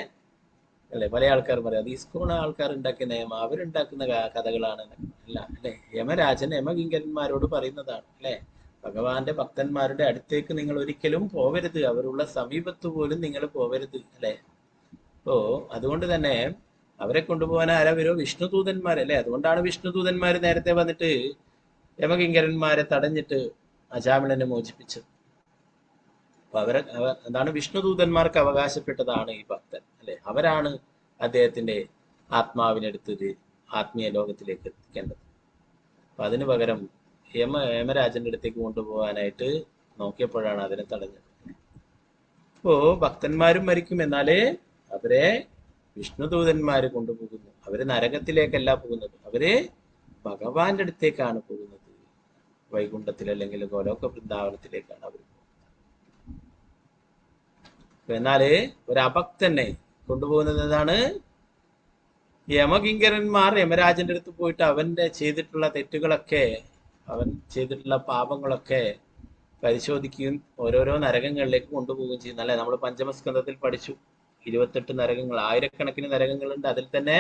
Speaker 1: അല്ലെ പല ആൾക്കാരും പറയാം അത് ഇസ്കോൺ ആൾക്കാർ ഉണ്ടാക്കിയ നിയമം, അവരുണ്ടാക്കുന്ന കഥകളാണ് അല്ല അല്ലെ. യമരാജൻ യമകിങ്കരന്മാരോട് പറയുന്നതാണ് അല്ലെ, ഭഗവാന്റെ ഭക്തന്മാരുടെ അടുത്തേക്ക് നിങ്ങൾ ഒരിക്കലും പോവരുത്, അവരുള്ള സമീപത്ത് പോലും നിങ്ങൾ പോവരുത് അല്ലെ. അപ്പോ അതുകൊണ്ട് തന്നെ അവരെ കൊണ്ടുപോകാൻ ആരാ വരുമോ? വിഷ്ണുദൂതന്മാരല്ലേ. അതുകൊണ്ടാണ് വിഷ്ണുദൂതന്മാര് നേരത്തെ വന്നിട്ട് യമകിങ്കരന്മാരെ തടഞ്ഞിട്ട് അജാമിളനെ മോചിപ്പിച്ചത്. അപ്പൊ അവരെ എന്താണ്, വിഷ്ണുദൂതന്മാർക്ക് അവകാശപ്പെട്ടതാണ് ഈ ഭക്തൻ അല്ലെ. അവരാണ് അദ്ദേഹത്തിന്റെ ആത്മാവിനെടുത്തത് ആത്മീയ ലോകത്തിലേക്ക് എത്തിക്കേണ്ടത്. അപ്പൊ അതിനു പകരം യമരാജന്റെ അടുത്തേക്ക് കൊണ്ടുപോകാനായിട്ട് നോക്കിയപ്പോഴാണ് അതിനെ തടഞ്ഞത്. അപ്പോ ഭക്തന്മാരും മരിക്കും, എന്നാലേ അവരെ വിഷ്ണുദൂതന്മാര് കൊണ്ടുപോകുന്നു. അവര് നരകത്തിലേക്കല്ല പോകുന്നത്, അവര് ഭഗവാന്റെ അടുത്തേക്കാണ് പോകുന്നത്. വൈകുണ്ഠത്തിൽ അല്ലെങ്കിൽ ഗോലോക വൃന്ദാവനത്തിലേക്കാണ് അവർ പോകുന്നത്. എന്നാല് ഒരു അഭക്തനെ കൊണ്ടുപോകുന്നത് എന്താണ്? യമകിങ്കരന്മാർ യമരാജന്റെ അടുത്ത് പോയിട്ട് അവന്റെ ചെയ്തിട്ടുള്ള തെറ്റുകളൊക്കെ, അവൻ ചെയ്തിട്ടുള്ള പാപങ്ങളൊക്കെ പരിശോധിക്കുകയും ഓരോരോ നരകങ്ങളിലേക്ക് കൊണ്ടുപോവുകയും ചെയ്യുന്നു അല്ലെ. നമ്മൾ പഞ്ചമസ്കന്ധത്തിൽ പഠിച്ചു, 28 നരകങ്ങൾ, ആയിരക്കണക്കിന് നരകങ്ങളുണ്ട്. അതിൽ തന്നെ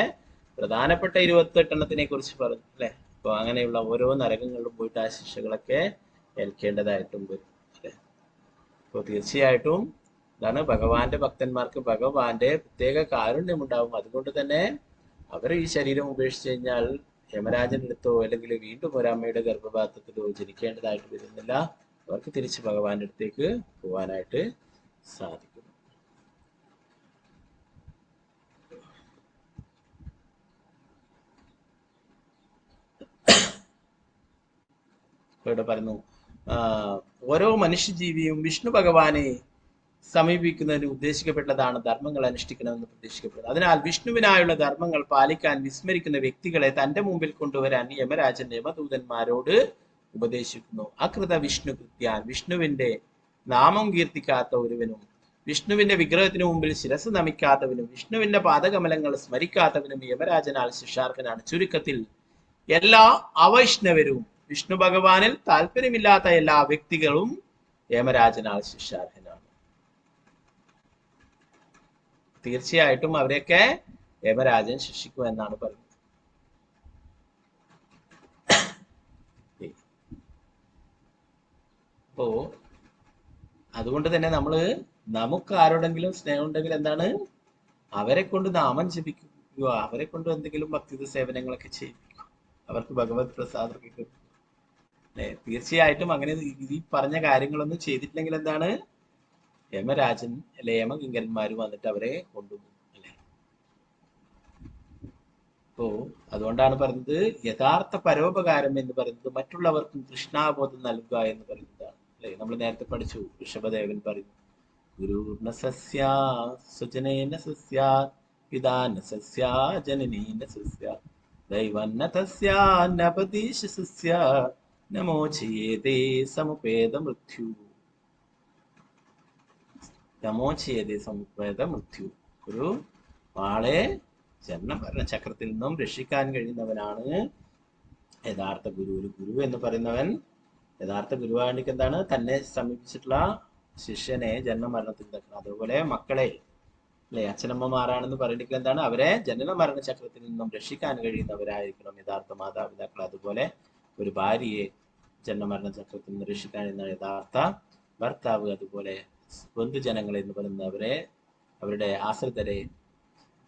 Speaker 1: പ്രധാനപ്പെട്ട 28 എണ്ണത്തിനെ കുറിച്ച് പറഞ്ഞു അല്ലെ. അപ്പൊ അങ്ങനെയുള്ള ഓരോ നരകങ്ങളിലും പോയിട്ട് ആ ശിക്ഷകളൊക്കെ ഏൽക്കേണ്ടതായിട്ടും വരും അല്ലെ. അപ്പൊ തീർച്ചയായിട്ടും ഇതാണ് ഭഗവാന്റെ ഭക്തന്മാർക്ക് ഭഗവാന്റെ പ്രത്യേക കാരുണ്യമുണ്ടാവും. അതുകൊണ്ട് തന്നെ അവർ ഈ ശരീരം ഉപേക്ഷിച്ചു കഴിഞ്ഞാൽ യമരാജന്റെ അടുത്തോ അല്ലെങ്കിൽ വീണ്ടും ഒരമ്മയുടെ ഗർഭപാത്രത്തിലോ ജനിക്കേണ്ടതായിട്ട് വരുന്നില്ല. അവർക്ക് തിരിച്ച് ഭഗവാന്റെ അടുത്തേക്ക് പോകാനായിട്ട് സാധിക്കും. ഇവിടെ പറയുന്നു, ഓരോ മനുഷ്യജീവിയും വിഷ്ണു ഭഗവാനെ സമീപിക്കുന്നതിന് ഉദ്ദേശിക്കപ്പെട്ടതാണ് ധർമ്മങ്ങൾ അനുഷ്ഠിക്കണമെന്ന് പ്രതീക്ഷിക്കപ്പെടുന്നത്. അതിനാൽ വിഷ്ണുവിനായുള്ള ധർമ്മങ്ങൾ പാലിക്കാൻ വിസ്മരിക്കുന്ന വ്യക്തികളെ തന്റെ മുമ്പിൽ കൊണ്ടുവരാൻ യമരാജൻ യമദൂതന്മാരോട് ഉപദേശിക്കുന്നു. അകൃത വിഷ്ണു കൃത്യാൻ, വിഷ്ണുവിന്റെ നാമം കീർത്തിക്കാത്ത ഒരുവനും വിഷ്ണുവിന്റെ വിഗ്രഹത്തിനു മുമ്പിൽ ശിരസ് നമിക്കാത്തവനും വിഷ്ണുവിന്റെ പാദകമലങ്ങൾ സ്മരിക്കാത്തവനും യമരാജനാൽ ശിക്ഷാർഹനാണ്. ചുരുക്കത്തിൽ എല്ലാ അവൈഷ്ണവരും വിഷ്ണു ഭഗവാനിൽ താല്പര്യമില്ലാത്ത എല്ലാ വ്യക്തികളും യമരാജനാൽ ശിക്ഷാർഹനാണ്. തീർച്ചയായിട്ടും അവരെയൊക്കെ യമരാജൻ ശിക്ഷിക്കും എന്നാണ് പറയുന്നത്. അപ്പോ അതുകൊണ്ട് തന്നെ നമ്മള് നമുക്ക് ആരോടെങ്കിലും സ്നേഹം ഉണ്ടെങ്കിൽ എന്താണ്, അവരെ കൊണ്ട് നാമം ജപിക്കുക, അവരെ കൊണ്ട് എന്തെങ്കിലും ഭക്തി സേവനങ്ങളൊക്കെ ചെയ്യിപ്പിക്കുക, അവർക്ക് ഭഗവത് പ്രസാദമൊക്കെ കിട്ടും അല്ലെ. തീർച്ചയായിട്ടും അങ്ങനെ ഈ പറഞ്ഞ കാര്യങ്ങളൊന്നും ചെയ്തിട്ടില്ലെങ്കിൽ എന്താണ്, യമരാജൻ അല്ലെ യമകിങ്കരന്മാര് വന്നിട്ട് അവരെ കൊണ്ടുപോകും അല്ലെ. അപ്പോ അതുകൊണ്ടാണ് പറഞ്ഞത് യഥാർത്ഥ പരോപകാരം എന്ന് പറയുന്നത് മറ്റുള്ളവർക്കും കൃഷ്ണാബോധം നൽകുക എന്ന് പറയുന്നതാണ് അല്ലെ. നമ്മൾ നേരത്തെ പഠിച്ചു, ഋഷഭദേവൻ പറയുന്നു, ഗുരുർന സസ്യാ സുജനേന സസ്യാ പിതാന സസ്യാ ജനനീന സസ്യാ ദൈവന്ന തസ്യാ നപദീശ സസ്യാ നമോചയേതേ സമുപേത മൃത്യു നമോചയേതേ സമുപേത മൃത്യു. ഒരു ആളെ ജന്മ ചക്രത്തിൽ നിന്നും രക്ഷിക്കാൻ കഴിയുന്നവനാണ് യഥാർത്ഥ ഗുരു. ഒരു ഗുരു എന്ന് പറയുന്നവൻ യഥാർത്ഥ ഗുരുവാണെങ്കിൽ എന്താണ്? തന്നെ സമീപിച്ചിട്ടുള്ള ശിഷ്യനെ ജനന മരണത്തിൽ നിൽക്കണം. അതുപോലെ മക്കളെ അല്ലെ, അച്ഛനമ്മമാരാണെന്ന് പറയണമെങ്കിൽ എന്താണ്? അവരെ ജനന മരണ ചക്രത്തിൽ നിന്നും രക്ഷിക്കാൻ കഴിയുന്നവരായിരിക്കണം യഥാർത്ഥ മാതാപിതാക്കൾ. അതുപോലെ ഒരു ഭാര്യയെ ജനന മരണ ചക്രത്തിൽ നിന്ന് രക്ഷിക്കാൻ കഴിയുന്ന യഥാർത്ഥ ഭർത്താവ്. അതുപോലെ ബന്ധുജനങ്ങൾ എന്ന് പറയുന്നവരെ, അവരുടെ ആശ്രിതരെ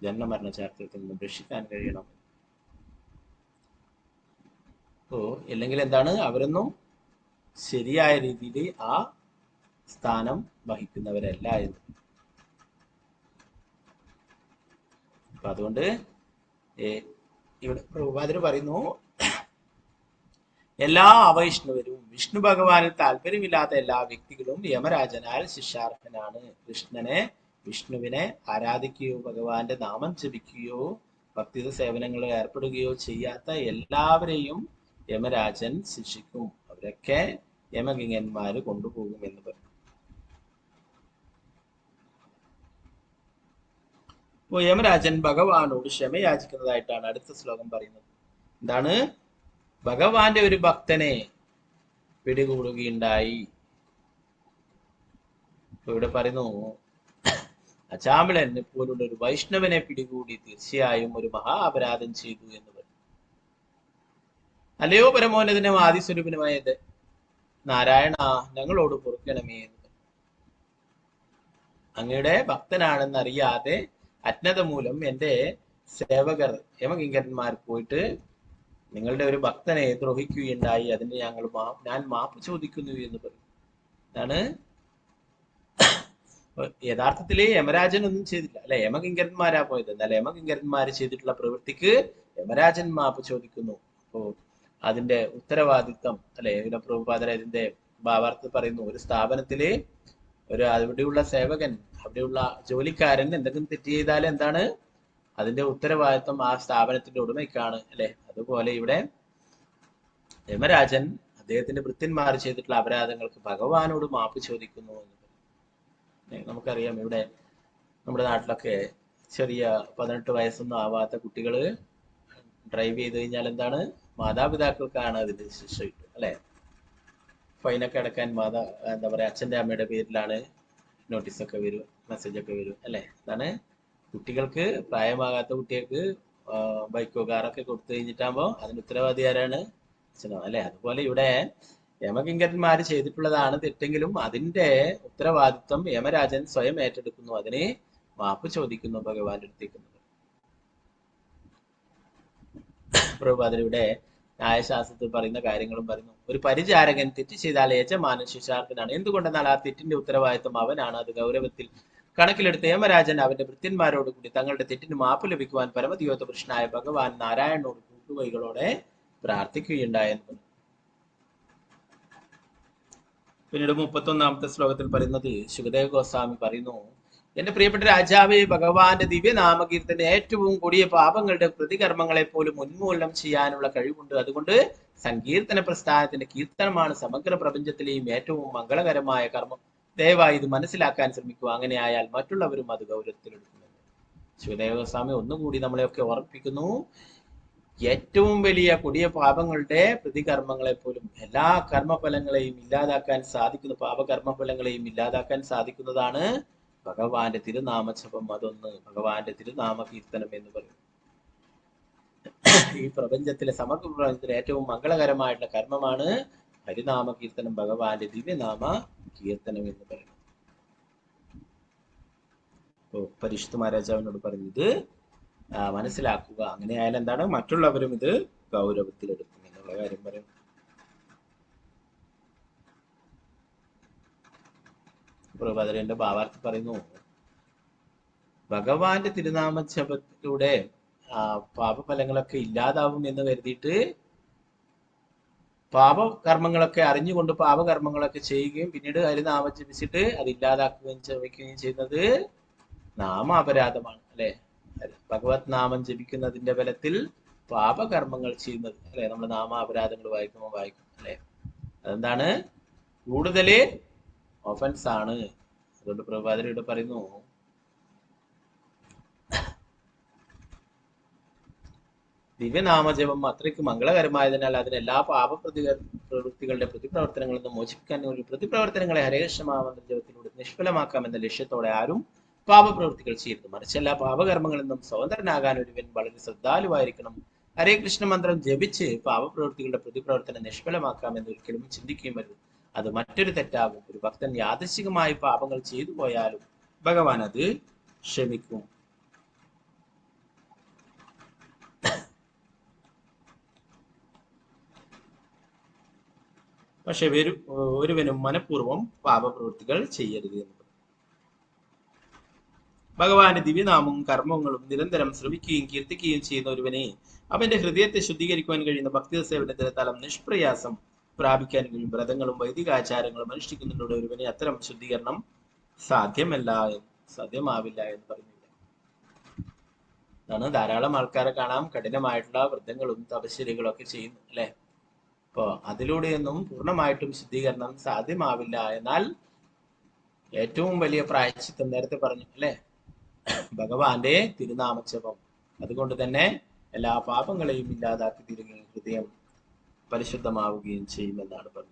Speaker 1: ജനന മരണ ചക്രത്തിൽ നിന്നും രക്ഷിക്കാൻ കഴിയണം. അപ്പോ അല്ലെങ്കിൽ എന്താണ്? അവരൊന്നും ശരിയായ രീതിയിൽ ആ സ്ഥാനം വഹിക്കുന്നവരല്ല എന്ന്. അപ്പൊ അതുകൊണ്ട് ഇവിടെ പ്രഭുപാദർ പറയുന്നു, എല്ലാ അവൈഷ്ണവരും വിഷ്ണു ഭഗവാനിൽ താല്പര്യമില്ലാത്ത എല്ലാ വ്യക്തികളും യമരാജനാൽ ശിക്ഷാർഹനാണ്. കൃഷ്ണനെ, വിഷ്ണുവിനെ ആരാധിക്കുകയോ ഭഗവാന്റെ നാമം ജപിക്കുകയോ ഭക്തിയുടെ സേവനങ്ങളിൽ ഏർപ്പെടുകയോ ചെയ്യാത്ത എല്ലാവരെയും യമരാജൻ ശിക്ഷിക്കും. അവരൊക്കെ യമകിങ്ങന്മാര് കൊണ്ടുപോകും എന്ന് പറഞ്ഞു. അപ്പോ യമരാജൻ ഭഗവാനോട് ക്ഷമയാചിക്കുന്നതായിട്ടാണ് അടുത്ത ശ്ലോകം പറയുന്നത്. എന്താണ്? ഭഗവാന്റെ ഒരു ഭക്തനെ പിടികൂടുകയുണ്ടായി. ഇവിടെ പറയുന്നു, അജാമിളനെ പോലുള്ള ഒരു വൈഷ്ണവനെ പിടികൂടി തീർച്ചയായും ഒരു മഹാ അപരാധം ചെയ്തു എന്ന് പറഞ്ഞു. അല്ലയോ പരമോന്നതനും ആദിസ്വരൂപനുമായത് നാരായണ, ഞങ്ങളോട് പൊറുക്കണമേ എന്ന് പറഞ്ഞു. അങ്ങയുടെ ഭക്തനാണെന്നറിയാതെ അജ്ഞത മൂലം എൻ്റെ സേവകർ യമകിങ്കരന്മാർ പോയിട്ട് നിങ്ങളുടെ ഒരു ഭക്തനെ ദ്രോഹിക്കുകയുണ്ടായി. അതിന് ഞാൻ മാപ്പ് ചോദിക്കുന്നു എന്ന് പറഞ്ഞു. അതാണ് യഥാർത്ഥത്തില് യമരാജൻ ഒന്നും ചെയ്തില്ല അല്ലെ, യമകിങ്കരന്മാരാ പോയത്. എന്നാൽ യമകിങ്കരന്മാര് ചെയ്തിട്ടുള്ള പ്രവൃത്തിക്ക് യമരാജൻ മാപ്പ് ചോദിക്കുന്നു. അപ്പോ അതിന്റെ ഉത്തരവാദിത്തം അല്ലെ, ഇവിടെ പ്രഭുപാദർ അതിന്റെ ഭാവാർത്ഥത്തിൽ പറയുന്നു, ഒരു സ്ഥാപനത്തില് ഒരു അവിടെയുള്ള സേവകൻ, അവിടെയുള്ള ജോലിക്കാരൻ എന്തെങ്കിലും തെറ്റ് ചെയ്താൽ എന്താണ് അതിന്റെ ഉത്തരവാദിത്തം ആ സ്ഥാപനത്തിന്റെ ഉടമയ്ക്കാണ് അല്ലെ. അതുപോലെ ഇവിടെ യമരാജൻ അദ്ദേഹത്തിന്റെ ഭൃത്യന്മാർ ചെയ്തിട്ടുള്ള അപരാധങ്ങൾക്ക് ഭഗവാനോട് മാപ്പ് ചോദിക്കുന്നു എന്ന് പറയും. നമുക്കറിയാം, ഇവിടെ നമ്മുടെ നാട്ടിലൊക്കെ ചെറിയ 18 വയസ്സൊന്നും ആവാത്ത കുട്ടികള് ഡ്രൈവ് ചെയ്ത് കഴിഞ്ഞാൽ എന്താണ്, മാതാപിതാക്കൾക്കാണ് അതിന്റെ ശിക്ഷ കിട്ടുക അല്ലെ. ഫൈനൊക്കെ അടക്കാൻ എന്താ പറയാ, അച്ഛന്റെ അമ്മയുടെ പേരിലാണ് നോട്ടീസൊക്കെ വരും, മെസ്സേജൊക്കെ വരും അല്ലെ. അതാണ് കുട്ടികൾക്ക്, പ്രായമാകാത്ത കുട്ടികൾക്ക് ബൈക്കോ കാറൊക്കെ കൊടുത്തു കഴിഞ്ഞിട്ടാകുമ്പോ അതിന് ഉത്തരവാദി ആരാണ്? അച്ഛനോ അല്ലെ. അതുപോലെ ഇവിടെ യമകിങ്കരന്മാര് ചെയ്തിട്ടുള്ളതാണ് തെറ്റെങ്കിലും അതിന്റെ ഉത്തരവാദിത്വം യമരാജൻ സ്വയം ഏറ്റെടുക്കുന്നു, അതിന് മാപ്പ് ചോദിക്കുന്നു ഭഗവാന്റെ അടുത്തേക്ക്. പ്രഭുപാദർ ഇവിടെ ന്യായശാസ്ത്രത്തിൽ പറയുന്ന കാര്യങ്ങളും പറയുന്നു. ഒരു പരിചാരകൻ തെറ്റ് ചെയ്താൽ യജമാനൻ ശിക്ഷാർഹനാണ്. എന്തുകൊണ്ടെന്നാൽ ആ തെറ്റിന്റെ ഉത്തരവാദിത്വം അവനാണ്. അത് ഗൗരവത്തിൽ കണക്കിലെടുത്ത യമരാജൻ അവന്റെ ഭൃത്യന്മാരോട് കൂടി തങ്ങളുടെ തെറ്റിന് മാപ്പ് ലഭിക്കുവാൻ പരമദിയോത പുരുഷനായ ഭഗവാൻ നാരായണനോട് കൂട്ടുകൈകളോടെ പ്രാർത്ഥിക്കുകയുണ്ടായെന്ന് പറഞ്ഞു. പിന്നീട് 31-ാമത്തെ ശ്ലോകത്തിൽ പറയുന്നത്, ശുകദേവ ഗോസ്വാമി പറയുന്നു, എന്റെ പ്രിയപ്പെട്ട രാജാവേ, ഭഗവാന്റെ ദിവ്യനാമകീർത്തന ഏറ്റവും കൊടിയ പാപങ്ങളുടെ പ്രതികർമ്മങ്ങളെ പോലും ഉന്മൂലനം ചെയ്യാനുള്ള കഴിവുണ്ട്. അതുകൊണ്ട് സങ്കീർത്തന പ്രസ്ഥാനത്തിന്റെ കീർത്തനമാണ് സമഗ്ര പ്രപഞ്ചത്തിലെയും ഏറ്റവും മംഗളകരമായ കർമ്മം. ദയവായി ഇത് മനസ്സിലാക്കാൻ ശ്രമിക്കുക. അങ്ങനെയായാൽ മറ്റുള്ളവരും അത് ഗൗരവത്തിലെടുക്കുമെന്ന് ശുകദേവ ഗോസ്വാമി ഒന്നുകൂടി നമ്മളെയൊക്കെ ഓർമ്മിപ്പിക്കുന്നു. ഏറ്റവും വലിയ കൊടിയ പാപങ്ങളുടെ പ്രതികർമ്മങ്ങളെ പോലും, എല്ലാ കർമ്മഫലങ്ങളെയും ഇല്ലാതാക്കാൻ സാധിക്കുന്ന, പാപകർമ്മഫലങ്ങളെയും ഇല്ലാതാക്കാൻ സാധിക്കുന്നതാണ് ഭഗവാന്റെ തിരുനാമജപം. അതൊന്ന് ഭഗവാന്റെ തിരുനാമ കീർത്തനം എന്ന് പറയും. ഈ പ്രപഞ്ചത്തിലെ, സമഗ്ര പ്രപഞ്ചത്തിലെ ഏറ്റവും മംഗളകരമായിട്ടുള്ള കർമ്മമാണ് ഹരിനാമ കീർത്തനം, ഭഗവാന്റെ ദിവ്യനാമ കീർത്തനം എന്ന് പറയുന്നത്. ഇപ്പോ പരീക്ഷിത് മഹാരാജാവിനോട് പറഞ്ഞത് മനസ്സിലാക്കുക. അങ്ങനെയായാലും എന്താണ്, മറ്റുള്ളവരും ഇത് ഗൗരവത്തിലെടുക്കും എന്നുള്ള കാര്യം പറയും. പ്രഭുപാദരന്റെ ഭാവാർത്ഥം പറയുന്നു, ഭഗവാന്റെ തിരുനാമ ജപത്തിലൂടെ ആ പാപഫലങ്ങളൊക്കെ ഇല്ലാതാവും എന്ന് കരുതിയിട്ട് പാപകർമ്മങ്ങളൊക്കെ അറിഞ്ഞുകൊണ്ട് പാപകർമ്മങ്ങളൊക്കെ ചെയ്യുകയും പിന്നീട് ഹരിനാമം ജപിച്ചിട്ട് അത് ഇല്ലാതാക്കുകയും ശ്രമിക്കുകയും ചെയ്യുന്നത് നാമാപരാധമാണ് അല്ലെ. ഭഗവത് നാമം ജപിക്കുന്നതിന്റെ ബലത്തിൽ പാപകർമ്മങ്ങൾ ചെയ്യുന്നത് അല്ലെ. നമ്മൾ നാമാപരാധങ്ങൾ വായിക്കുമ്പോൾ വായിക്കും അല്ലെ. അതെന്താണ്, കൂടുതല് ഒഫൻസ് ആണ്. അതുകൊണ്ട് പ്രഭുപാദർ ഇവിടെ പറയുന്നു, ദിവ്യനാമജപം അത്രയ്ക്ക് മംഗളകരമായതിനാൽ അതിന് എല്ലാ പാപപ്രവൃത്തികളുടെ പ്രതിപ്രവർത്തനങ്ങളിൽ നിന്നും മോചിപ്പിക്കാൻ ഒരു പ്രതിപ്രവർത്തനങ്ങളെ ഹരേകൃഷ്ണ മഹാമന്ത്ര ജപത്തിലൂടെ നിഷ്ഫലമാക്കാമെന്ന ലക്ഷ്യത്തോടെ ആരും പാപപ്രവൃത്തികൾ ചെയ്യരുത്. മറിച്ച് എല്ലാ പാപകർമ്മങ്ങളിൽ നിന്നും സ്വതന്ത്രനാകാൻ ഒരുവൻ വളരെ ശ്രദ്ധാലുവായിരിക്കണം. ഹരേ കൃഷ്ണ മന്ത്രം ജപിച്ച് പാപപ്രവൃത്തികളുടെ പ്രതിപ്രവർത്തനം നിഷ്ഫലമാക്കാമെന്ന് ഒരിക്കലും ചിന്തിക്കുകയും വരുത്. അത് മറ്റൊരു തെറ്റാകും. ഒരു ഭക്തൻ യാദൃശ്ചികമായി പാപങ്ങൾ ചെയ്തു പോയാലും ഭഗവാൻ അത് ക്ഷമിക്കും. പക്ഷെ ഒരുവനും മനഃപൂർവ്വം പാപപ്രവൃത്തികൾ ചെയ്യരുത് എന്ന് പറയും. ഭഗവാന്റെ ദിവ്യനാമവും കർമ്മങ്ങളും നിരന്തരം ശ്രവിക്കുകയും കീർത്തിക്കുകയും ചെയ്യുന്ന ഒരുവനെ അവന്റെ ഹൃദയത്തെ ശുദ്ധീകരിക്കുവാൻ കഴിയുന്ന ഭക്തി സേവനത്തിന്റെ തലം നിഷ്പ്രയാസം പ്രാപിക്കാൻ കഴിയും. വ്രതങ്ങളും വൈദികാചാരങ്ങളും അനുഷ്ഠിക്കുന്നതിലൂടെ ഒരുവനെ അത്തരം ശുദ്ധീകരണം സാധ്യമാവില്ല എന്ന് പറയുന്നില്ല. അതാണ് ധാരാളം ആൾക്കാരെ കാണാം കഠിനമായിട്ടുള്ള വ്രതങ്ങളും തപശ്ചര്യകളും ഒക്കെ ചെയ്യുന്നു അല്ലെ. അപ്പോ അതിലൂടെയൊന്നും പൂർണ്ണമായിട്ടും ശുദ്ധീകരണം സാധ്യമാവില്ല. എന്നാൽ ഏറ്റവും വലിയ പ്രായശ്ചിത്തം നേരത്തെ പറഞ്ഞു അല്ലെ, ഭഗവാന്റെ തിരുനാമജപം. അതുകൊണ്ട് തന്നെ എല്ലാ പാപങ്ങളെയും ഇല്ലാതാക്കി തീരുകയും ഹൃദയം പരിശുദ്ധമാവുകയും ചെയ്യുമെന്നാണ് പറഞ്ഞത്.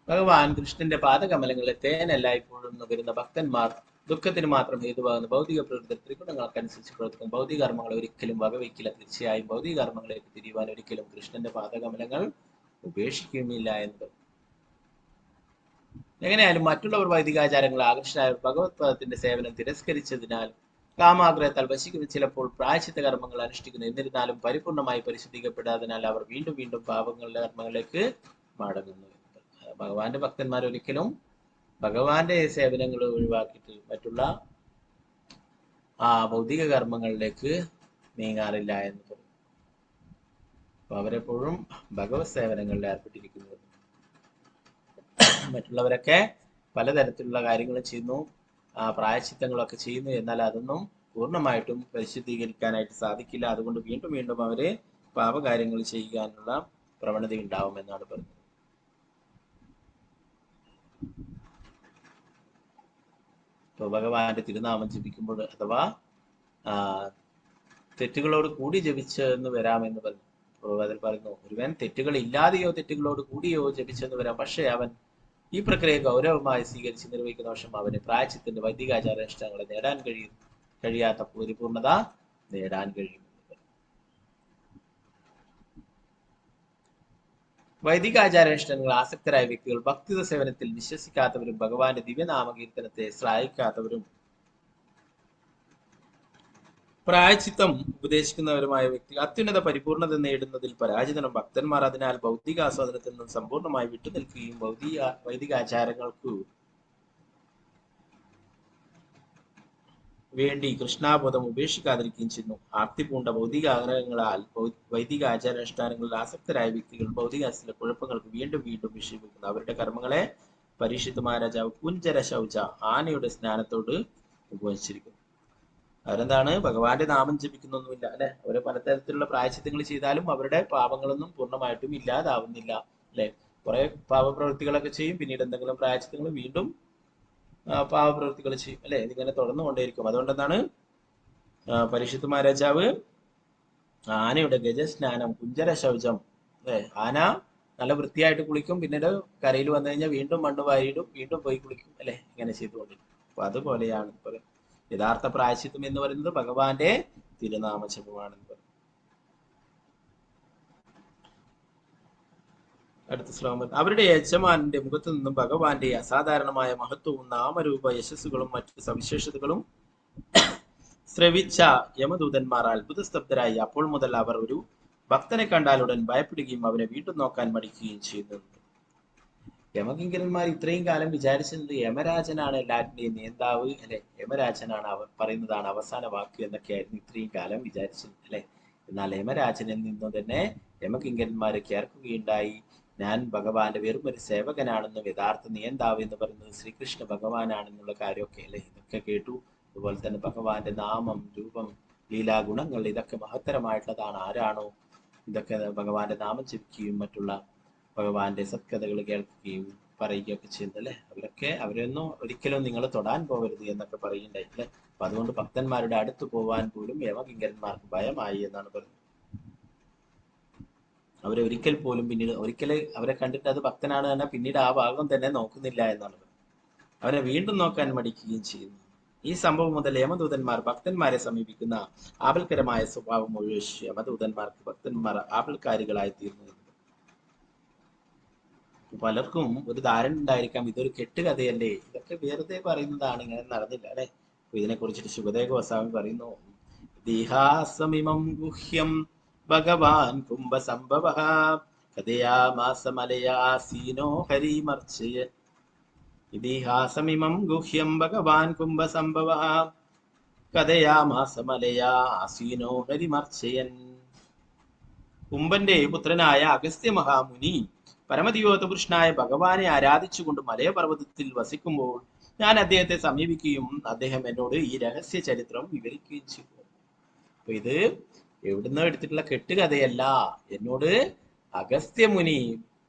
Speaker 1: ഭഗവാൻ കൃഷ്ണന്റെ പാദകമലങ്ങളെ തേനെല്ലായ്പ്പോഴും നുകരുന്ന ഭക്തന്മാർ ദുഃഖത്തിന് മാത്രം ഹേതുവാകുന്ന ഭൗതിക പ്രകൃതി ത്രിഗുണങ്ങൾക്കനുസരിച്ച് പ്രവർത്തിക്കുന്ന ഭൗതിക കർമ്മങ്ങളെ ഒരിക്കലും വകവയ്ക്കില്ല. തീർച്ചയായും ഭൗതിക കർമ്മങ്ങളിലേക്ക് തിരിയുവാൻ ഒരിക്കലും കൃഷ്ണന്റെ പാദകമലങ്ങൾ ഉപേക്ഷിക്കുകയുമില്ല എന്ന്. എങ്ങനെയായാലും മറ്റുള്ളവർ വൈദികാചാരങ്ങൾ ആകർഷകരായ ഭഗവത് പദത്തിന്റെ സേവനം തിരസ്കരിച്ചതിനാൽ കാമാഗ്രഹത്താൽ വശിക്കുന്ന ചിലപ്പോൾ പ്രായശ്ചിത്ത കർമ്മങ്ങൾ അനുഷ്ഠിക്കുന്നു. എന്നിരുന്നാലും പരിപൂർണമായി പരിശുദ്ധിക്കപ്പെടാതിനാൽ അവർ വീണ്ടും വീണ്ടും പാപങ്ങളുടെ കർമ്മങ്ങളിലേക്ക് മടങ്ങുന്നു. ഭഗവാന്റെ ഭക്തന്മാർ ഒരിക്കലും ഭഗവാന്റെ സേവനങ്ങൾ ഒഴിവാക്കിയിട്ട് മറ്റുള്ള ആ ഭൗതിക കർമ്മങ്ങളിലേക്ക് നീങ്ങാറില്ല എന്ന് പറയും. അപ്പൊ അവരെപ്പോഴും ഭഗവത് സേവനങ്ങളിൽ ഏർപ്പെട്ടിരിക്കുന്നു. മറ്റുള്ളവരൊക്കെ പലതരത്തിലുള്ള കാര്യങ്ങൾ ചെയ്യുന്നു, ആ പ്രായശ്ചിത്തങ്ങളൊക്കെ ചെയ്യുന്നു. എന്നാൽ അതൊന്നും പൂർണ്ണമായിട്ടും പരിശുദ്ധീകരിക്കാനായിട്ട് സാധിക്കില്ല. അതുകൊണ്ട് വീണ്ടും വീണ്ടും അവര് പാപകാര്യങ്ങൾ ചെയ്യാനുള്ള പ്രവണത ഉണ്ടാവുമെന്നാണ് പറയുന്നത്. ഇപ്പൊ ഭഗവാന്റെ തിരുനാമം ജപിക്കുമ്പോൾ അഥവാ തെറ്റുകളോട് കൂടി ജപിച്ചെന്ന് വരാമെന്ന് പറഞ്ഞു. അതിൽ പറയുന്നു, ഒരുവൻ തെറ്റുകൾ ഇല്ലാതെയോ തെറ്റുകളോട് കൂടിയോ ജപിച്ചെന്ന് വരാം. പക്ഷേ അവൻ ഈ പ്രക്രിയ ഗൗരവമായി സ്വീകരിച്ച് നിർവഹിക്കുന്ന പക്ഷം അവന് പ്രായശ്ചിത്തത്തിന്റെ വൈദികാചാരാനുഷ്ഠാനങ്ങളെ നേടാൻ കഴിയാത്ത പരിപൂർണത നേടാൻ കഴിയും. വൈദികാചാരാനുഷ്ഠാനങ്ങൾ ആസക്തരായ വ്യക്തികൾ ഭക്തിത സേവനത്തിൽ വിശ്വസിക്കാത്തവരും ഭഗവാന്റെ ദിവ്യനാമകീർത്തനത്തെ ശ്ലാഘിക്കാത്തവരും പ്രായശ്ചിത്തം ഉപദേശിക്കുന്നവരുമായ വ്യക്തി അത്യുന്നത പരിപൂർണത നേടുന്നതിൽ പരാജിതനും ഭക്തന്മാർ അതിനാൽ ഭൗതികാസ്വാദനത്തിൽ നിന്നും സമ്പൂർണ്ണമായി വിട്ടുനിൽക്കുകയും വൈദികാചാരങ്ങൾക്ക് വേണ്ടി കൃഷ്ണാബോധം ഉപേക്ഷിക്കാതിരിക്കുകയും ചെയ്യുന്നു. ആർത്തി പൂണ്ട ഭൗതിക ആഗ്രഹങ്ങളാൽ വൈദിക ആചാരാനുഷ്ഠാനങ്ങളിൽ ആസക്തരായ വ്യക്തികൾ ഭൗതികാസിലെ കുഴപ്പങ്ങൾക്ക് വീണ്ടും വീണ്ടും വിഷയപ്പെടുന്നു. അവരുടെ കർമ്മങ്ങളെ പരീക്ഷിത് മഹാരാജാവ് കുഞ്ചര ശൗച ആനയുടെ സ്നാനത്തോട് ഉപയോഗിച്ചിരിക്കുന്നു. അവരെന്താണ് ഭഗവാന്റെ നാമം ജപിക്കുന്നൊന്നുമില്ല അല്ലെ. അവരെ പലതരത്തിലുള്ള പ്രായശ്ചിത്തങ്ങൾ ചെയ്താലും അവരുടെ പാപങ്ങളൊന്നും പൂർണ്ണമായിട്ടും ഇല്ലാതാവുന്നില്ല അല്ലെ. കുറെ പാപപ്രവൃത്തികളൊക്കെ ചെയ്യും, പിന്നീട് എന്തെങ്കിലും പ്രായശ്ചിത്തങ്ങൾ വീണ്ടും പാപപ്രവൃത്തികൾ ചെയ്യും അല്ലെ. ഇതിങ്ങനെ തുടർന്നു കൊണ്ടേയിരിക്കും. അതുകൊണ്ട് എന്താണ് പരീക്ഷിത് മഹാരാജാവ് ആനയുടെ ഗജസ്നാനം കുഞ്ചര ശൗചം അല്ലെ. ആന നല്ല വൃത്തിയായിട്ട് കുളിക്കും, പിന്നീട് കരയിൽ വന്നു കഴിഞ്ഞാൽ വീണ്ടും മണ്ണ് വാരിയിടും, വീണ്ടും പോയി കുളിക്കും അല്ലെ. ഇങ്ങനെ ചെയ്തുകൊണ്ടിരിക്കും. അപ്പൊ അതുപോലെയാണ് പറയുന്നത് യഥാർത്ഥ പ്രായശ്ചിത്തം എന്ന് പറയുന്നത് ഭഗവാന്റെ തിരുനാമജപമാണെന്ന് പറയും. അടുത്ത ശ്ലോകം, അവരുടെ യജമാനന്റെ മുഖത്തു നിന്നും ഭഗവാന്റെ അസാധാരണമായ മഹത്വവും നാമരൂപ യശസ്സുകളും മറ്റു സവിശേഷതകളും ശ്രവിച്ച യമദൂതന്മാർ അത്ഭുതസ്തബ്ധരായി. അപ്പോൾ മുതൽ അവർ ഒരു ഭക്തനെ കണ്ടാലുടൻ ഭയപ്പെടുകയും അവനെ വീണ്ടും നോക്കാൻ മടിക്കുകയും ചെയ്യുന്നുണ്ട്. യമകിങ്കരന്മാർ ഇത്രയും കാലം വിചാരിച്ചത് യമരാജനാണ് എല്ലാറ്റിന്റെയും നേതാവ് അല്ലെ, യമരാജനാണ് അവർ പറയുന്നതാണ് അവസാന വാക്ക് എന്നൊക്കെയായിരുന്നു ഇത്രയും കാലം വിചാരിച്ചത് അല്ലെ. എന്നാൽ യമരാജനിൽ നിന്നും തന്നെ യമകിങ്കരന്മാരെ കേൾക്കുകയുണ്ടായി, ഞാൻ ഭഗവാന്റെ വെറും ഒരു സേവകനാണെന്നും യഥാർത്ഥ നിയന്താവ് എന്ന് പറയുന്നത് ശ്രീകൃഷ്ണ ഭഗവാനാണെന്നുള്ള കാര്യമൊക്കെ അല്ലേ, ഇതൊക്കെ കേട്ടു. അതുപോലെ തന്നെ ഭഗവാന്റെ നാമം, രൂപം, ലീലാഗുണങ്ങൾ ഇതൊക്കെ മഹത്തരമായിട്ടുള്ളതാണ്. ആരാണോ ഇതൊക്കെ ഭഗവാന്റെ നാമം ജപിക്കുകയും മറ്റുള്ള ഭഗവാന്റെ സത്കഥകൾ കേൾക്കുകയും പറയുകയൊക്കെ ചെയ്യുന്നത് അല്ലേ, അവരൊക്കെ അവരൊന്നും ഒരിക്കലും നിങ്ങൾ തൊടാൻ പോകരുത് എന്നൊക്കെ പറയുന്നുണ്ടായി അല്ലേ. അപ്പൊ അതുകൊണ്ട് ഭക്തന്മാരുടെ അടുത്ത് പോവാൻ പോലും യമകിങ്കരന്മാർക്ക് ഭയമായി എന്നാണ് പറയുന്നത്. അവരെ ഒരിക്കൽ പോലും പിന്നീട് ഒരിക്കൽ അവരെ കണ്ടിട്ട് അത് ഭക്തനാണ് തന്നെ പിന്നീട് ആ ഭാഗം തന്നെ നോക്കുന്നില്ല എന്നാണ് പറയുന്നത്. അവനെ വീണ്ടും നോക്കാൻ മടിക്കുകയും ചെയ്യുന്നു. ഈ സംഭവം മുതൽ യമദൂതന്മാർ ഭക്തന്മാരെ സമീപിക്കുന്ന ആപൽക്കരമായ സ്വഭാവം ഒഴിച്ച് യമദൂതന്മാർക്ക് ഭക്തന്മാർ ആപൽക്കാരികളായി തീർന്നു എന്ന്. പലർക്കും ഒരു ധാരണ ഉണ്ടായിരിക്കാം, ഇതൊരു കെട്ടുകഥയല്ലേ, ഇതൊക്കെ വെറുതെ പറയുന്നതാണ്, ഇങ്ങനെ നടന്നില്ല അല്ലെ. അപ്പൊ ഇതിനെ കുറിച്ചിട്ട് ശുഖദേവ ഗോസ്വാമി പറയുന്നു, ഇതിഹാസമിമം ഗുഹ്യം ഭഗവാൻ കുംഭസംഭവ കഥയാമാസമലയാസീനോ ഹരിമർച്ചയ. ഇതിഹാസമിമം ഗുഹ്യം ഭഗവാൻ കുംഭസംഭവ കഥയാമാസമലയാസീനോ ഹരിമർച്ചയൻ. കുംഭന്റെ പുത്രനായ അഗസ്ത്യ മഹാമുനി പരമദിവോതപുരുഷനായ ഭഗവാനെ ആരാധിച്ചുകൊണ്ട് മലയപർവ്വതത്തിൽ വസിക്കുമ്പോൾ ഞാൻ അദ്ദേഹത്തെ സമീപിക്കുകയും അദ്ദേഹം എന്നോട് ഈ രഹസ്യ ചരിത്രം വിവരിക്കുകയും ചെയ്തു. അപ്പൊ ഇത് എവിടുന്നോ എടുത്തിട്ടുള്ള കെട്ടുകഥയല്ല, എന്നോട് അഗസ്ത്യമുനി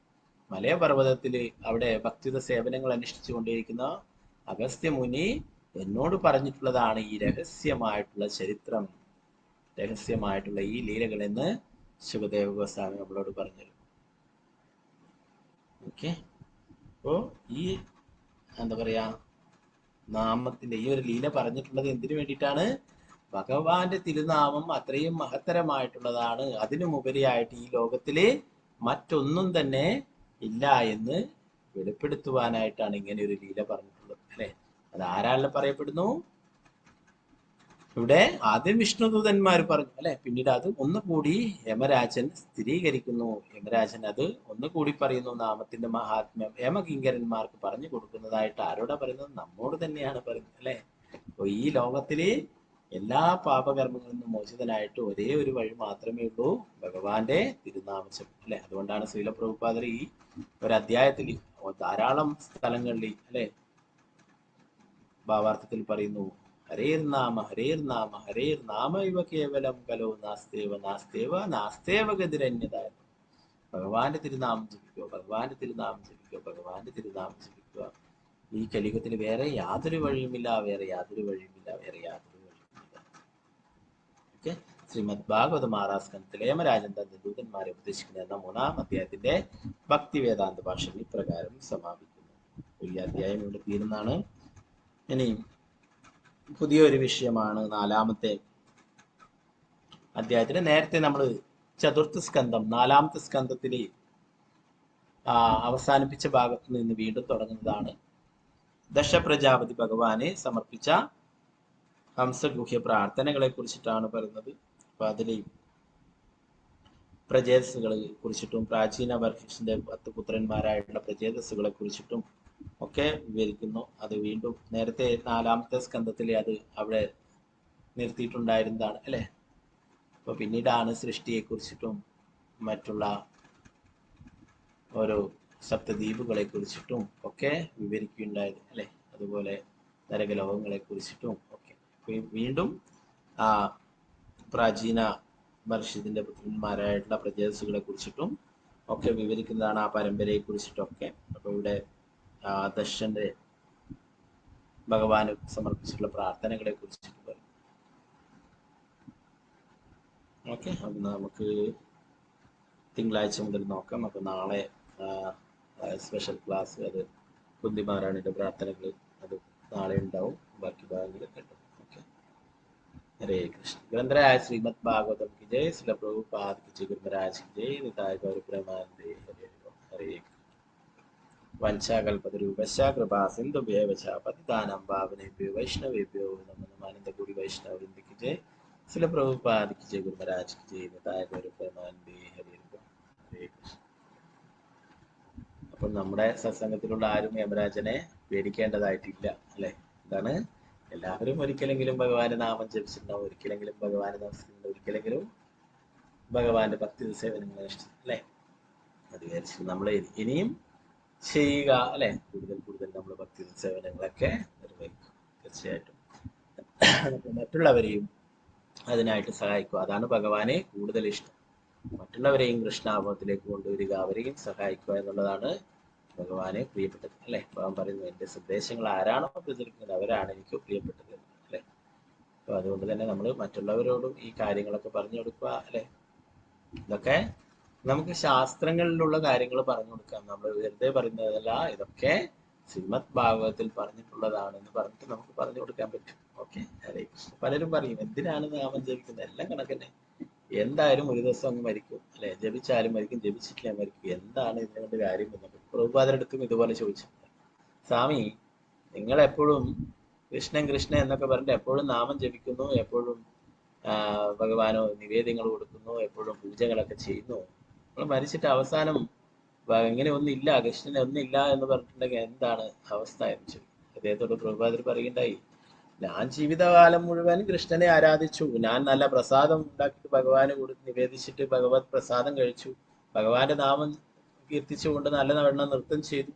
Speaker 1: മലയപർവ്വതത്തില് അവിടെ ഭക്തിത സേവനങ്ങൾ അനുഷ്ഠിച്ചു കൊണ്ടിരിക്കുന്ന അഗസ്ത്യമുനി എന്നോട് പറഞ്ഞിട്ടുള്ളതാണ് ഈ രഹസ്യമായിട്ടുള്ള ചരിത്രം, രഹസ്യമായിട്ടുള്ള ഈ ലീലകൾ എന്ന് ശുഖദേവ ഗോസ്വാമി നമ്മളോട് പറഞ്ഞു. ഓക്കെ, അപ്പോ ഈ എന്താ പറയാ നാമത്തിന്റെ ഈ ഒരു ലീല പറഞ്ഞിട്ടുള്ളത് എന്തിനു വേണ്ടിയിട്ടാണ്? ഭഗവാന്റെ തിരുനാമം അത്രയും മഹത്തരമായിട്ടുള്ളതാണ്, അതിനുമുപരിയായിട്ട് ഈ ലോകത്തില് മറ്റൊന്നും തന്നെ ഇല്ല എന്ന് വെളിപ്പെടുത്തുവാനായിട്ടാണ് ഇങ്ങനെ ഒരു ലീല പറഞ്ഞിട്ടുള്ളത് അല്ലെ. അത് ആരാലെ പറയപ്പെടുന്നു? ഇവിടെ ആദ്യം വിഷ്ണുദൂതന്മാർ പറഞ്ഞു അല്ലെ, പിന്നീട് അത് ഒന്നുകൂടി യമരാജൻ സ്ഥിരീകരിക്കുന്നു. യമരാജൻ അത് ഒന്നുകൂടി പറയുന്നു, നാമത്തിന്റെ മഹാത്മ്യം യമകിങ്കരന്മാർക്ക് പറഞ്ഞു കൊടുക്കുന്നതായിട്ട്. ആരോടാ പറയുന്നത്? നമ്മോട് തന്നെയാണ് പറയുന്നത് അല്ലെ. അപ്പൊ ഈ ലോകത്തില് എല്ലാ പാപകർമ്മങ്ങളിൽ നിന്നും മോചിതനായിട്ട് ഒരേ ഒരു വഴി മാത്രമേ ഉള്ളൂ, ഭഗവാന്റെ തിരുനാമജപം അല്ലെ. അതുകൊണ്ടാണ് ശ്രീല പ്രഭുപാദർ ഈ ഒരു അധ്യായത്തിൽ ധാരാളം സ്ഥലങ്ങളിൽ അല്ലെ ഭാവാർത്ഥത്തിൽ പറയുന്നു, ഹരേർ നാമ ഹരേർ നാമ ഹരേർ നാമ ഇവ കേവലം കലോ നാസ്തേവ നാസ്തേവ നാസ്തേവ ഗതിരന്യത. ഭഗവാന്റെ തിരുനാമം ജപിക്കുക, ഭഗവാന്റെ തിരുനാമം ജപിക്കുക, ഭഗവാന്റെ തിരുനാമം ജപിക്കുക. ഈ കലിയുഗത്തിൽ വേറെ യാതൊരു വഴിയുമില്ല, വേറെ യാതൊരു വഴിയുമില്ല, വേറെ യാതൊരു വഴിയുമില്ല. ഓക്കെ, ശ്രീമദ് ഭാഗവത മഹാരാസ്കന്ധത്തിലെ യമരാജൻ തന്റെ ദൂതന്മാരെ ഉപദേശിക്കുന്ന എന്ന മൂന്നാം അധ്യായത്തിന്റെ ഭക്തിവേദാന്ത ഭാഷ ഇപ്രകാരം സമാപിക്കുന്നു. ഈ അധ്യായം ഇവിടെ തീരുന്നതാണ്. ഇനി പുതിയൊരു വിഷയമാണ് നാലാമത്തെ അധ്യായത്തിന്. നേരത്തെ നമ്മൾ ചതുർത്ഥ സ്കന്ധം നാലാമത്തെ സ്കന്ധത്തിൽ അവസാനിപ്പിച്ച ഭാഗത്ത് നിന്ന് വീണ്ടും തുടങ്ങുന്നതാണ്. ദശപ്രജാപതി ഭഗവാനെ സമർപ്പിച്ച ഹംസഗുഹ്യ പ്രാർത്ഥനകളെ കുറിച്ചിട്ടാണ് പറയുന്നത്. അപ്പൊ അതിൽ പ്രജേതസ്സുകളെ കുറിച്ചിട്ടും പ്രാചീന വർഷിന്റെ 10 പുത്രന്മാരായിട്ടുള്ള പ്രജേതസ്സുകളെ കുറിച്ചിട്ടും ഒക്കെ വിവരിക്കുന്നു. അത് വീണ്ടും നേരത്തെ നാലാമത്തെ സ്കന്ധത്തിൽ അത് അവിടെ നിർത്തിയിട്ടുണ്ടായിരുന്നതാണ് അല്ലെ. അപ്പൊ പിന്നീടാണ് സൃഷ്ടിയെ കുറിച്ചിട്ടും മറ്റുള്ള ഓരോ സപ്തദ്വീപുകളെ കുറിച്ചിട്ടും ഒക്കെ വിവരിക്കുകയുണ്ടായത് അല്ലെ. അതുപോലെ നരകലോകങ്ങളെ കുറിച്ചിട്ടും ഒക്കെ. വീണ്ടും ആ പ്രാചീന വർഷത്തിന്റെ പുത്രന്മാരായിട്ടുള്ള പ്രജേതസ്സുകളെ കുറിച്ചിട്ടും ഒക്കെ വിവരിക്കുന്നതാണ് ആ പരമ്പരയെ കുറിച്ചിട്ടൊക്കെ. അപ്പൊ ഇവിടെ ദക്ഷന്റെ ഭഗവാന് സമർപ്പിച്ചിട്ടുള്ള പ്രാർത്ഥനകളെ കുറിച്ചിട്ട് പറയും. ഓക്കെ, അപ്പൊ നമുക്ക് തിങ്കളാഴ്ച മുതൽ നോക്കാം. അപ്പൊ നാളെ സ്പെഷ്യൽ ക്ലാസ്, അത് കുന്തി മഹാറാണിയുടെ പ്രാർത്ഥനകൾ അത് നാളെ ഉണ്ടാവും. ബാക്കി ഭാഗങ്ങൾ കേട്ടോ. ഓക്കെ, ഹരേ കൃഷ്ണ. ഗ്രന്ഥരായ ശ്രീമദ് ഭാഗവതം കി ജയ്, ശ്രീല പ്രഭുപാദ് കി ജയ്, ഗുരുമഹാരാജ് കി ജയ്, നിതായ ഗൗര പ്രേമാനന്ദേ ഹരേ ഹരേ. വഞ്ചാകൽപതരൂപശ്ച കൃപാ സിന്ധുഭ്യേവ ച പതിതാനാം പാവനേഭ്യോ വൈഷ്ണവേഭ്യോ നമോ നമഃ. അനന്തകോടി വൈഷ്ണവ വൃന്ദ കി ജയ്, ശ്രീല പ്രഭുപാദ് കി ജയ്, ഗുരുമഹാരാജ് കി ജയ്, നിതായ ഗൗര പ്രേമാനന്ദേ ഹരേ ഹരേ കൃഷ്ണ. അപ്പം നമ്മുടെ സത്സംഗത്തിലുള്ള ആരും യമരാജനെ പേടിക്കേണ്ടതായിട്ടില്ല അല്ലെ. എന്താണ്, എല്ലാവരും ഒരിക്കലെങ്കിലും ഭഗവാന്റെ നാമം ജപിച്ചിട്ടുണ്ടാവും, ഒരിക്കലെങ്കിലും ഭഗവാനെ നമസ്കരിച്ചിട്ടുണ്ടാവും, ഒരിക്കലെങ്കിലും ഭഗവാന്റെ ഭക്തി സേവനങ്ങൾ അനുഷ്ഠിച്ചു അല്ലെ. അത് വിചാരിച്ചിട്ട് നമ്മൾ ഇനിയും ചെയ്യുക അല്ലെ? കൂടുതൽ കൂടുതൽ നമ്മൾ ഭക്തി സേവനങ്ങളൊക്കെ നിർവഹിക്കും തീർച്ചയായിട്ടും. മറ്റുള്ളവരെയും അതിനായിട്ട് സഹായിക്കുക, അതാണ് ഭഗവാനെ കൂടുതൽ ഇഷ്ടം. മറ്റുള്ളവരെയും കൃഷ്ണാബോധത്തിലേക്ക് കൊണ്ടുവരിക, അവരെയും സഹായിക്കുക എന്നുള്ളതാണ് ഭഗവാനെ പ്രിയപ്പെട്ടത് അല്ലെ? ഭഗവാൻ പറയുന്നു, എന്റെ സന്ദേശങ്ങൾ ആരാണോ പ്രചരിക്കുന്നത് അവരാണ് എനിക്ക് പ്രിയപ്പെട്ടത് അല്ലെ? അപ്പൊ അതുകൊണ്ട് തന്നെ നമ്മൾ മറ്റുള്ളവരോടും ഈ കാര്യങ്ങളൊക്കെ പറഞ്ഞു കൊടുക്കുക അല്ലെ? ഇതൊക്കെ നമുക്ക് ശാസ്ത്രങ്ങളിലുള്ള കാര്യങ്ങൾ പറഞ്ഞു കൊടുക്കാം. നമ്മൾ വെറുതെ പറയുന്നതല്ല, ഇതൊക്കെ ശ്രീമദ് ഭാഗവതത്തിൽ പറഞ്ഞിട്ടുള്ളതാണെന്ന് പറഞ്ഞിട്ട് നമുക്ക് പറഞ്ഞു കൊടുക്കാൻ പറ്റും. ഓക്കെ, ഹരേ കൃഷ്ണ. പലരും പറയും, എന്തിനാണ് നാമം ജപിക്കുന്നത്, എല്ലാം കണക്കന്നെ, എന്തായാലും ഒരു ദിവസം അങ്ങ് മരിക്കും അല്ലെ? ജപിച്ചാലും മരിക്കും, ജപിച്ചിട്ടില്ല മരിക്കും, എന്താണ് ഇതിനെ കാര്യം എന്നൊക്കെ പ്രഭുപാദരുടെ ഇതുപോലെ ചോദിച്ചിട്ടുണ്ട്. സ്വാമി, നിങ്ങൾ എപ്പോഴും കൃഷ്ണൻ കൃഷ്ണൻ എന്നൊക്കെ പറഞ്ഞിട്ട് എപ്പോഴും നാമം ജപിക്കുന്നു, എപ്പോഴും ഭഗവാനോ നിവേദ്യങ്ങൾ കൊടുക്കുന്നു, എപ്പോഴും പൂജകളൊക്കെ ചെയ്യുന്നു. നമ്മൾ മരിച്ചിട്ട് അവസാനം ഇങ്ങനെ ഒന്നില്ല, കൃഷ്ണനെ ഒന്നില്ല എന്ന് പറഞ്ഞിട്ടുണ്ടെങ്കിൽ എന്താണ് അവസ്ഥ എന്ന് ചോദിക്കും. അദ്ദേഹത്തോട് പ്രഭുപാദർ പറയുണ്ടായി, ഞാൻ ജീവിതകാലം മുഴുവൻ കൃഷ്ണനെ ആരാധിച്ചു, ഞാൻ നല്ല പ്രസാദം ഉണ്ടാക്കിയിട്ട് ഭഗവാന് കൊടുത്ത് നിവേദിച്ചിട്ട് ഭഗവത് പ്രസാദം കഴിച്ചു, ഭഗവാന്റെ നാമം കീർത്തിച്ചുകൊണ്ട് നല്ലവണ്ണം നൃത്തം ചെയ്തു,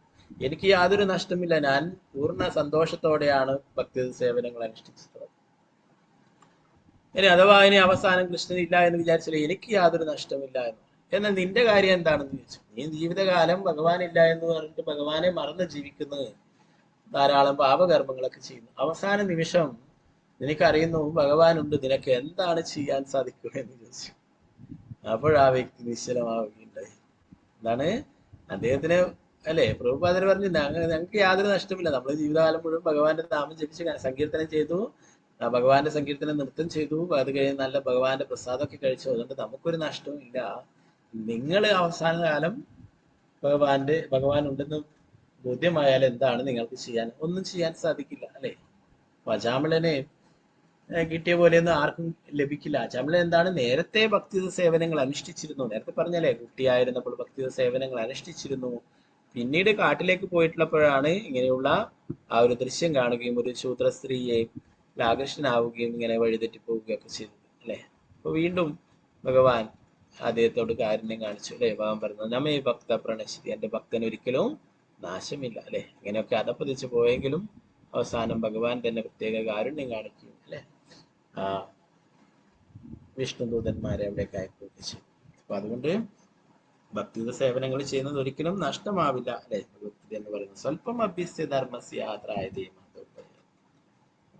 Speaker 1: എനിക്ക് യാതൊരു നഷ്ടമില്ല, ഞാൻ പൂർണ്ണ സന്തോഷത്തോടെയാണ് ഭക്തി സേവനങ്ങൾ അനുഷ്ഠിച്ചിട്ടുള്ളത്. ഇനി അഥവാ ഇനി അവസാനം കൃഷ്ണൻ ഇല്ല എന്ന് വിചാരിച്ചാൽ എനിക്ക് യാതൊരു നഷ്ടമില്ല എന്ന്. എന്നാൽ നിന്റെ കാര്യം എന്താണെന്ന് ചോദിച്ചു. നീ ജീവിതകാലം ഭഗവാൻ ഇല്ല എന്ന് പറഞ്ഞിട്ട് ഭഗവാനെ മറന്ന് ജീവിക്കുന്നത്, ധാരാളം പാപകർമ്മങ്ങളൊക്കെ ചെയ്യുന്നു, അവസാന നിമിഷം നിനക്കറിയുന്നു ഭഗവാനുണ്ട്, നിനക്ക് എന്താണ് ചെയ്യാൻ സാധിക്കുക എന്ന് ചോദിച്ചു. അപ്പോഴാ വ്യക്തി നിശ്ചലമാവുകയുണ്ടായി. എന്താണ് അദ്ദേഹത്തിന് അല്ലെ? പ്രഭുപാദർ പറഞ്ഞു, ഞങ്ങൾക്ക് യാതൊരു നഷ്ടമില്ല, നമ്മൾ ജീവിതകാലം മുഴുവൻ ഭഗവാന്റെ നാമം ജപിച്ച് സങ്കീർത്തനം ചെയ്തു, ഭഗവാന്റെ സങ്കീർത്തനം നൃത്തം ചെയ്തു, അത് കഴിഞ്ഞ് നല്ല ഭഗവാന്റെ പ്രസാദമൊക്കെ കഴിച്ചു, അതുകൊണ്ട് നമുക്കൊരു നഷ്ടവും ഇല്ല. നിങ്ങൾ അവസാന കാലം ഭഗവാൻ ഉണ്ടെന്ന് ബോധ്യമായാൽ എന്താണ് നിങ്ങൾക്ക് ചെയ്യാൻ? ഒന്നും ചെയ്യാൻ സാധിക്കില്ല അല്ലെ? അപ്പൊ അജാമിളനെ കിട്ടിയ പോലെയൊന്നും ആർക്കും ലഭിക്കില്ല. അജാമിളൻ എന്താണ് നേരത്തെ ഭക്തി സേവനങ്ങൾ അനുഷ്ഠിച്ചിരുന്നു. നേരത്തെ പറഞ്ഞല്ലേ, കുട്ടിയായിരുന്നപ്പോൾ ഭക്തി സേവനങ്ങൾ അനുഷ്ഠിച്ചിരുന്നു. പിന്നീട് കാട്ടിലേക്ക് പോയിട്ടുള്ളപ്പോഴാണ് ഇങ്ങനെയുള്ള ആ ഒരു ദൃശ്യം കാണുകയും ഒരു ശൂദ്ര സ്ത്രീയെ ആകൃഷ്ടനാവുകയും ഇങ്ങനെ വഴിതെറ്റിപ്പോവുകയൊക്കെ ചെയ്തത് അല്ലെ? അപ്പൊ വീണ്ടും ഭഗവാൻ അദ്ദേഹത്തോട് കാരുണ്യം കാണിച്ചു അല്ലെ? ഭഗവാൻ പറഞ്ഞു, നമ്മേ ഭക്ത പ്രണശിതി, എന്റെ ഭക്തൻ ഒരിക്കലും നാശമില്ല അല്ലെ? ഇങ്ങനെയൊക്കെ അധപ്പതിച്ചു പോയെങ്കിലും അവസാനം ഭഗവാൻ തന്നെ പ്രത്യേക കാരുണ്യം കാണിക്കുകയും അല്ലെ, ആ വിഷ്ണുദൂതന്മാരെ അവിടേക്ക് അയക്കുകയൊക്കെ ചെയ്തു. അപ്പൊ അതുകൊണ്ട് ഭക്തിയുടെ സേവനങ്ങൾ ചെയ്യുന്നത് ഒരിക്കലും നഷ്ടമാവില്ല അല്ലെ? ഭഗവത്ഗീത എന്ന് പറയുന്നത് സ്വല്പം അഭ്യസ്യ ധർമ്മസ്യ യാത്രായതേ.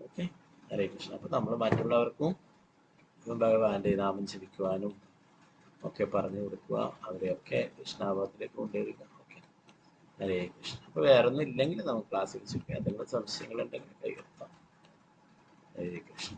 Speaker 1: ഓക്കെ, ഹരേ കൃഷ്ണ. അപ്പൊ നമ്മൾ മറ്റുള്ളവർക്കും ഭഗവാന്റെ നാമം ജപിക്കുവാനും ഒക്കെ പറഞ്ഞു കൊടുക്കുക, അവരെയൊക്കെ കൃഷ്ണാഭാവത്തിലേക്ക് കൊണ്ടുവരിക. ഓക്കെ, ഹരേ കൃഷ്ണ. അപ്പൊ വേറൊന്നും ഇല്ലെങ്കിൽ നമുക്ക് ക്ലാസ് വെച്ചിരിക്കാം. എന്തെങ്കിലും സംശയങ്ങൾ ഉണ്ടെങ്കിൽ കൈകർത്താം. ഹരേ കൃഷ്ണ.